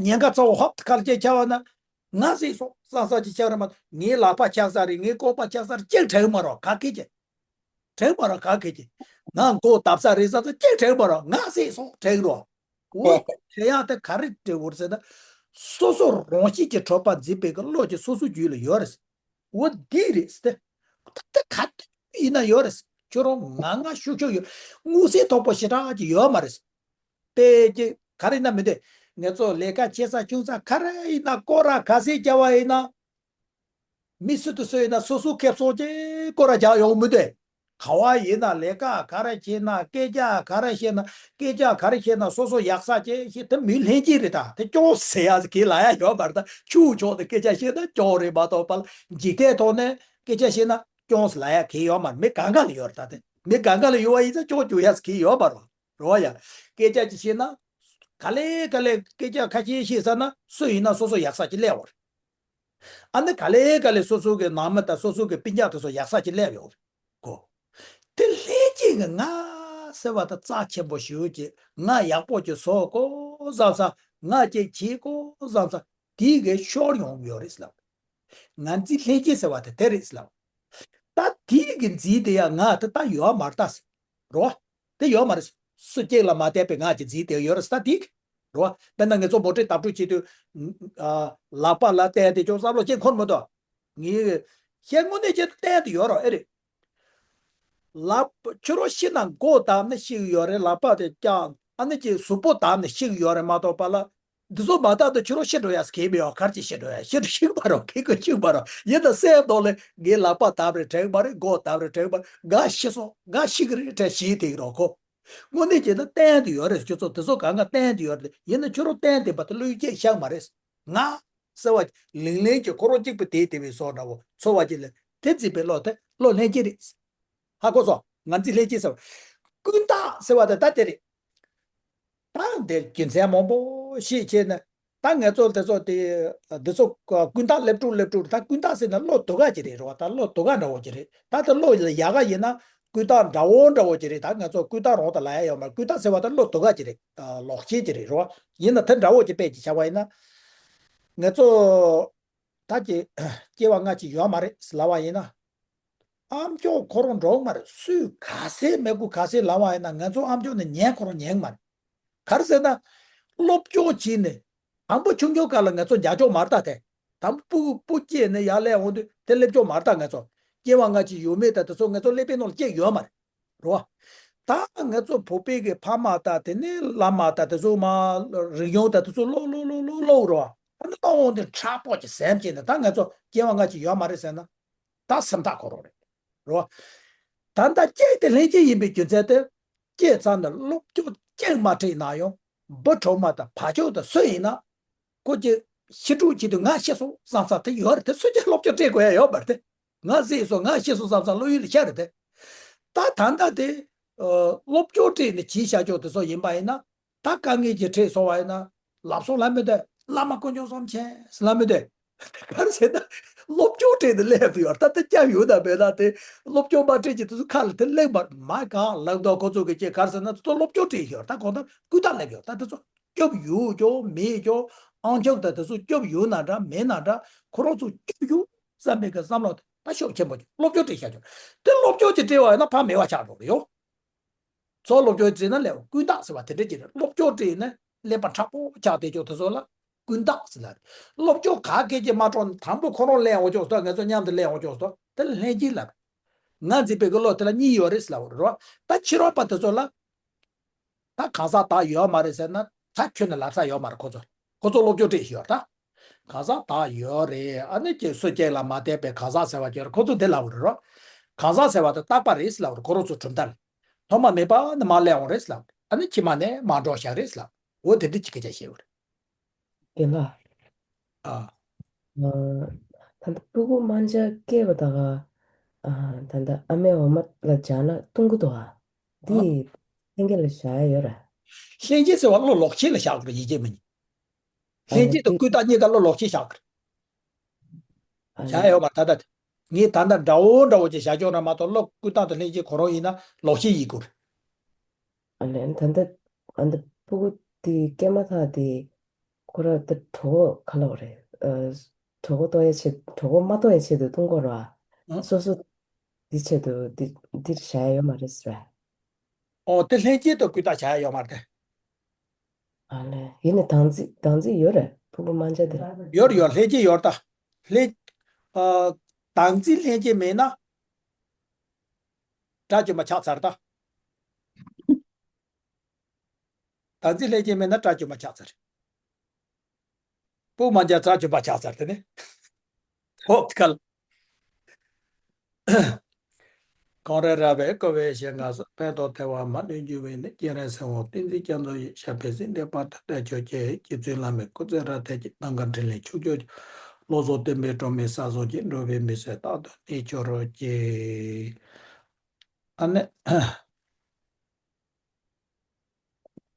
ཉེན་ཁ་ཚ་བོ་ཧོབ་ཁ་ལ་ཅིག་ཆགས་པ་ན། ང་བསད་སོང་བསམ་བསམ་ཅིག་ཆགས་རེད་མ་གཏོགས། ངའི་ལག་པ་ཆགས་ས་རེད། ངའི་ལྐོག་པ་ཆགས་ས་རེད་ཅིག་དྲན་མ་རེད་ག་གེ་ཅིག་དྲན་མ་རེད་ག་གེ་ཅིག་ང་མགོ་བརྡབ་ས་རེད་བསམ་ས་ཅིག་དྲན་མ་རེད། ང་བསད་སོང་དྲན་རོ། འོ། དེ་ཡང་དེ་ག་རེ་འབྲས་བུ་རེད་ཟེར་ན། སོ་སོ་རང་བཞིན་གྱིས་གྲུབ་པ་འཛིན་པའི་གི་བློ་ཅིག་སོ་སོ་རྒྱུད་ལ་ཡོད་རེད། འོ་འདི་རེད་ཟེར་ཏེ། ད་ལྟ་ག་དུས་ཡིན་ན་ཡོད་རེད། ཁྱོད་རང་ང་ང་ཤུགས་ཤུགས་ཡོད། མངོན་གསལ་དོད་པོ་ཞེ་དྲག་ཅིག་ཡོད་མ་རེད། དཔེ་ཅིག་ག་རེ་ཡིན་ན་མི་འདོད། ང་ཚོ་ལས་ཀ་བྱེད་ས་ཆུང་ས་ག་རེ་ཡིན་ན་སྐོར་ར་ག་ཚོད་བརྒྱབ་པ་ཡིན་ན། མི་སུ་དང་སུ་ཡིན་ན་སོ་སོ་ཁེ་བཟང་ཅིག་སྐོར་ར་རྒྱག་ཡོང་མི་འདོད། ག་བ་ཡིན་ན་ལས་ཀ་ག་རེ་བྱེད་ན། སྐད་ཆ་ག་རེ་བཤད་ན། སྐད་ཆ་ག་རེ་བཤད་ན་སོ་སོ་ཡག་ས་ཅིག་བཤད། དེ་མི་ལྷན་སྐྱེས་རེད། ད་དེ་སྐྱོན་ཟེར་ཡ་གི་ལབ་ཡ་ཡོད་མ་རེད། ད་ཆུང་ཆུང་དེ་སྐད་ཆ་བཤད་ན་སྐྱོན་རེད་མ་གཏོགས་པ་ལ། འཇིག་རྟེན་ཐོག་ནས་སྐད་ཆ་བཤད་ན་སྐྱོན་ཟེར་ལབ་ཡ་གི་ཡོད་མ་རེད། མི་གང་ག་ལ་ཡོད་རེད། ད་དེ་མི་གང་ག་ལ་ཡོད་པ་ཡིན་ཙང་སྐྱོན་རྒྱག་ཡ་གི་ཡོད་མ་རེད། རེད་བ་ཡ། སྐད་ཆ་ཅིག་བཤད་ན། ག་ལེ་ག་ལེ་སྐད་ཆ་ཁ་ཤས་བཤད་ཚར་ན་སུ་ཡིན་ན་སོ་སོ་ཡག་ས་ཅིག་སླེབས་ཡོང་རེད། ཨ་ནི་ག་ལེ་ག་ལེ་སོ་སོ་གི་ནང་མི་དང་སོ་སོ་གི་སྤུན་ཀྱག་དེ་ཚོ་ཡག་ས་ཅིག་སླེབས་ཡོང་རེད་གོ། དེ་ལྷན་སྐྱེས་ཀྱི་ང་ཟེར་བ་དེ་རྩ་ཆེན་པོ་ཞེ་པོ་ཅིག་ང་ཡག་པོ་ཅིག་བཟོ་དགོས་བསམ་ས། ང་ཅིག་བྱེད་དགོས་བསམ་ས། དེའི་གི་ཤོར་ཡོང་གི་ཡོད་རེད་ལབ། ང་འཛིན་ལྷན་སྐྱེས་ཟེར་བ་དེ་དེ་རེད་ལབ། ད་དེའི་གི་འཛིན་དེ་ཡང་ང་དེ་ད་ཡོད་མ་རེད་ད་ཟེར། རོ། དེ་ཡོད་མ་རེད། སུ་གཅིག་ལ་མ་བལྟས་པའི་ང་གི་འཛིན་དེ་ཡོད་རེད་ད་དེ། རོ། དཔེར་ན་ང་ཚོ་མོ་ཊའི་བརྡབ་འཕྲུག་བྱེད་དུས། ཨ། ལག་པ་ལ་བསྟན་ཏེ་ཅུང་བསམ་བློ་ཅིག་འཁོར་མི་འདུག་ངའི་ཤེས་དངོས་གནས་ཅིག་བསྟན་ཏེ་ཡོད་རོ་ཨེ་རེད། ལག་པ་ཁྱོད་རང་ཤི་ན་མགོ་བརྡབ་ནས་ཤི་གི་ཡོད་རེད། ལག་པ་དེ་བཀྱག་ཨ་ནི་ཅིག་གཟུགས་པོ་བརྡབ་ནས་ཤི་གི་ཡོད་རེད་མ་གཏོགས་པ་ལ། འདི་ཚོ་མ་བརྡབ་ན་ཁྱོད་རང་ཤི་འགྲོ་ཡ་གལ་མེད་ཡོད། གར་ཅིག་ཤི་འགྲོ་ཡ་ཤི་འགྲོ་ཤི་མ་རོ་ཁེ་ཁོ་ཤི་མ་རོ་ཡིན་ན་སེམས་ནང་ལ་ངའི་ལག་པ་བརྡབ་རེད་དྲན་མ་རེད། མགོ་བརྡབ་རེད་དྲན་མ་རེད། ང་ཤི་སོང་ང་ཤི་གི་རེད་དྲན་ཤི་དེ་རོ་ཁོ། དངོས་གནས་བྱས་ན་བསྟན་དུ་ཡོད་རེད། ཁྱོད་ཚོ་དེ་ཚོ་གང་ག་བསྟན་དུ་ཡོད་རེད། ཡིན་ན་ཁྱོད་རང་བསྟན་དེ་པ་དེ་བློ་ཡུལ་ཅན་ཤག་མ་རེད། ང་ཟེར་བ་ལིང་ལིང་གི་ཁོ་རང་གཅིག་པུ་དེ་དེ་བའི་སོགས་འདྲ་བོ་ཚོར་བ་ཅིག་ལ་དེ་འཛིན་པའི་བློ་དེ་བློ་ལྷན་སྐྱེས་རེད། ཧ་གོ་སོང་། ང་འཛིན་ལྷན་སྐྱེས་ཟེར་བ། ཀུན་བཏགས་ཟེར་བ་དེ་ད་དེ་རེད། ད་འདིར་རྒྱུ་མཚན་མང་པོ་ཞིག་བྱས་ནས་ད་ང་ཚོ་དེ་ཚོ་དེ་འདི་ཚོ་ཀུན་བཏགས་སླེབས་དྲུག་སླེབས་དྲུག་ད་ཀུན་བཏགས་ཟེར་ན་བློ་སྡུག་ག་ཅིག་རེད་རོ། ད་བློ་སྡུག་ག་འདྲ་བོ་ཅིག་རེད། ད་ད་བློ་ཡག་ག་ཡིན་ན་ཀུན་བཏགས་འདྲ་བོ་འདྲ་བོ་ཅིག་རེད། ད་ང་ཚོ་ཀུན་བཏགས་རང་དུ་ལབ་ཡ་ཡོད་མ་རེད། ཀུན་བཏགས་ཟེར་བ་ད་བློ་སྡུག་ག་ཅིག་རེད། ལོག་ཤེས་ཅིག་རེད་རོ། ཡིན་ན་དེ་འདྲ་བོ་ཅིག་དཔེ་ཅིག་བཞག་པ་ཡིན་ན། ང་ཚོ་ད་ཀྱི་སྐྱེ་བ་སྔ་ཕྱི་ཡོད་མ་རེད་ལབ་པ་ཡིན་ན། ཨ་མཆོག་ཁོ་རང་འགྲོ་མ་རེད། སུས་ག་ཟེ་མེད་དགུ་ག་ཟེ་ལབ་པ་ཡིན་ན་ང་ཚོ་ཨ་མཆོག་ནི་ཉན་ཁོ་རང་ཉན་མ་རེད། ག་རེ་ཟེར་ན། སློབ་སྦྱོང་བྱས་ནས་དང་པོ་ཆུང་ཆུང་སྐབས་ལ་ང་ཚོ་རྒྱག་ཆོག་མ་རེད་ད་དེ། དང་པོ་སྤུ་སྤུ་སྐྱེས་ནས་ཡར་སླེབས་འོང་དུས་དེ་སླེབས་ཆོག་མ་རེད། ད་ང་ཚོ་སྐྱེ་བ་སྔ་ཕྱི་ཡོད་མེད་ད་དེ་ཚོ་ང་ཚོ་ཀླད་པའི་ནང་ལ་སྐྱེས་ཡོད་མ་རེད། རེད་བ། ད་ང་ཚོ་བོད་པའི་གི་ཕ་མ་དང་དེ་ནས་བླ་མ་དང་དེ་ཚོ་མ་རིག་གཞུང་དང་དེ་ཚོ་ཀློག་ཀློག་ཀློག་ཀློག་ཀློག་རེད་བ། ཨ་ནི་ཀློག་འོང་དུས་ཕྲག་པོ་ཅིག་སེམས་སྐྱིད་ནས་ད་ང་ཚོ་སྐྱེ་བ་སྔ་ཕྱི་ཡོད་མ་རེད་ཟེར་ན། ད་སེམས་ཐག་ཁོ་རང་རེད། རེད་བ། ད་ལྟ་སྐྱེས་དེ་ལྷན་སྐྱེས་ཡིན་པའི་རྒྱུ་མཚན་དེ། སྐྱེས་ཚར་ནས་སློབ་སྦྱོང་གཅིག་མ་ཁྲིད་ན་ཡང་བུ་གྲོགས་མ་དང་ཕ་ཕྱོགས་དང་སུ་ཡིན་ན། ཁོ་ཀྱི་ཤི་ཕྲུག་ཆེད་དུ་ང་ཤི་སོང་བསམ་ས་དེ་ཡོད་རེད་དེ། སུ་ཀྱང་སློབ་སྦྱོང་སྤྲད་དགོས་ཡ་ཡོད་མ་རེད་དེ། ང་བཟས་སོང་ང་ཤི་སོང་བསམ་ས་བློ་ཡུལ་ལ་ཤར་རེད་དེ། ད་ད་ལྟ་དེ་ཨ་སློབ་སྦྱོང་སྤྲད་ནས་བྱས་བཞག་ཆོག་དེ་ཚོ་ཡིན་པ་ཡིན་ན། ད་དཀའ་ངལ་ཅིག་འཕྲད་སོང་བ་ཡིན་ན། ལབ་སོང་ལབ་མི་འདོད། བླ་མ་དཀོན་མཆོག་གསུམ་མཁྱེན་ལབ་མི་འདོད། ག་རེ་ཟེར་ན། སློབ་སྦྱོང་སྤྲད་ནས་སླེབས་ཡོད་ད་ལྟ་སྐྱབས་ཡོད་ད་མེད་ན་དེ། སློབ་སྦྱོང་མ་སྤྲད་ཀྱི་དེ་ཚོ་ཁ་ལ་དེ་སླེབས་པར་མ་གང་ལབ་མདོག་ཁོ་ཚོ་གི་ཅིག་ག་རེ་ཟེར་ན་དེ་ཚོ་སློབ་སྦྱོང་སྤྲད་ཡོད་ད་གང་ལྟར་ཀུན་བརྟགས་སླེབས་ཡོད་ད་དེ་ཚོ། སྐྱོབ་ཡོད་ཀྱང་མེད་ཀྱང་། ཨང་ཆོག་དང་དེ་ཚོ་སྐྱོབ་ཡོད་ན་འདྲ་མེད་ན་འདྲ། ཁོ་རང་ཚོ་སྐྱོབ་ཡོད་བསམ་པའི་གི་བསམ་བློ་དེ་ད་ཤུགས་ཆེན་པོ་ཅིག་སློབ་སྦྱོང་སྤྲད་བཞག་ཆོག་དེ་སློབ་སྦྱོང་ཅིག་སྤྲད་པ་ཡིན་ན་ཕ་མེད་པ་ཆགས་འགྲོ་གི་ཡོད། ཚོ་སློབ་སྦྱོང་བྱས་ན་ལེགས། ཀུན་བརྟགས་ཟེར་བ་དེ་འདྲ་ཅིག་རེད། སློབ་སྦྱོང་སྤྲད་ནས་ཀླད་པ་མཁྲེགས་པོ་ཆགས་བསྡད་ཆོག་དེ་ཚོ་ལ་ཀུན་བརྟགས་ཟེར་ལབ་རེད། སློབ་སྦྱོང་ག་གེ་ཅིག་མ་སྤྲོད་ན་དང་པོ་ཁོ་རང་སླེབས་འོང་ཆོག་སོ། ང་ཚོ་མཉམ་དུ་སླེབས་འོང་ཆོག་སོ། དེ་ལྷན་སྐྱེས་ལབ་རེད། ང་འཛིན་པའི་གི་བློ་དེ་ལ་གཉིས་ཡོད་རེད་ཟེར་ལབ་རེད་རོ། ད་ཕྱི་རོལ་པ་དེ་ཚོ་ལ། ད་གང་ཟག་བདག་ཡོད་མ་རེད་ཟེར་ན་ད་ཁྱོན་ནས་ལབ་ས་ཡོད་མ་རེད། ཁོ་ཚོ་ཁོ་ཚོ་སློབ་སྦྱོང་སྤྲད་ཡོད་ད། གང་ཟག་བདག་ཡོད་རེད། ཨ་ནི་ཀྱི་སུ་གཅིག་ལ་མ་བལྟས་པའི་གང་ཟག་ཟེར་བ་ཅིག་ཡོད་རེད། ཁོ་ཚོ་དེ་ལབ་རེད་རོ། གང་ཟག་ཟེར་བ་དེ་རྟག་པ་རེད་ཟེར་ལབ་རེད། ཁོ་རང་ཚོ་གྲུབ་མཐའ་ལ། ཐོག་མ་མེད་པ་ནས་མར་སླེབས་འོང་རེད་ཟེར་ལབ་རེད། ཨ་ནི་ཕྱི་མ་ནས་མར་འགྲོ་བཞག་རེད་ཟེར་ལབ་རེད། འོ་དེ་འདྲ་ཅིག་སྐད་ཆ་བཤད་ཡོད་རེད། རྒན་ལགས། ཨ། ཨ། ད་ལྟ་སྤུ་གུ་དམར་འབྱར་སྐྱེས་པ་དག་ག་ཨ། ད་ལྟ་ཨ་མའི་འོ་མ་ལ་སྦྱར་ན་ལྟུང་གི་འདུག་ག་ཨ། འདི་ལྷན་སྐྱེས་ལ་བཞག་ཡ་ཡོད་རེད། ལྷན་སྐྱེས་ཟེར་བ་བློ་ལོག་ཤེས་ལ་བཞག་དགོས་རེད། ཡིན་གཅིག་མིན་གཉིས། ཨ་ལྷན་སྐྱེས་དང་ཀུན་བརྟགས་གཉིས་ཀ་བློ་ལོག་ཤེས་བཞག་དགོས་རེད། ཨ་བཞག་ཡ་ཡོད་མ་རེད། ད་ལྟ་ངས་ད་ལྟ་འདྲ་བོ་འདྲ་བོ་ཅིག་བཞག་ཆོག་ན་མ་གཏོགས་བློ་ཀུན་བརྟགས་དང་ལྷན་སྐྱེས་ཁོ་རང་ཡིན་ན་ལོག་ཤེས་ཡིན་དགོས་རེད། ཨ་ལས་ད་ལྟ་ཨ་ད་སྤུ་གུ་དེ་སྐྱེས་མ་ཐག་དེ་ཁོ་ར་ད་གྲོད་ཁོག་ག་ལབ་རེད། ཨ། གྲོད་ཁོག་ལྟོགས་ཡ་ཆེད་གྲོད་ཁོག་མ་ལྟོགས་ཡ་ཆེད་དུ་ལྟུང་གི་རེད་བ། ཨ། སོ་སོ་དེ་ཆེད་དུ་དེ་འདིར་བྱ་ཡ་ཡོད་མ་རེད་ཟེར་བ། ཨོ་དེ་ལྷན་སྐྱེས་དང་ཀུན་བརྟགས་བྱ་ཡ་ཡོད་མ་རེད་དེ། ཨ་ལས་ཡིན་ནའི་དམ་ཚིག་དམ་ཚིག་ཡོད་རེད། སྤུ་གུ་དམར་འབྱར་དེ་ལ། ཡོད་རེད་ཡོད། ལྷན་སྐྱེས་ཡོད་རེད་ད། ལྷན། ཨ། དམ་ཚིག་ལྷན་སྐྱེས་མེད་ན། དགྲ་བཅོམ་པ་ཆགས་ཚར་ད། དམ་ཚིག་ལྷན་སྐྱེས་མེད་ན་དགྲ་བཅོམ་པ་ཆགས་ཚར། སྤུ་གུ་དམར་འབྱར་དགྲ་བཅོམ་པ་ཆགས་ཚར་དེ་ནི། ཧོབ་ཁལ། གངས་རི་ར་བས་བསྐོར་བའི་ཞིང་ཁམས་སུ། ཕན་དང་བདེ་བ་མ་ལུས་འབྱུང་བའི་གནས། སྤྱན་རས་གཟིགས་དབང་བསྟན་འཛིན་རྒྱ་མཚོ་ཡི། ཞབས་པད་སྲིད་མཐའི་བར་དུ་བརྟན་གྱུར་ཅིག་སྤྱི་གཙུག་བླ་མའི་སྐུ་ཚེ་རབ་བརྟན་ཅིག་གནམ་མཁའ་འཕྲིན་ལས་ཕྱུག་གྱུར་ཅིག་བློ་བཟང་བསྟན་པའི་སྒྲོན་མེ་གསལ་སོང་ཅིག་འགྲོ་བའི་མི་ཚེ་རྟག་ཏུ་གནས་གྱུར་ཅིག་ཨ་ནི།